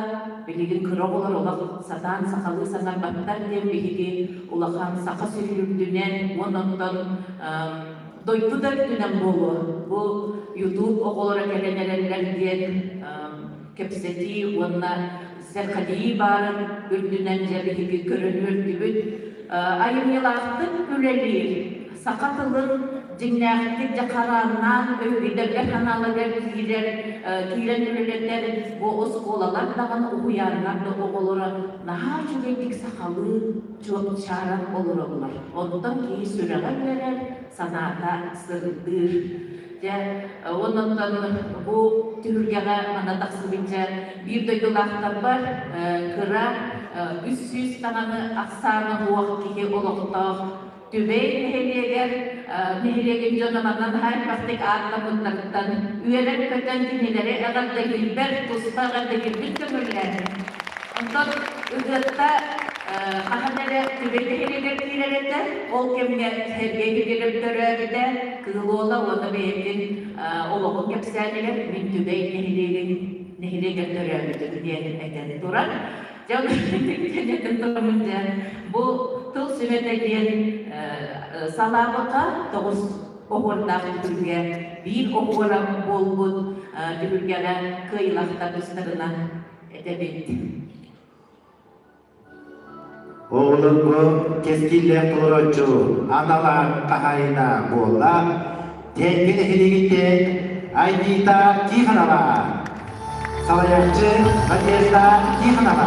билигин кыра оҕолор олох сатаан сахалыы саҥарбаттар диэн биһиги улахан саха сирин үрдүнэн уонна оттон дойду да үрдүнэн буолуо бу ютуб оҕолоро кэлэн эрэллэр диэн кэпсэтии уонна сэрхэдийии баарын үрдүнэн дьэ биһиги көрөн үөрдүбүт. Айымньылаахтык үлэлиир, саха тылын дьиҥнээхтик дьэ харааннаан өйгүдэргэ ханаалыгар киирэр, киирэн үлэлэтэр бу оскуолалар даҕаны уһуйааннар да оҕолоро наһаа үчүгэйдик сахалыы чуопчааран олороллор. Онтон киһи сүрэҕэ үөрэр, санаата сырдыыр. Дьэ, онон бу түһүлгэҕэ манна тахсыбычча биир дойдулаахтарбар кыра 300 даҕаны ахсаана суох киһи олохтоох. Түбэй нэһилиэгэр нэһилиэгин дьоно манна наһаа элбэхтик ааттаммыттарыттан үөрэн-көтөн кинилэри эҕэрдэлиирбэр туспа эҕэрдэлиирбин көҥүллээтим. Онтон Ыгыатта хаһан эрэ Түбэй нэһилиэгэр киирэр этэ. Ол кэмҥэ Сергей Кириллов төрөөбүтэ, Кыыл Уола уонна бэйэтин олоҕун кэпсээнигэр мин Түбэй нэһилиэгин нэһилиэгэр төрөөбүтүм диэн этэн турар. Дьэ, этэн тураммын дьэ, бу тыл сүмэтэ диэн салаабыка тоҕус оһуордаах түһүлгэ биир оһуора буолбут түһүлгэҕэ кыайыылаахтар тустарынан этэбит. Оҕолорго кэскиллээх толорооччу анал аат хаһаайына буолла Тэҥкэ нэһилиэгиттэн Айгита Тихонова, салайааччы Надежда Тихонова.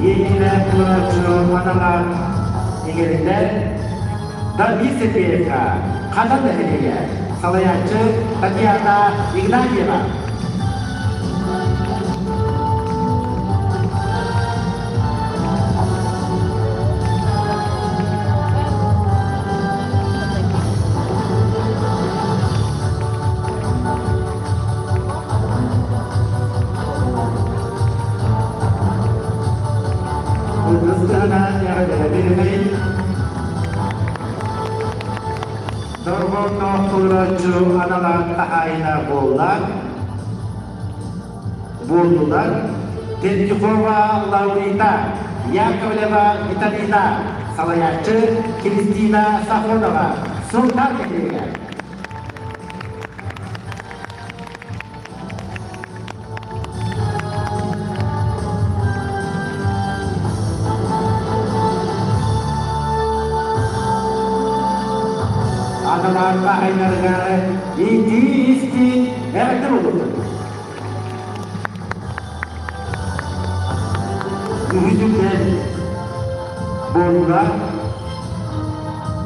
Иэйиилээх туорааччы аналаах иҥэриллэр Давид Сергеевка Хатан нэһилиэгэ салайааччы Татьяна Игнатьева. Кыргызстана эҕэрдэлэбин. Дорҕоонноох толорооччу аналаах хаһаайына буолла. Буоллулар Тентюхова Лаурита, Яковлева Виталина, салайааччы Кристина Сафонова, Султан нэһилиэгэ. Аналаарга айнарыгар итии-истиин эҕэрдэ буолуохтун. Үһүсүнэн буолла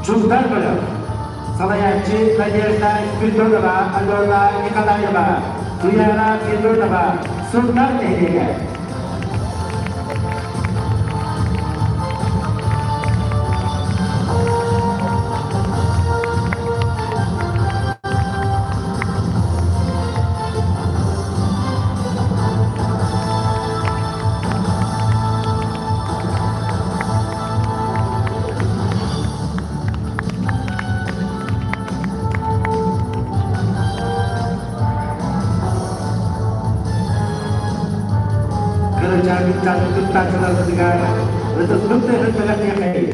Чултан бөлөх Салайааччы Надежда Спиридонова, Алена Николаева, Туяра Федотова, Сунтаар нэһилиэгэ. Кырачаан кыттааччыларбытыгар ытыспыт тыаһын бэлэхтиэхэйин.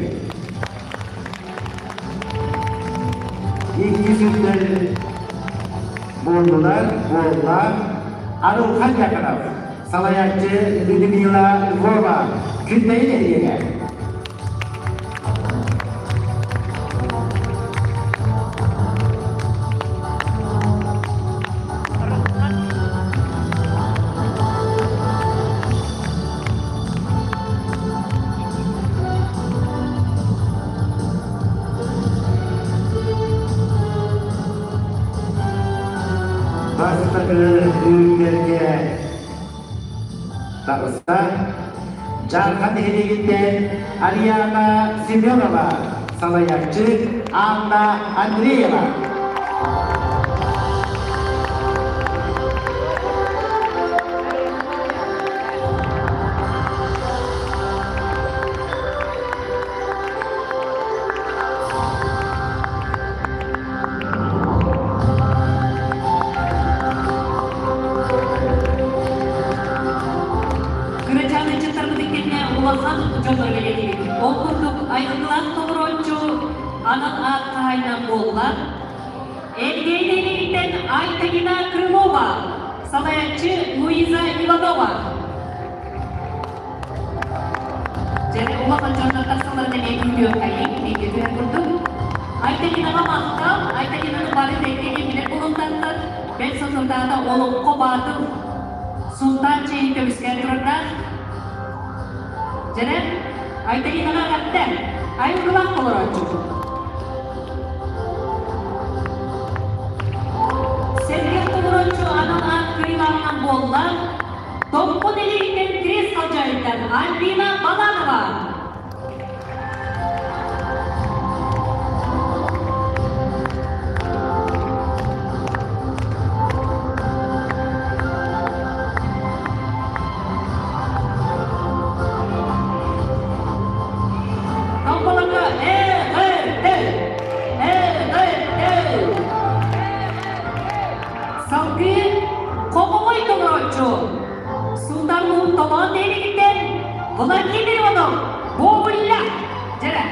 Икки сүрдэр буоллулар, буолла Арылхан Яконов, салайааччы Людмила Львова, Күндэйи нэһилиэгэ. Бастакы үүннэргэ таҕыста. Дьаархан нэһилиэгиттэн Ариана Семенова, салайааччы Анна Андреева. Кырачаан ыччаттарбыт иккитинэ улахан дьоннор бэлиэтиибит. Ол курдук айылгылаах толорооччу анал аат хаһаайына буолла. Элгээйи нэһилиэгиттэн Айталина Крылова, салайааччы Луиза Иванова. Дьэ, улахан дьоннор тахсалларын эмиэ күүтүөххэйиҥ, бииргэ түһэр курдук. Айталинаҕа махтал, Айталинаны бары тэҥҥэ билэр буолуохтаахтар. Бэл соторутааҕыта олоҥхо баатыр Султан чэйин көмүскээн турардаах. Дьэрэ, Айталинаҕа эҕэрдэ! Айылгылаах толорооччу. кыайыылааҕынан буолла Томпо нэһилиэгиттэн Крест Халдьаайыттан Альбина Баланова. Томполорго Э-Г-Т! Э-Г-Т! Салгыы Хомоҕой толорооччу Султан Толоон нэһилиэгиттэн Владимир Иванов Бобулля дьэрэ.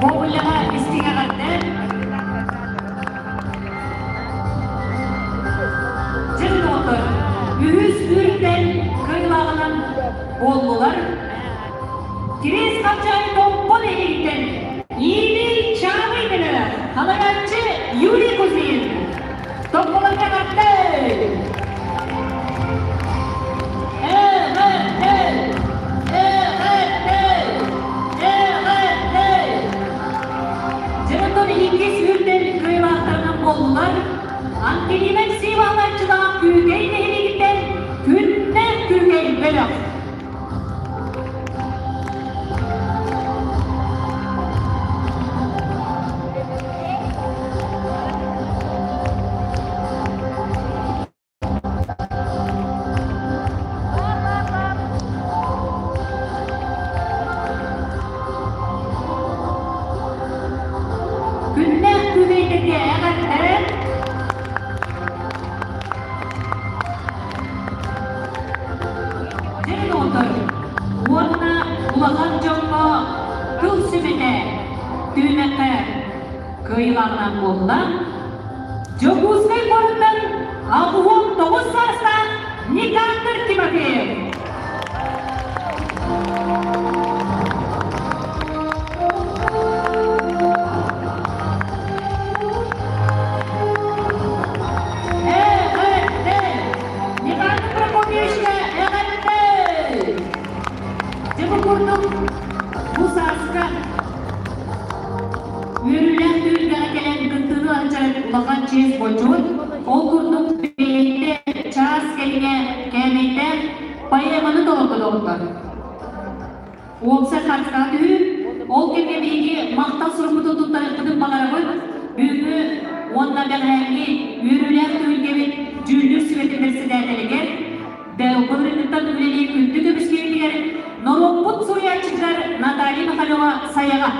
Бобулляҕа истиҥ эҕэрдэ. Дьэ доҕоттор, үһүс үүрүктэн кыайыылааҕынан буоллулар Кириэс Халдьаайы Томпо нэһилиэгиттэн Иилий Чаамый бөлөҕө, салайааччы Юрий Кузьмин. Томполорго эҕэрдэ! Эҕэрдэ! Эҕэрдэ! Эҕэрдэ! Дьэ онтон иккис үүрдэн кыайыылаахтарынан буоллулар Ангелина Алексеева алааччылаах Күүкэй нэһилиэгиттэн Күннээх Күүкэй бөлөх. Күннээх күбэйдэргэ эҕэрдэ! Дьэ доҕоттор, уонна улахан дьоҥҥо тыл сүбэтэ түһүмэххэ кыайыылааҕынан буолла Дьокуускай куораттан 69 саастаах Никандр Тимофеев. Эҕэрдэ! Никандр Прокопьевичка эҕэрдэ! Дьэ бу курдук бу сааска үөрүүлээх түһүлгэҕэ кэлэн кыттыыны ылар улахан чиэс бочуот, ол курдук бэйэтэ чаас кэриҥэ кээмэйдээх поэманы толордо доҕоттор. Уопсай харчыга түһүү, ол кэмҥэ биһиги махтал сурукпутун туттарыахпытын баҕарабыт. Бүгүҥҥү уонна бэҕэһээҥҥи үөрүүлээх түһүлгэбит дьүүллүүр сүбэтин бэрэссэдээтэлигэр Белгородтан үлэлиир күндү көмүскүөтүгэр норуоппут суруйааччытыгар Наталья Михалева Сайаҕа.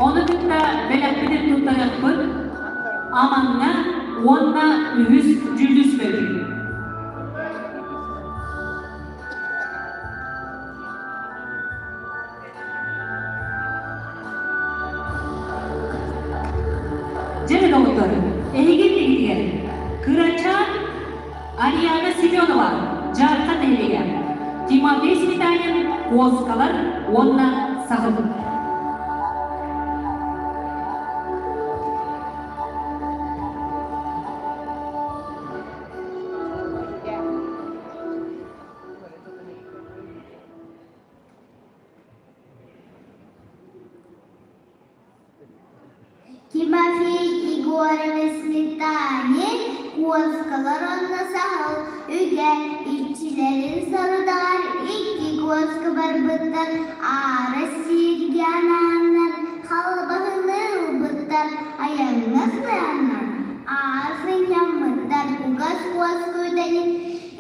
Ону кытта бэлэхпитин туттарыахпыт Амаҥҥа уонна үһүс дьүүллүүр сүбэбит. Дьэ, доҕоттор, эһиги иннигитигэр кырачаан Ариана Семенова Дьаархан нэһилиэгэ, Тимофей Сметанин Куоскалар уонна Саһыл. Тимофей Егорович Сметанин куоскалар уонна саһыл үгэ иччилэрин сорудаҕар икки куоска барбыттар аара сииргэ анааннар халбаһыны ылбыттар айаҥҥа сыаннар аар сынньаммыттар кугас куоска үтэни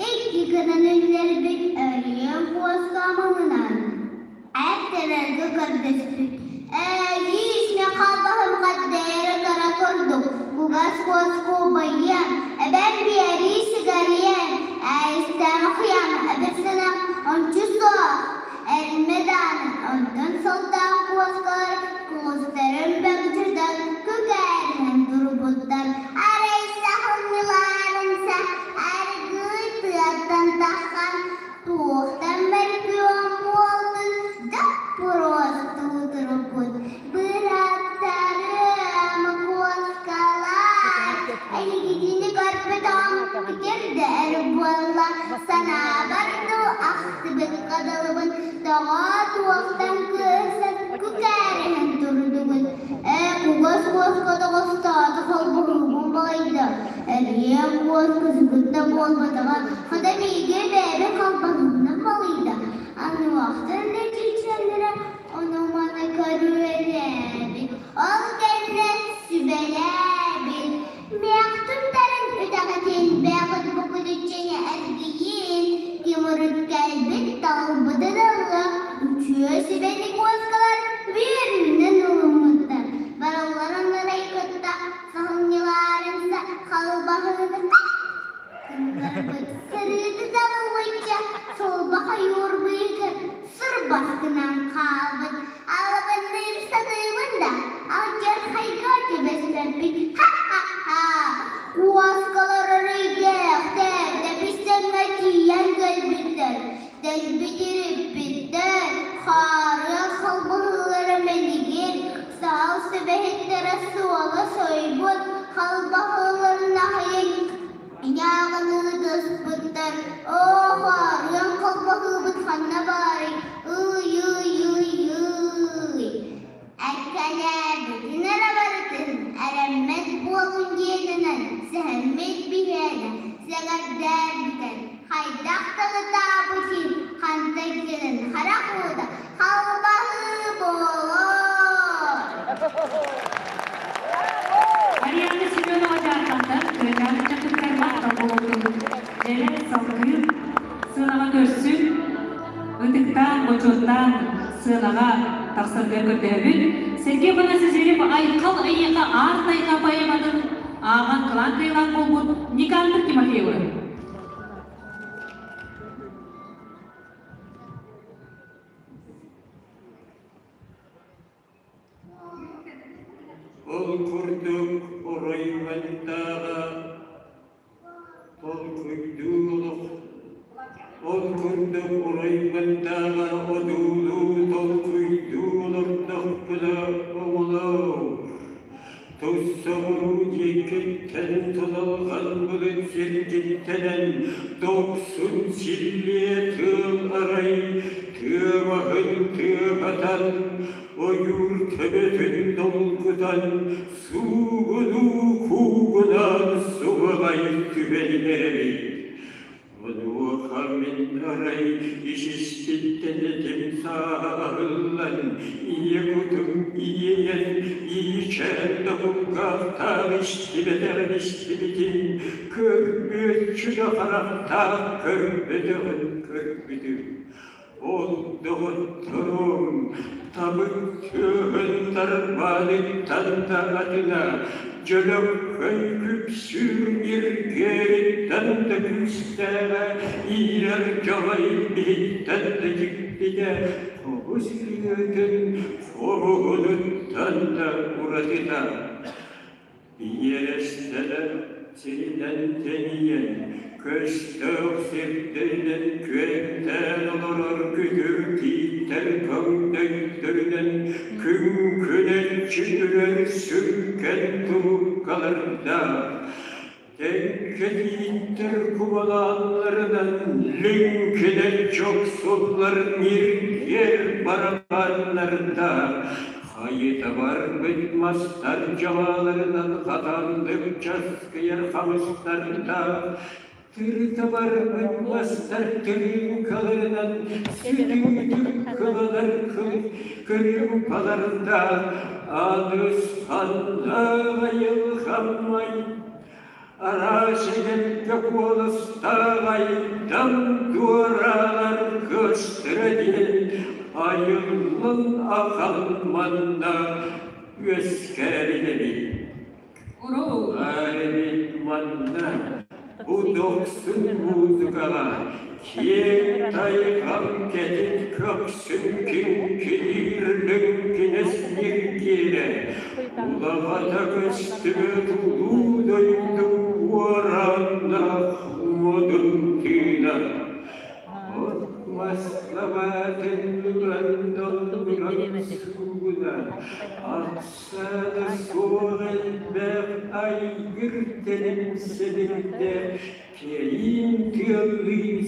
икки гынан үллэрбит өрүйэн куоска амалынан Эттэрэргэ көрдөспүт: «Эйиис, мин халбаһым хаддайара кыра курдук, кугас куоску убайыам, эбэм биэрии сигариэм, ээйистээх эбэсэнэм ончу суох, эринмэ даҕаны, онтон сылтаан куоскалар куустарын бөгдьүтэн күкээринэн турбуттар, арай сахылньылаарынса аргыый тыаттан таххан Туохтан мөлтүөн буолтун даппуруостуу турбут бырааттарым куоскалар эһигитини көрбөтөҕүм күтүрдэ эр буолла санаабар дуу ахтыбыт кадалыбын тоҕо туохтан кыыһырсан. куоска сүгүн да буолбатаҕа, хата миигин бэйэбин халбаһыынан балыйда. Ануахтан да чүүчээллэрэ ону-маны көрүөлээбит, ол кэннэ сүбэлээбит. Миэхтүнтэрин үтэҕитин бэҕит букутуччуну эргийин, Тимурут кэлбит талбытын ылла, үчүө сүбэни куоскалар үөрүүнэн ылыммыттар. Барылларын арай кытта саһылньылаарымса халбаһыыны гыннарбыт сырыыты табылбычча сылбах ойуур быыһыгар сырбас гынан хаалбыт. Алабынныыр сатыыбын да, алдьархайга түбэспэппин. Ха-ха-ха! Куоскалар эрэйдээхтэр, тэбис-тэҥҥэ тиийэн кэлбиттэр. Дэлби тириппиттэр, хаарыан халбаһыылара мэлигир, саал сүбэһиттэрэ суола сойбут, халбаһыыларын аһыйан Ньааҕыныы тыспыттар, оо, хаарыан холбоһуубут ханна баарый, ый-ый-ый-ый Эккэлээбитин эрэ барытын эрэммэт буолуҥ диэнинэн сэһэммит биһиэнэ сэҥэрдээбитин хайдах да ытаабытын хантан кэлэн харах уута халбаһыы буолуо. Ариана Семенова дьаархантан Кыайаан ыччатыттар махтал буолуохтун. Эрэ салгыы сыанаҕа көрсүн, ытыктаан, бочуоттаан сыанаҕа тахсарга көрдөһөбүн. Сергей Афанасьевич Айхал эйиэхэ Аар тайҕа поэматын ааҕан кылаан кыайылаах буолбут Никандр Тимофеевы. Ол курдук оройуоннааҕы толкуйдуу олох, ол курдук оройуоннааҕы одуулуу толкуйдуу олордохпуна оҕолоор, тус соҕуруу диэкиттэн тутулҕан былыт сиргиттэнэн дохсун силлиэ тыал арай тыа маһын тыаһатан ойуур төбөтүн долгутан суугунуу куугунаан субаҕай түһэн эрэбит. Онуоха мин арай ис-испиттэн этим сааһа аһыллан, ийэ кутум иэйэн, иичээн да кулгаахтаах истибэтэҕин истибитин, көрбүөччү да харахтаах көрбөтөҕүн көрбүтүм. Ол доҕотторум табык түөһүн тарбааныттан да атына, дьөлөккөй күпсүүр ньиргиэриттэн да күүстээҕэ, иирэр дьалай биһиттэн да дьиктитэ, хобус ырыатын хоһугунуттан да уратыта. Иэрэстэлэр сиринэн тэнийэн, көстөөх сирдэринэн күөнтээн олорор күтүр тииттэр көҥдөйдөрүнэн күҥкүнэччи үрэр сүҥкэн туруккалардаах, тэҥкэ тииттэр кубалааннарынан лиҥкинэччи охсуллар ньиргиэр барабаннардаах, Хайыта барбыт мастар дьалааларынан хатаннык часкыйар хамыстардаах, тырыта барбыт мастар тырыыҥкаларынан сүтүүтүк кыланар кырыымпалардаах, ааныс ханнаах айылҕаммай Араас эгэлгэ куоластаах айдам дуораалар кыастара диэн айыллан ахан манна үөскээбит эбит. Баар эбит манна бу дохсун музыкаҕа киэҥ тайҕам кэтит көхсүн киҥкиниир лүҥкүнэс ньиргиэрэ Улаҕата көстүбэт улуу дойду уорааннаах модун тыына. От мас лабаатын ылан доллуран суугуна, ахсаана суох элбэх айгыр тэлим сэбирдэ, кэриин тыаллыын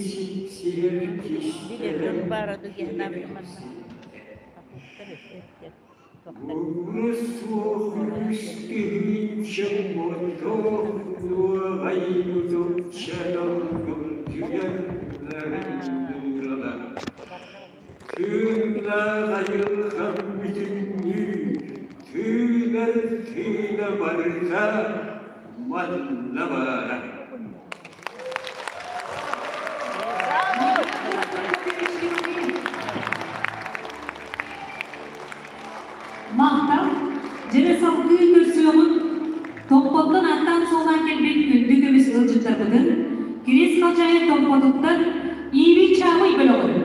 Муҥура суох үс тыһыынча мотох нуоҕай мутукча долгун түгэн нарын Тыыннаах айылҕам бүтүннүү тыынар тыына барыта манна баара. Махтал, дьэрэ салгыы көрсүөҕүн Томпоттон аттаан суолаан кэлбит күндү көмүс ыалдьыттарбытын Кириэс Халдьаайы Томпотуттан Иибий Чаабый бөлөҕүн.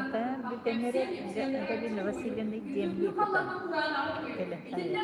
Ата бүтэн эрэ Галина Васильевна диэмлии тутан кэлэн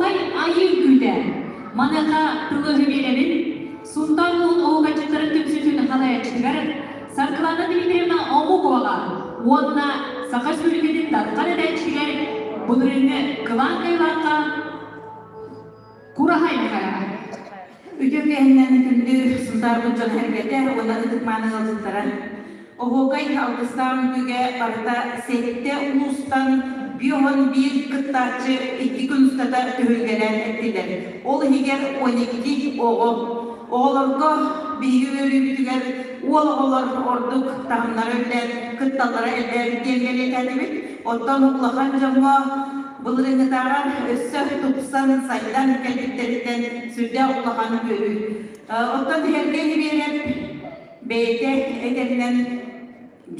Оһуохай айыы үҥкүүтэ. Маныаха тылы биэрэбин Сунтаар улууһун оһуохайдьыттарын түмсүүтүн халайааччытыгар Саргылана Дмитриевна Омуковаҕа уонна Саха Республикатын Дархан этээччитигэр былырыыҥҥы Кылаан Кыайыылаахха Кураһай Михайловна. Үтүө киэһэннэн күндү Сунтаарбыт дьон-сэргэтэ уонна ытык-мааны ыалдьыттара. Оһуокай алгыстаах үҥкүүгэ барыта сэттэ улуустан 51 кыттааччы икки күн устата түһүлгэлээн эттилэр. Ол иһигэр 12 оҕо. Оҕолорго биһиги үөрүүбүтүгэр уол оҕолор ордук таһымнара үрдээн кытталлара элбээбит диэн бэлиэтээтибит. Оттон улахан дьоҥҥо былырыыҥҥытааҕар өссө тупсан, сайдан кэлбиттэриттэн сүрдээх улахан үөрүү. Оттон Сергей Лебедев бэйэтэ этэринэн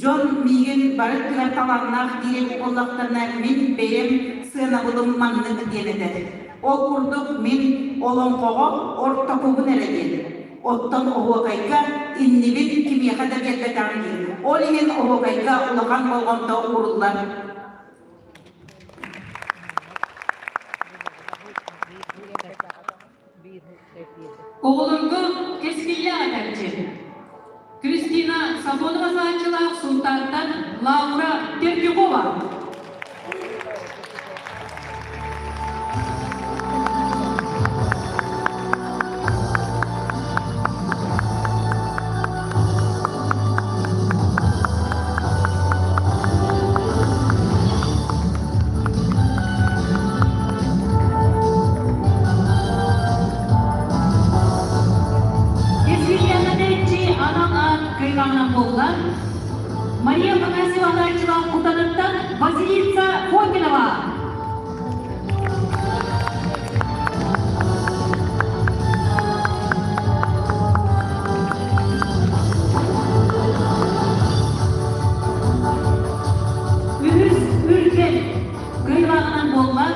дьон миигин бары өттүгэр талааннаах диир буоллахтарына, мин бэйэм сыанабылым маннык диэн этэр. Ол курдук мин олоҥхоҕо ортокубун эрэ диэн. Оттон оһуокайга иннибин кимиэхэ да биэрбэтэҕим диир. Ол иһин оһуокайга улахан болҕомто ууруллар. Оҕолорго кэскиллээх этээччи. Кристина Сафонова сааччылаах Сунтаартан Лаура Тертюкова. Кэскиллээх этээччи анал аат кыймаҥнан буолла. Мария Афанасьева Анааччылаах Кутаныттан Василиса Фокинова. Үһүс үрдэл кыайыылааҕынан буолла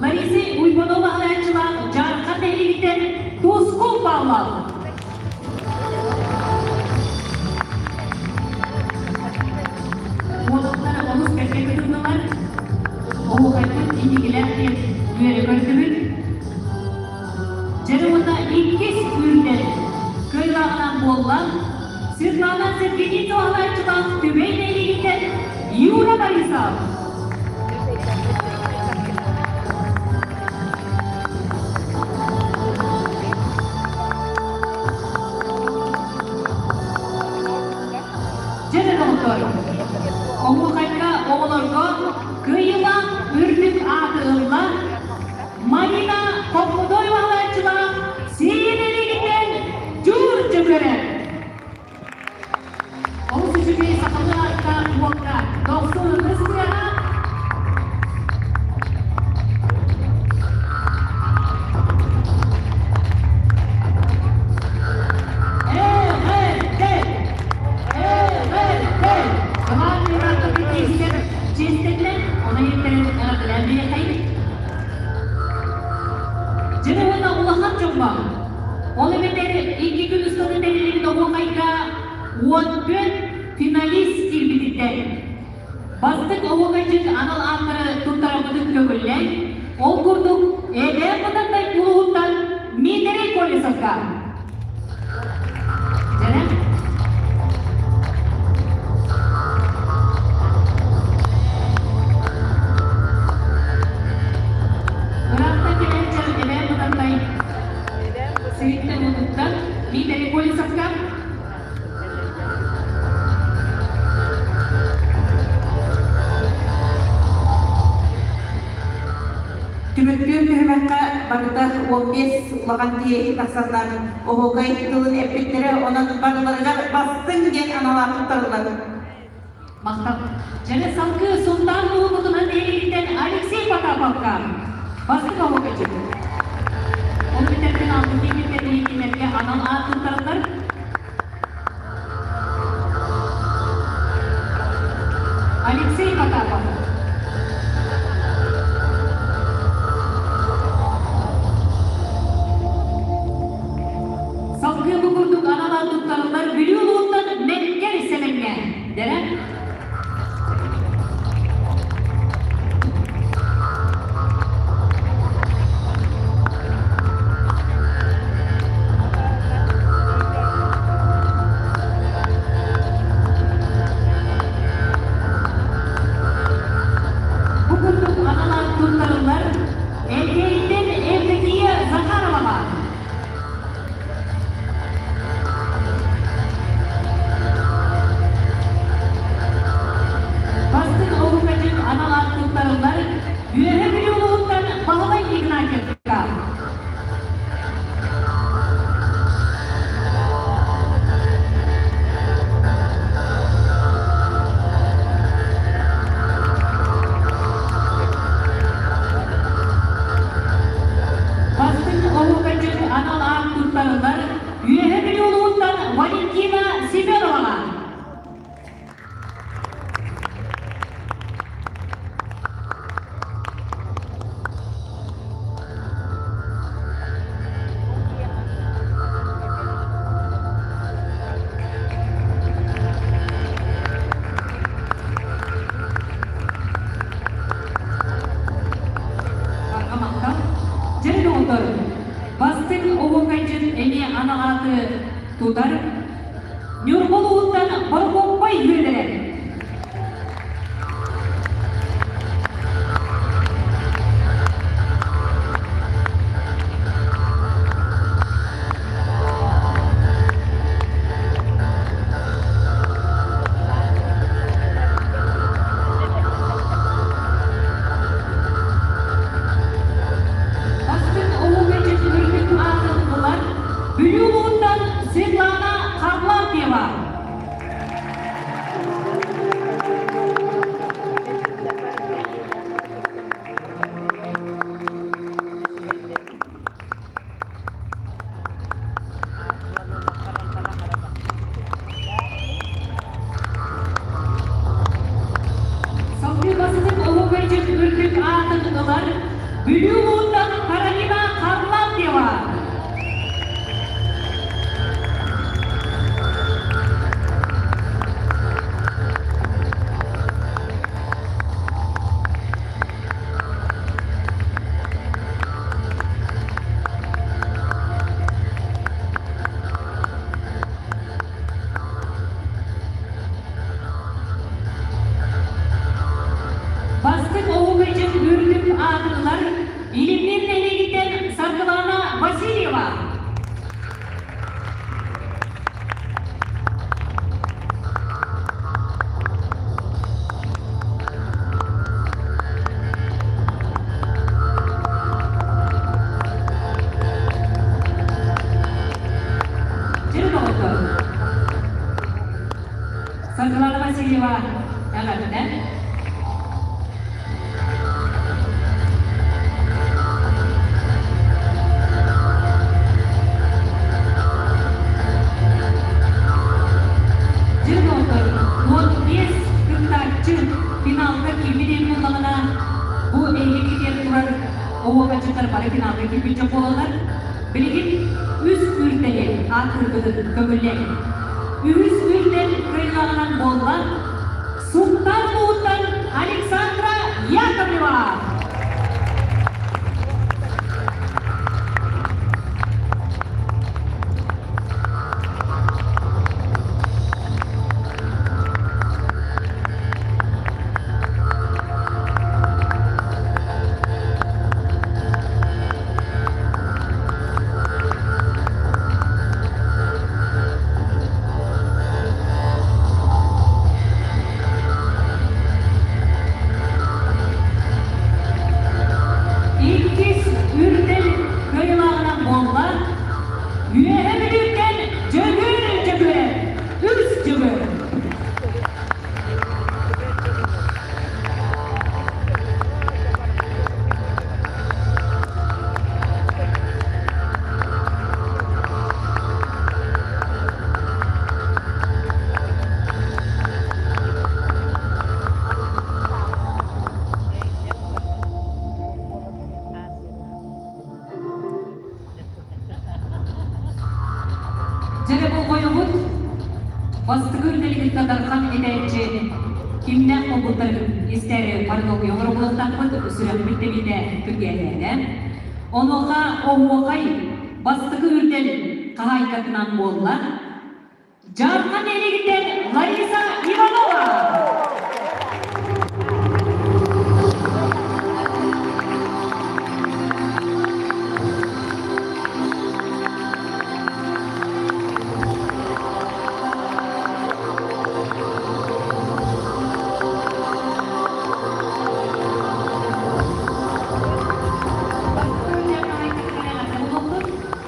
Лариса Уйбанова салайааччылаах Дьаархан нэһилиэгиттэн Тускул Павлов. Уолаттар олус бэркэ кытыннылар. Оһуохайбыт инникилээх диэн үөрэ көрдүбүт. Дьэ уонна иккис үрдэл кыайыылааҕынан буолла Светлана Сергеевна салайааччылаах Түбэй нэһилиэгиттэн Юра Борисов. Дьэ доҕоттор, оһуохайга оҕолорго кыайыылаах үрдүк ааты ылла Марина Хоппудоева салайааччылаах Сиэнэлигиттэн Дьуур Дьөгүөрэ. Олус үчүгэй сахалыы ааттаах уолга дохсун ытыс тыаһа. Эҕэрдэ! Эҕэрдэ! Кылаан ыраахтан тиийсэр чиэстэтинэн, онон иттэрин эҕэрдэлээн биэхэйин. Дьэ уонна улахан дьоҥҥо Ол эбэтэр икки күн устата тэриллибит оһуохайга 14 финалист киирбититтэн бастык оһуохайдьыт анал ааттары туттарарбытын көҥүллээн, ол курдук Эбээн Бытантай улууһуттан Дмитрий Колесовка. Дьэрэ. Ыраахтан кэлэн дьон Эбээн Бытантай Сириттэн уутуттан Дмитрий Колесовка. Түмүктүүр түһүмэххэ барыта 15 улахан киһи тахсаннар оһуокай тылын эппиттэрэ, онон барыларыгар бастыҥ диэн аналаах туттарыллар. Махтал. Дьэ салгыы Сунтаар улуутунан нэһилиэгиттэн Алексей Потаповка бастыҥ оһуокайдьыт. Ол бүтэртэн алтын тиийбиттэр кинилэргэ анал аат туттарыллар. Алексей Потапов. Салгыы бу курдук анал аат туттарыллар Бүлүү улууһуттан Мэҥкэр Сэмэҥҥэ. Дэрэ. туттарыллар Үөһэ Бүлүү улууһуттан Валентина Семеноваҕа. Барҕа Дьэ, доҕоттор, бастыҥ оһуокайдьыт эмиэ анал ааты тутар Ньурба улууһуттан Борокуоппай үөдэрэ. Бастыҥ оһуокайдьыт үрдүк аатын ылар Бүлүү улууһуттан Светлана Харлампьева. Салгыы бастыҥ оһуокайдьыт үрдүк аатын ылар Бүлүү улууһуттан Каролина Харлампьева. Бастыҥ оһуокайдьыт үрдүк аатын ылар Илимнир нэһилиэгиттэн Саргылана Васильева. Дьэ, доҕоттор, Саргылана Васильева эҕэрдэ. Дьэ, доҕоттор, 15 кыттааччы финалга киирбит диэн буоллаҕына, бу эһиги диэн турар оһуокайдьыттар бары финалга киирбит дьон буолаллар. Билигин үс үрдэли ааттыырбытын көҥүллээн. Үһүс үрдэл кыайыылааҕынан буолла Сунтаар улууһуттан Александра Яковлева. Иккис үрдэл кыайыылааҕынан буолла Үөһэ Бүлүүттэн Дьөгүөр Дьөгүөрэ, үс Дьөгүөр. Дьэ болҕойобут бастакы үрдэлигин Татархан этээччи кимнээх буолбуттарын истээри бары долгуйа олоробулуохтаахпыт, сүрэхпит тэбиитэ түргээтээдэ. Онуоха оһуохай бастакы үрдэл хаһаайкатынан буолла Дьаархан нэһилиэгиттэн Лариса Иванова.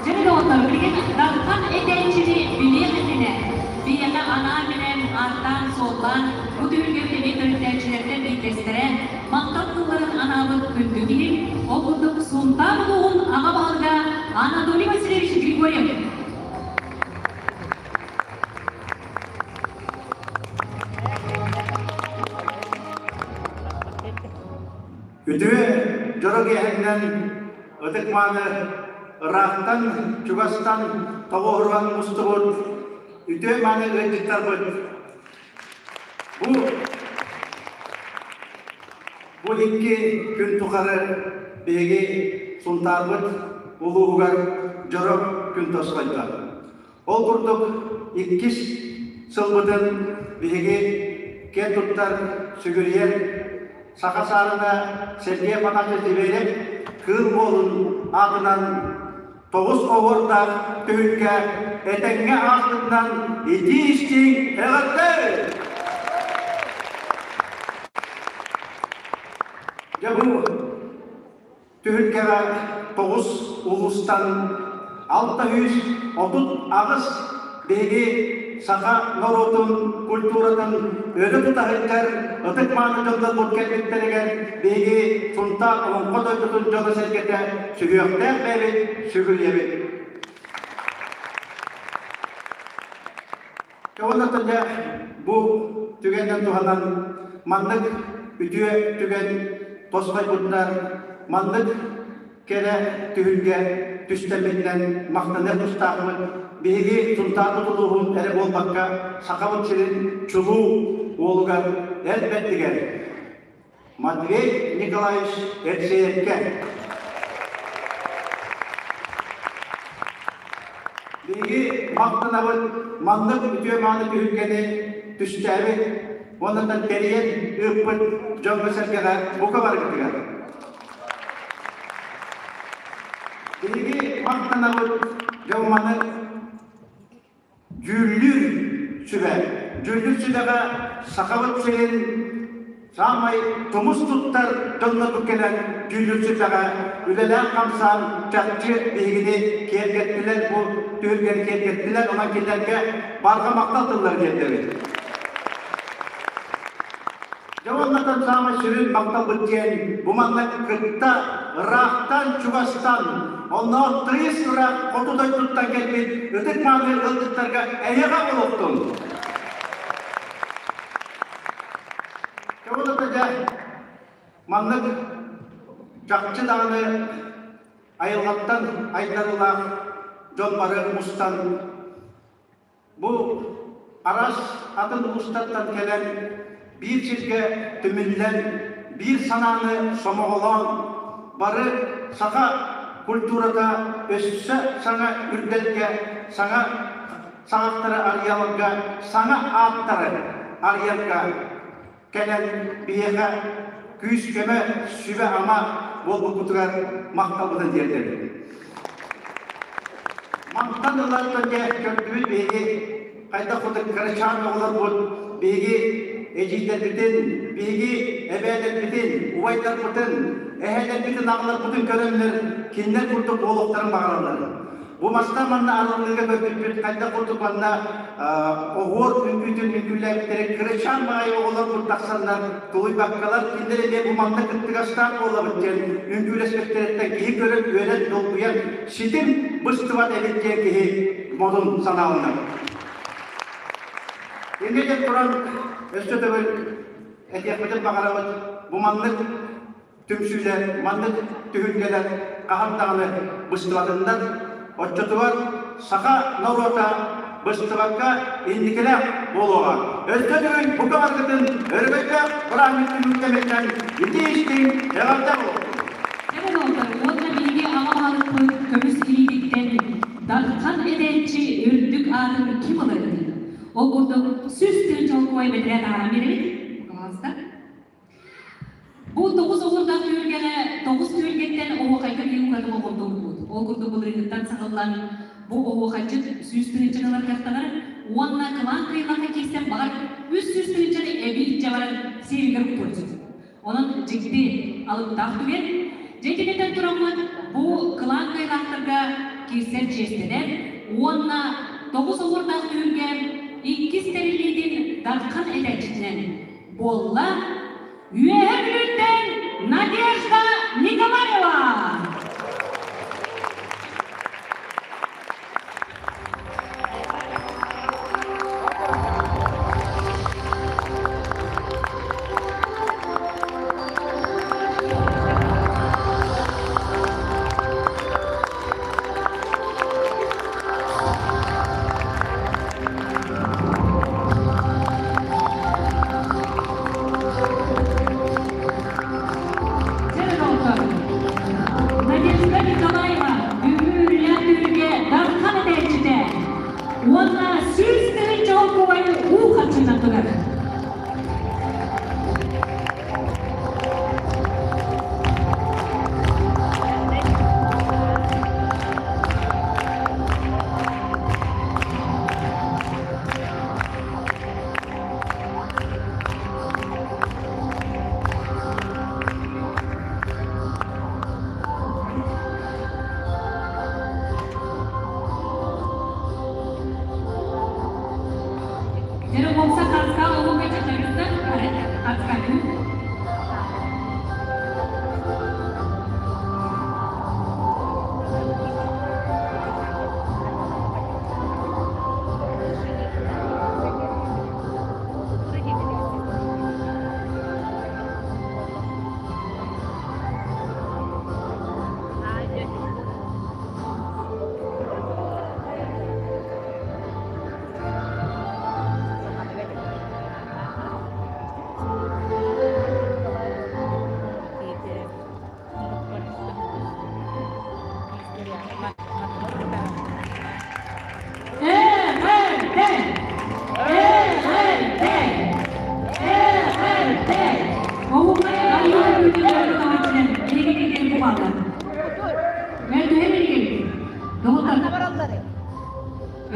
Дьэ, доҕоттор, билигин Дархан этээччини билиэх иннинэ, биһиэхэ анаан-минээн ааттаан-суоллаан бу түһүлгэ эмиэ төрүттээччилэртэн биирдэстэрэ махтал тылларын анаабыт күндү киһи, ол курдук Сунтаар улууһун аҕа баһылыга Анатолий Васильевич Григорьев. киэһэннэн ытык-мааны ыраахтан, чугастан тоҕуоһуран мустубут үтүө-мааны ыалдьыттарбыт. Бу бу икки күн тухары биһиги Сунтаарбыт улууһугар дьоро күн тосхойдо. Ол курдук иккис сылбытын биһиги киэн туттар, сүгүрүйэр саха саарына Сергей Афанасьевич Зверев Кыыл Уолун аатынан тоҕус оһуордаах түһүлгэ этэҥҥэ ааспытынан итии-истиҥ эҕэрдэ! Дьэ бу Түһүлгэҕэ тоҕус улуустан 638 биһиги саха норуотун культуратын өрө тута сылдьар ытык-мааны дьоннорбут кэлбиттэригэр биһиги Сунтаар Олоҥхо дойдутун дьоно-сэргэтэ сүһүөхтээх бэйэбит сүгүрүйэбит. Уонна дьэ бу түгэнинэн туһанан маннык үтүө түгэн тосхойбутунан маннык кэрэ түһүлгэ түстэммитинэн махтаныах тустаахпыт. Биһиги Сунтаарбыт улууһун эрэ буолбакка, Сахабыт сирин чулуу уолугар эр бэрдигэр Матвей Николаевич Эрсиэккэ Биһиги махтанабыт маннык үтүө-мааны түһүлгэни түстээбит уонна тэрийэн ыыппыт дьоҥҥо-сэргэҕэ бука барыгытыгар. Биһиги махтанабыт дьон-маны Дьүүллүүр сүбэ. Дьүүллүүр сүбэҕэ Сахабыт сирин саамай тумус туттар дьоннорбут кэлэн дьүүллүүр сүбэҕэ үлэлээн-хамсаан чахчы биһигини киэргэттилэр, бу түһүлгэни киэргэттилэр, онон кинилэргэ барҕа махтал тыллары тиэрдэбит. Дьэ уоннатан саамай сүрүн махталбыт диэн бу манна кытта ыраахтан, чугастан, оннооҕор тыйыс ыраах хоту дойдуттан кэлбит ытык-мааны ыалдьыттарга эйэҕэ олохтун! Дьэ уонна дьэ маннык чахчы даҕаны айылҕаттан айдарыылаах дьон бары мустан Бу араас атын улуустартан кэлэн биир сиргэ түмүллэн, биир санааны сомоҕолоон, бары саха культурата өссө саҥа үрдэлгэ, саҥа саҕахтары арыйаларга, саҥа ааттары арыйарга кэлэн биһиэхэ күүс-көмө, сүбэ-ама буолбуппутугар махталбытын тиэрдэбит. Мантан ылан дьэ көрдүбүт биһиги хайдах курдук кырачаан оҕолорбут биһиги эдьиийдэрбитин, биһиги эбээлэрбитин, убайдарбытын, эһээлэрбитин, аҕаларбытын көрөннөр кинилэр курдук буолуохтарын баҕараллар. Бу мастар манна арыллыыга көрбүппүт хайдах курдук манна оһуор үҥкүүтүн үҥкүүлээбиттэрэ кырачаан баҕайы оҕолор тахсаннар тулуйбаккалар кинилэр эмиэ бу манна кыттыгастаах буолабыт диэн үҥкүүлэспиттэриттэн киһи көрөн үөрэн долгуйан ситим быстыбат эбит диэн киһи модун санааланар. Инньэ диэн туран өссө төгүл этиэхпитин баҕарабыт бу маннык түмсүүлэр, маннык түһүлгэлэр хаһан даҕаны быстыбатыннар, оччотугар саха норуота быстыбакка инникилээх буолуоҕа. Өссө төгүл бука баргытын өрөгөйдөөх бырааһынньык түмүктэмиттэн итии-истиҥ эҕэрдэ буолуохтун! Уонна биһиги аҕа баһылыкпыт көмүс илиититтэн Дархан этээччи үрдүк аатын ким ылар эбитий? Ол курдук 100 чолкуой бэтэрээт ааҕан биэрэбит. Пожалуйста. Бу тоҕус оҕурдаах түһүлгэҕэ тоҕус түһүлгэттэн оһуохайга биир ураты болҕомто уурбут. Ол курдук былырыыҥҥыттан саҕыллан бу оһуохайдьыт 100 тыһыынчаны ылар кыахтанар уонна кылаан кыайыылаахха киирсэн баҕар 300 тыһыынчаны эбии илдьэ баран сиэбигэр уктуон сөп. Онон дьикти алыптаах түгэн. Дьэ итинтэн тураммыт бу кылаан кыайыылаахтарга киирсэр чиэстэнэр уонна тоҕус оҕурдаах түһүлгэ иккис тэриллиитин Дархан этээччитинэн буолла Үөһэ Бүлүүттэн Надежда Николаева! Дьэрэ уопса хаска олуга чачарыттан хасканыы.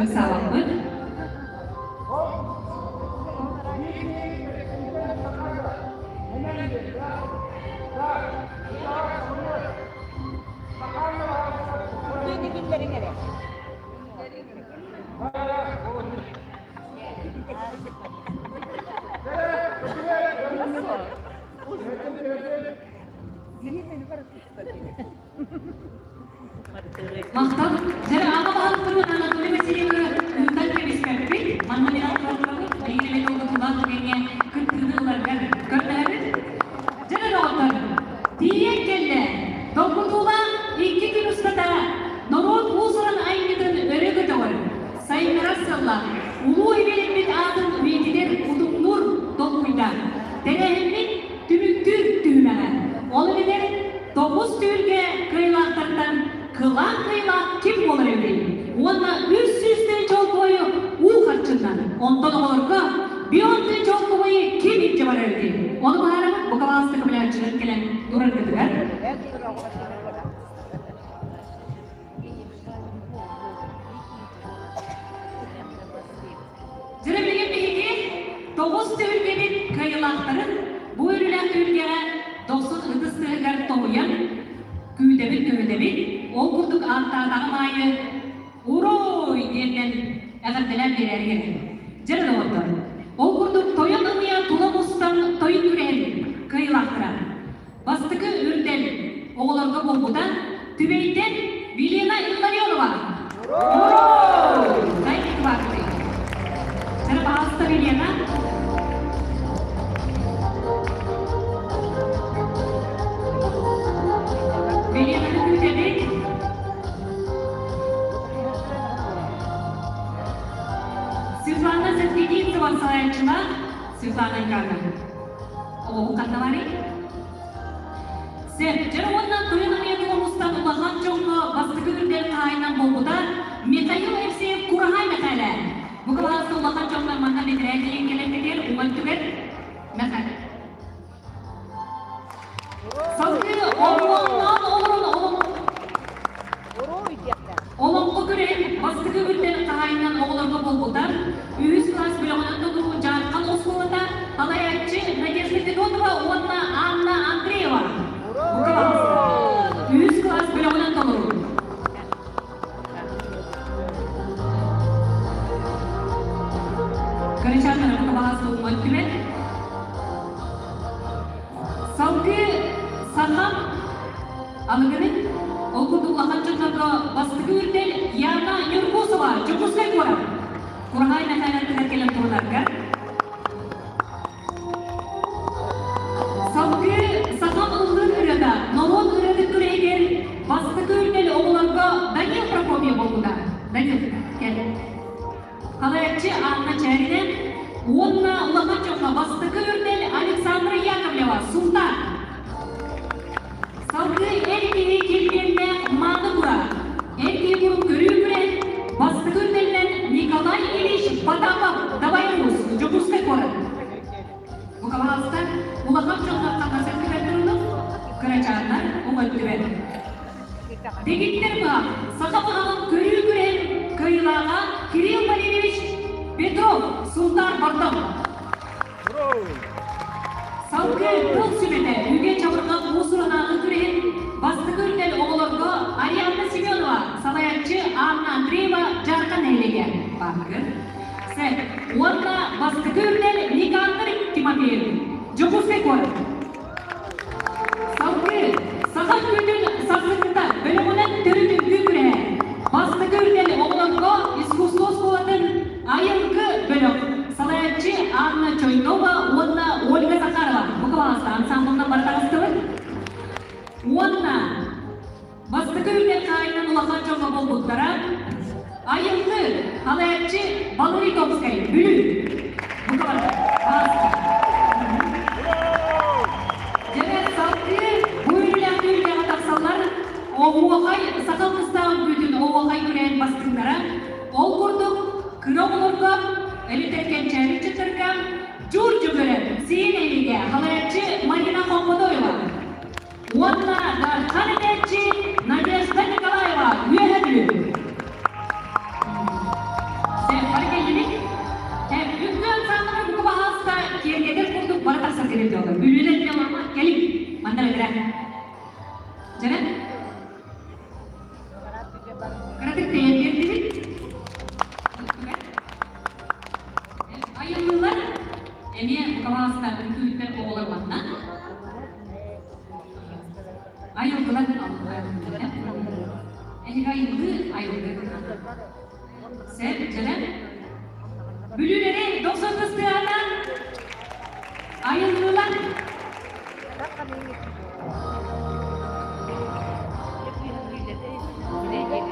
Ыксаабаппыт. Махтал. Дьэ, аҕа баһылыкпытын Анатолий Васильевы ыытан кэбиспэппит. Манна мин аттыларбыт эйиэлэри долгутуулаах түгэҥҥэ кыттыыны ыларгар көрдөһөбүт. Дьэ, доҕоттор, тиийэн кэллэ. Долгутуулаах икки күн устата норуот уус-уран айымньытын өрө көтөҕөр, сайыннарар сыаллаах улуу Ивелиммит аатын үйэтитэр утумнуур толкуйдаах тэрээһиммит түмүктүүр түһүмэҕэ. Ол эбэтэр тоҕус түһүлгэ кыайыылаахтартан кылаан кыайыылаах ким буолар эбитий? Уонна 300 тыһ чолкуойу уу харчыннан, онтон оҕолорго бион тыһ чолкуойу ким илдьэ барар эбитий? Ону быһаарабыт бу кылааска көмөлөөччүлэр кэлэн тураргытыгар. Дьэ билигин биһиги тоҕус түһүлгэбит кыайыылаахтарын бу үөрүүлээх түһүлгэҕэ дохсун ытыс тыаһыгар тоһуйан күүтэбит көһүтэбит. Ол курдук ааттаатаҕым аайы «Уруй!» диэннэн эҕэрдэлээн биэрээри кэлэбит. Дьэ доҕоттор, ол курдук тойон ымыйа тула мустан тойук күрэһин кыайыылаахтара Бастакы үрдэл оҕолорго буолбута Түбэйтэн Вилена Илларионова. Дайте квартиры. Чара пожалуйста, Вилена. Виленаны күүтэбит. Светлана Сергеевна салайааччылаах Светлана Ивановна. Оҕоҕу ханна барый? Сөп, дьэ уонна тойон арыйатын оҥостон улахан дьоҥҥо бастакы үрдэл хаһаайынан буолбута Михаил Евсеев Кураһай Мэхээлэ. Бу кылааска улахан дьоҥҥо манна бэтэрээ тиийэн кэлэргитигэр уҥа өттүгэр Мэхээлэ. Салгыы оройуоннаан олорон Олоҥхо күрэһин бастакы үрдэл хаһаайынан оҕолорго буолбута. Үһүс кылаас бөлөҕүнэн толоруу Дьаархан оскуолата салайааччы Надежда Федотова уонна Анна Андреева. Бука Үһүс кылаас бөлөҕүнэн толоруу. Кырачааннары бука уҥа өттүгэр. Салгыы Сахам Аныгыны ол курдук улахан дьоннорго бастакы үрдэл Яна Нюргусова, Дьокуускай куорат. Кураһаай Мэхээлэтигэр кэлэн турунарга. Салгыы Сахам ыллыыр ырыата норуот ырыатын күрэһигэр бастакы үрдэл оҕолорго Данил Прокопьев буолбута. Данил, кэл. Халайаччы Анна Чээринэ уонна улахан дьоҥҥо бастакы үрдэл Александра Яковлева, Султан. Салгыы эр киһи килбиэннээх мааны кура, эр киһи курун көрүү күрэһин бастакы үрдэлинэн Николай Ильич Потапов, Давай Рус, Дьокуускай куорат. Бу кабаалыстар улахан дьоннор хаҥас өттүгэр турунук, кырачааннар уҥа өттүгэр. Дэгиттэр быһах, саха быһаҕын көрүү күрэһин кыайыылааҕа Кирилл Валерьевич Петров, Султан Бордоҥ. Салгыы тыл сүбэтэ үгэ чабырҕах уус-уранааҕы күрэһин бастакы үрдэл оҕолорго Арианна Семенова, салайааччы Анна Андреева Дьаархан нэһилиэгэ баһылыгы. Сэ, уонна бастакы куорат. Салгыы Саха күнүн сарсыҥҥыта бөлөҕүнэн төрүт үҥкүү күрэһэ. Бастакы үрдэл оҕолорго искусство оскуолатын Айылгы бөлөх салайааччы Анна Чойнова уонна Ольга Захарова бу кылааска ансамблынан бары таҕыстыбыт. Уонна бастакы үрдэл хаайынан улахан дьоҥҥо буолбуттара Айылгы салайааччы Валерий Томскай, Бүлүү. Бу Дьэ, салгыы бу үөрүүлээх түһүлгэҕэ тахсаллар Оһуохай саха кыстаах үҥкүүтүн оһуохай күрэһин бастыҥнара. Ол курдук, кыра оҕолорго, эбэтэр кэнчээри ыччаттарга Дьуур Дьөгүөрэ сиэн эйигэ халайааччы Марина Хомпотоева уонна Дархан этээччи Надежда Николаева Үөһэ Бүлүү. Бары кэллибит. Үҥкүү ансаамбылар бука баһаалыста киэргэтэр курдук бары тахсар кэлин дьоллор. Бүлүүлэр дьалама кэлин. Манна бэтэрэ. Дьэрэ. Кыратык тэйэн биэрдибит. Айыллыылар эмиэ бука үҥкүүттэр оҕолор манна. Айылгылар Эһиги айылгы, айылгы. Сэр, дьэрэ. Бүлүүлэри 90 тыстыаҕына айылгылар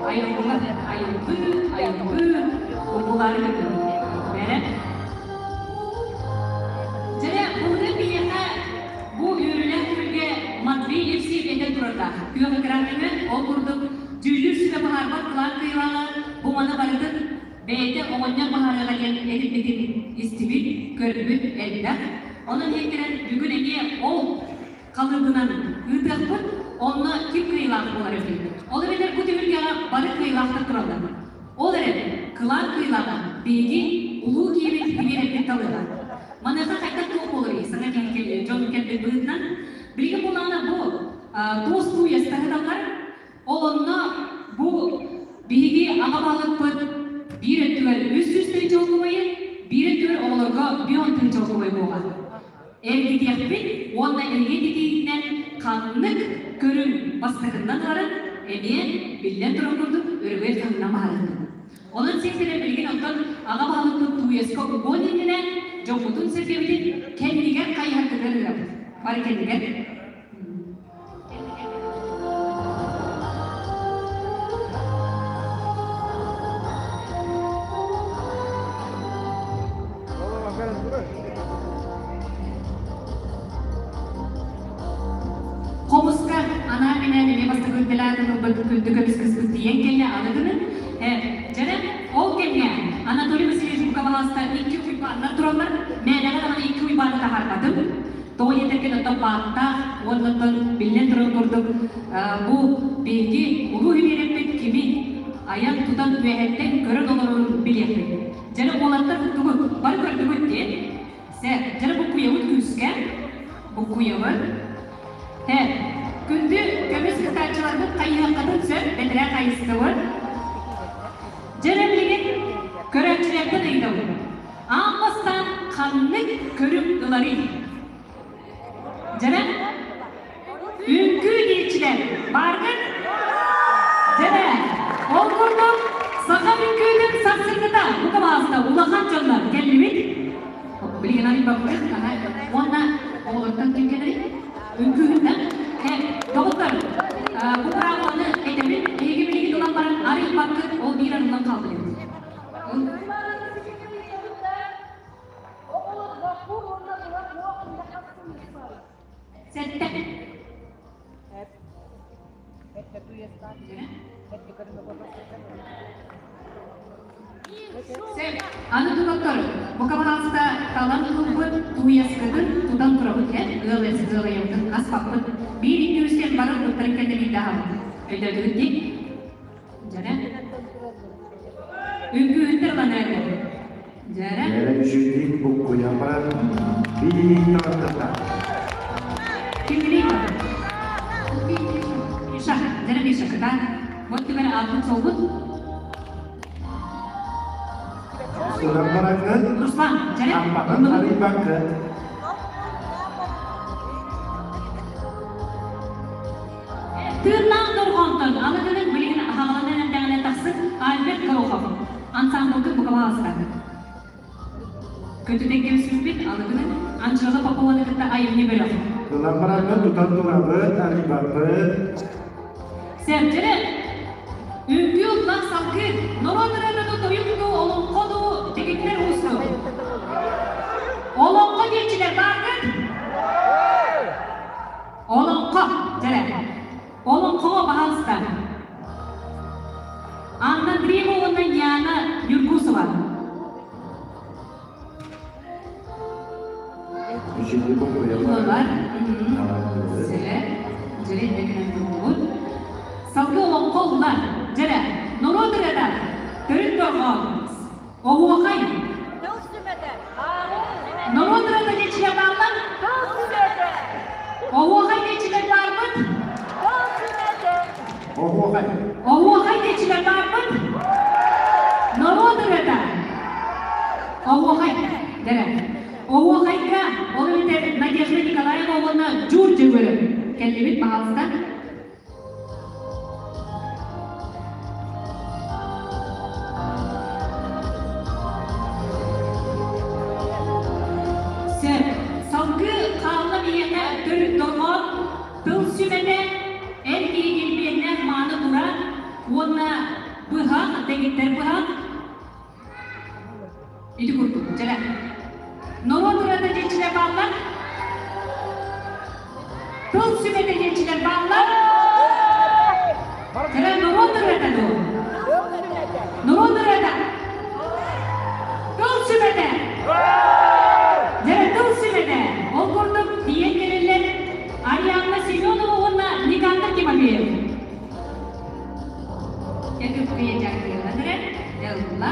Айылгылар, айылгы, айылгы, кубулары Бэрэ. Дьэрэ, былырыын биһиэхэ бу үөрүүлээх түһүлгэ Матвей Евсеев этэн турардаах. Күөх экран нөҥүө ол курдук дьүүллүүр сүбэ быһаарбат кылаан кыайыылааҕа бу маны барытын бэйэтэ оҕонньор быһаарыаҕа диэн этилбитин истибит, көрбүт элбэх. Онон иһиттэрэн бүгүн эмиэ ол халыыбынан ыытыахпыт, онно ким кыайыылаах буолар эбитий? Ол эбэтэр бу түһүлгэҕэ бары кыайыылаахтар тураллар. Ол эрэн, кылаан кыайыылааҕа биһиги улуу киһибит билиэрэппит талыаҕа. Маныаха хайдах туох буоларый саҥа киһи дьон кэлбит быһыытынан? Билигин буоллаҕына бу туос тууйастаһыталлар. Ол онно бу биһиги аҕа баһылыкпыт биир өттүгэр 300 тыһыынча солкуобайы, биир өттүгэр оҕолорго 50 тыһыынча солкуобай буолар. Эргитиэхпит уонна эһиги титиитинэн ханнык көрүҥ бастакыннан ыларын эмиэ биллэн турар курдук өрөгөй таһымынан баһаарыахпыт. Онон сиэттэрэн билигин оттон аҕа баһылыкпыт тууйаска угуон иннинэ дьоммутун-сэргэбитин кэннигэр хайыһаргытыгар ыҥырабыт. Бары кэннигэр. Хомуска анаан-минээн эмиэ бастакы үрдэлээн ылбыт күндү көмүс кыыспыт тиийэн кэллэ аны гынын. Дьэрэ, ол кэмҥэ Анатолий Васильевич Мукабаласта икки уйбааннар тураллар, мээнэҕэ даҕаны икки уйбааны таһаарбатым. Тоҕо диэтэргин оттон бааттаах уонна оттон биллэн турар курдук бу биһиги улуу үһү кими айан тутан үөһэттэн көрөн олорорун билиэхпит. Дьэрэ уолаттар тугут бары көрдүгүт диэн. Сэ, дьэрэ буккуйабыт күүскэ, буккуйабыт. Һэ, күндү көмүс кытааччыларбыт хайыһыаххытын сөп, бэтэрээ хайыстыбыт. Дьэрэ билигин көрөөччүлэртэн ыйытабыт. Аан бастаан ханнык көрүҥ ыларый? Дьэрэ, үҥкүү диэччилэр бааргыт? Дьэрэ, ол курдук саха үҥкүүтүн сарсыҥҥыта бука баҕаста улахан дьоннор кэллибит. Билигин арыйбаппыт, уонна оҕолортон ким кэлэрий? Үҥкүүһүттэн. Доҕоттор, бу быраабыланы этэбин, эһиги билигин ылан баран арыйбаккыт, ол биир арыллан хаалбыт эбит. Сэттэ. Аны тутаттар, бука баҕаста талан ылбыт тууйаскытын тутан турабыт эн ыал ыалайабытын аспаппыт. Биир икки үстэн бары ылбыттарын кэннэ биирдэ аһабыт. Өйдөөтүгүт дии? Дьэрэ. Үҥкүүһүттэр ланыардар. Дьэрэ. Дьэрэ үчүгдик буккуйан баран, биир тартата. Кимний? Миша, дьэрэ Миша, кытаат. Вот түгэн аатын солбут. Ылан бараҥҥын, Руслан, дьэрэ. Амматын арыйбаккыт. дорҕоонтон аныгының билигин аһаҕаланан эрдэҕинэ тахсыт Альберт Горохов ансаамбылга букабааласта. Көтүтэн кэбиспиппит аныгының Анжела Попованы кытта айымньы бөлөх. Ылан бараммыт, тутан турабыт, арыйбаппыт. Сэрдэрэ, үҥкүү ыллах салгыы, норуот ырыата тойук дуу, олоҥхо дуу, дэгиттэр уус дуу. Олоҥхо диэччилэр бааргыт? Олоҥхо, дьэрэ. Олоҥхоҕо баһаалыста. Анна Андреева уонна Яна Нюргусова. Ыллылар. Сэрэ, дьэрэ иннекинэн турбут. Салгы олоҥхо ылла. Дьэрэ, норуот ырыата, төрүт дорҕоон, оһуохай. Норуот ырыата диэччилэр бааллар? Оһуохай диэччилэр баарбыт? Оһуохай. Оһуохай диэччилэр баарбыт? Норуот ырыата. Оһуохай. Дэрэ. Оһуохайга, ол эбэтэр Надежда Николаева уонна Дьуур Дьөгүөрү кэллибит, баһаалыста. Сөп. Салгыы хаалла биһиэхэ төрүт дорҕоон, тыл сүмэтэ, эр киһи килбиэннээх мааны тура уонна быһах, дэгиттэр быһах. Ити курдук, дьэрэ. Норуот ырыата диэччилэр бааллар? Тыл сүмэтэ диэччилэр бааллар? Дьэрэ, норуот ырыата дуо? Норуот ырыата? Тыл сүмэтэ! Дьэрэ, тыл сүмэтэ! Ол курдук тиийэн кэлэллэр Арианна Семенова уонна Никандр Тимофеев. Кэккэ дьарыктыыллар эрэ, ылла.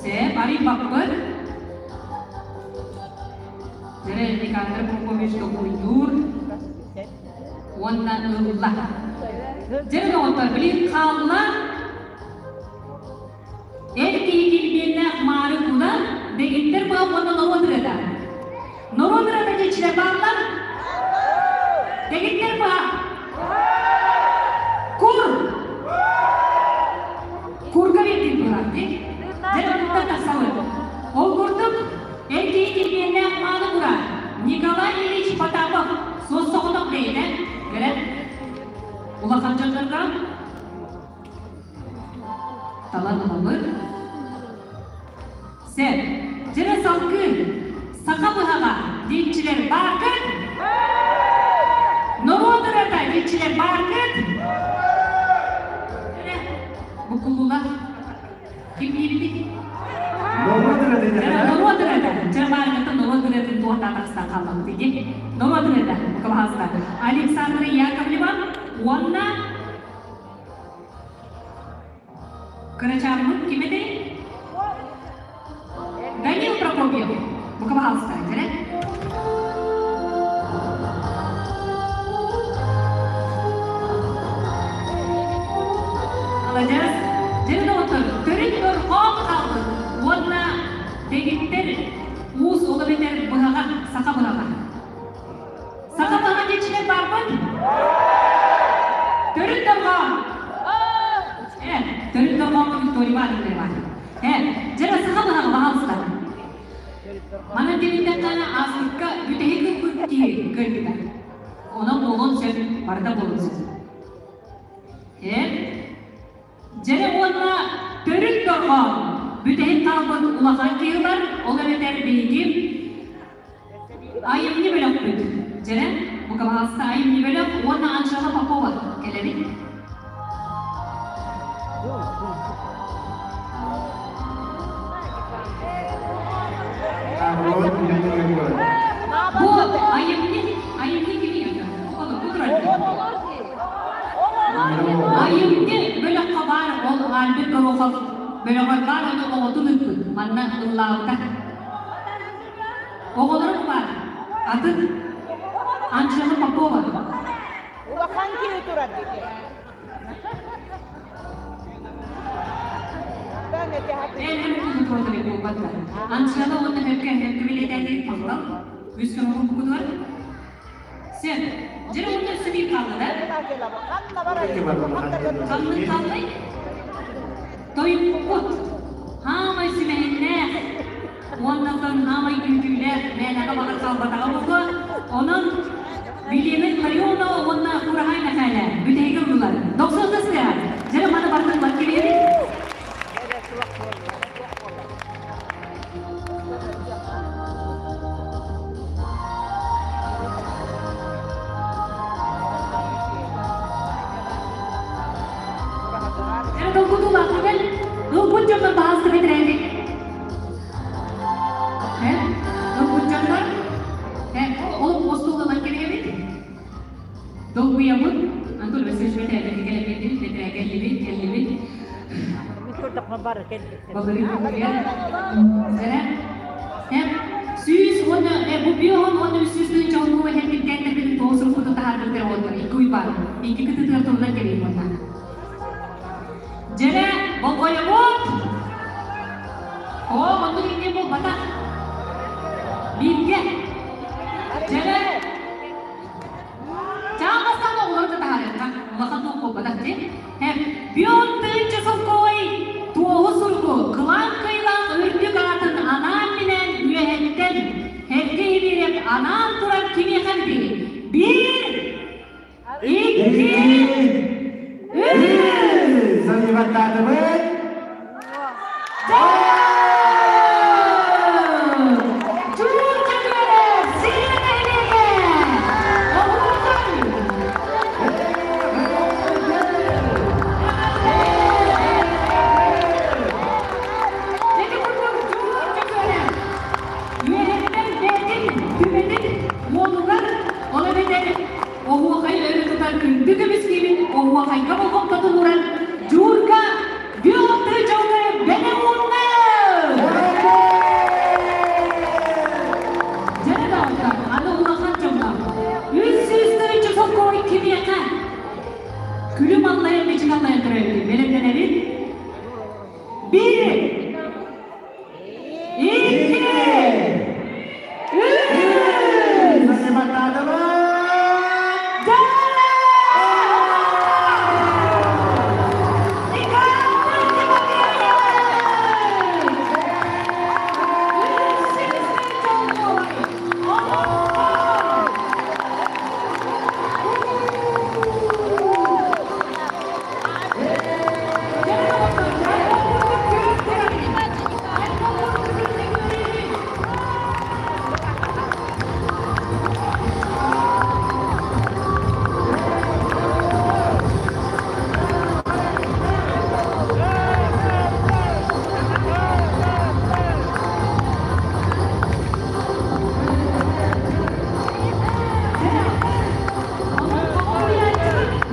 Сөп, арыйбаппыт. Дьэрэ Никандр Прокопьевич толкуйдуур уонна ылла. Дьэрэ доҕоттор, билин хаалла. Эр киһи килбиэннээх маары кула, дэгиттэр быһа уонна норуот ырыата. Норуот ырыата диэччилэр бааллар? Дэгиттэр быһа. Кур! Курга биэрдин быһа, дии. Дьэ, онтон тахсабыт. Ол курдук, эр киһи килбиэннээх мааны кура Николай Ильич Потапов суос-соҕотох бэйэтэ, кэлэн, улахан дьоннорго талан ылабыт. Сөп. Дьэрэ салгыы. Саха быһаҕа диэччилэр бааргыт? Норуот ырыата диэччилэр бааргыт? Дьэрэ, букулула. Ким диэбитий? Норуот ырыата Дьэрэ, норуот ырыата. Дьэ, бааргыттан норуот ырыатын туохтаах тахсан хааллабыт ити. Норуот ырыата, пожалуйста. Александра Яковлева уонна Кырачааммыт ким этэй? Данил Прокопьев. Бука пожалуйста, дьэрэ. Маладьыас. Дьэрэ доҕоттор, төрүт дорҕоон хаалбыт уонна дэгиттэр уус ол эбэтэр быһаҕа, саха быһаҕа. Саха быһаҕа диэччилэр баарбыт? Төрүт дорҕоон! Э, төрүт дорҕооҥҥо Виктория Ивановна Э, дьэ саха быһаҕа баһаалыста. Манан диэбиттэххэ, ааспыкка бүтэһик ылбыт киһи кыайбыта. Онон буолуон сөп, барыта буолуон сөп. Э, дьэрэ уонна төрүт дорҕоон бүтэһик хаалбыт улахан киһилэр, ол эбэтэр биһиги Айымньы бөлөхпүт. Дьэрэ, букабаалыста айымньы бөлөх уонна Анжела Попова кэлэбит. Бу айымньы, айымньы кими Бу турар. Айымньы бөлөххө баар, ол Альберт Горохов бөлөҕөр баар, ону оҕотун ыыппыт. Манна ыллаабыта. Оҕолорум баар. Атын Анжела Попова. Улахан киһи турар дии. Анжела уонна Мөккө Мөккө билетээти махтал. Үс көмө букутугар. Сөп. Дьэ, уонна өссө биир хаалла да? Ханнык хааллай? Тойуккут хаамай сүмэһиннээх уонна оттон хаамай күүтүүлээх мээнэҕэ баҕар хаалбатаҕа буолуо. Онон Вилена Илларионова уонна Кураһай Мэхээлэ бүтэһиги ыллылар. Дохсуон сыа! Дьэ, маны барытын ылан кэбиһэбит. Дьэ, долгутуулаах түгэн. Ылбыт дьоннор баһаалыста бэтэрээбит. Э? Ылбыт дьоннор? Э, ол остуол ылан кэбиһэбит. Долгуйабыт. Анатолий Васильевич бэтэрээбит кэлэбит, бэтэрээ кэллибит, кэллибит. Сүүс уонна бу биоһон уонна 300 тыһыынча олкуба иһэрбит тоҕус суруккутун таһаарбыттар уоллар икки уйбаан икки кытытыгар турунан кэлин уонна Дьэрэ болҕойобут! Оо, оннук иннин буолбатах. Бииргэ. Дьэрэ Чаан бастаан оҕолору да таһаарыахха. Улахан туох буолбатах дии. Бион тыынча солкуой туоһу суругу кылаан кыайлаах үрдүк аатын анаан-минээн үөһэттэн Эргэ Ибиирэп анаан турар кимиэхэ эбитий? Биир, икки, үс! Санньыбаттаатыбыт! Чуур Чөкүөрэ, Сиэн нэһилиэгэ! Оһуокай! Ити курдук Чуур Чөкүөрэ үөһэттэн бэйэтин түбэтин уолугар, ол эбэтэр оһуохай өрө тутар күндү көмүс киимин оһуохайга болҕомтотун ууран Дьуурга Бүөтүр дьолго бэлэм уунна! Дьэ даҕаны, аны улахан дьоҥҥо 300 тыһыынча солкуобай кимиэхэ? Күлүм аллайан мичик аллайан турар бэлэмнэнэбит. Биир, икки, үс!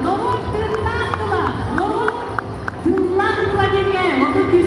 Норуот тыыннаах тыла, норуот тыллаах тыла диэҥҥэ ордук күүс.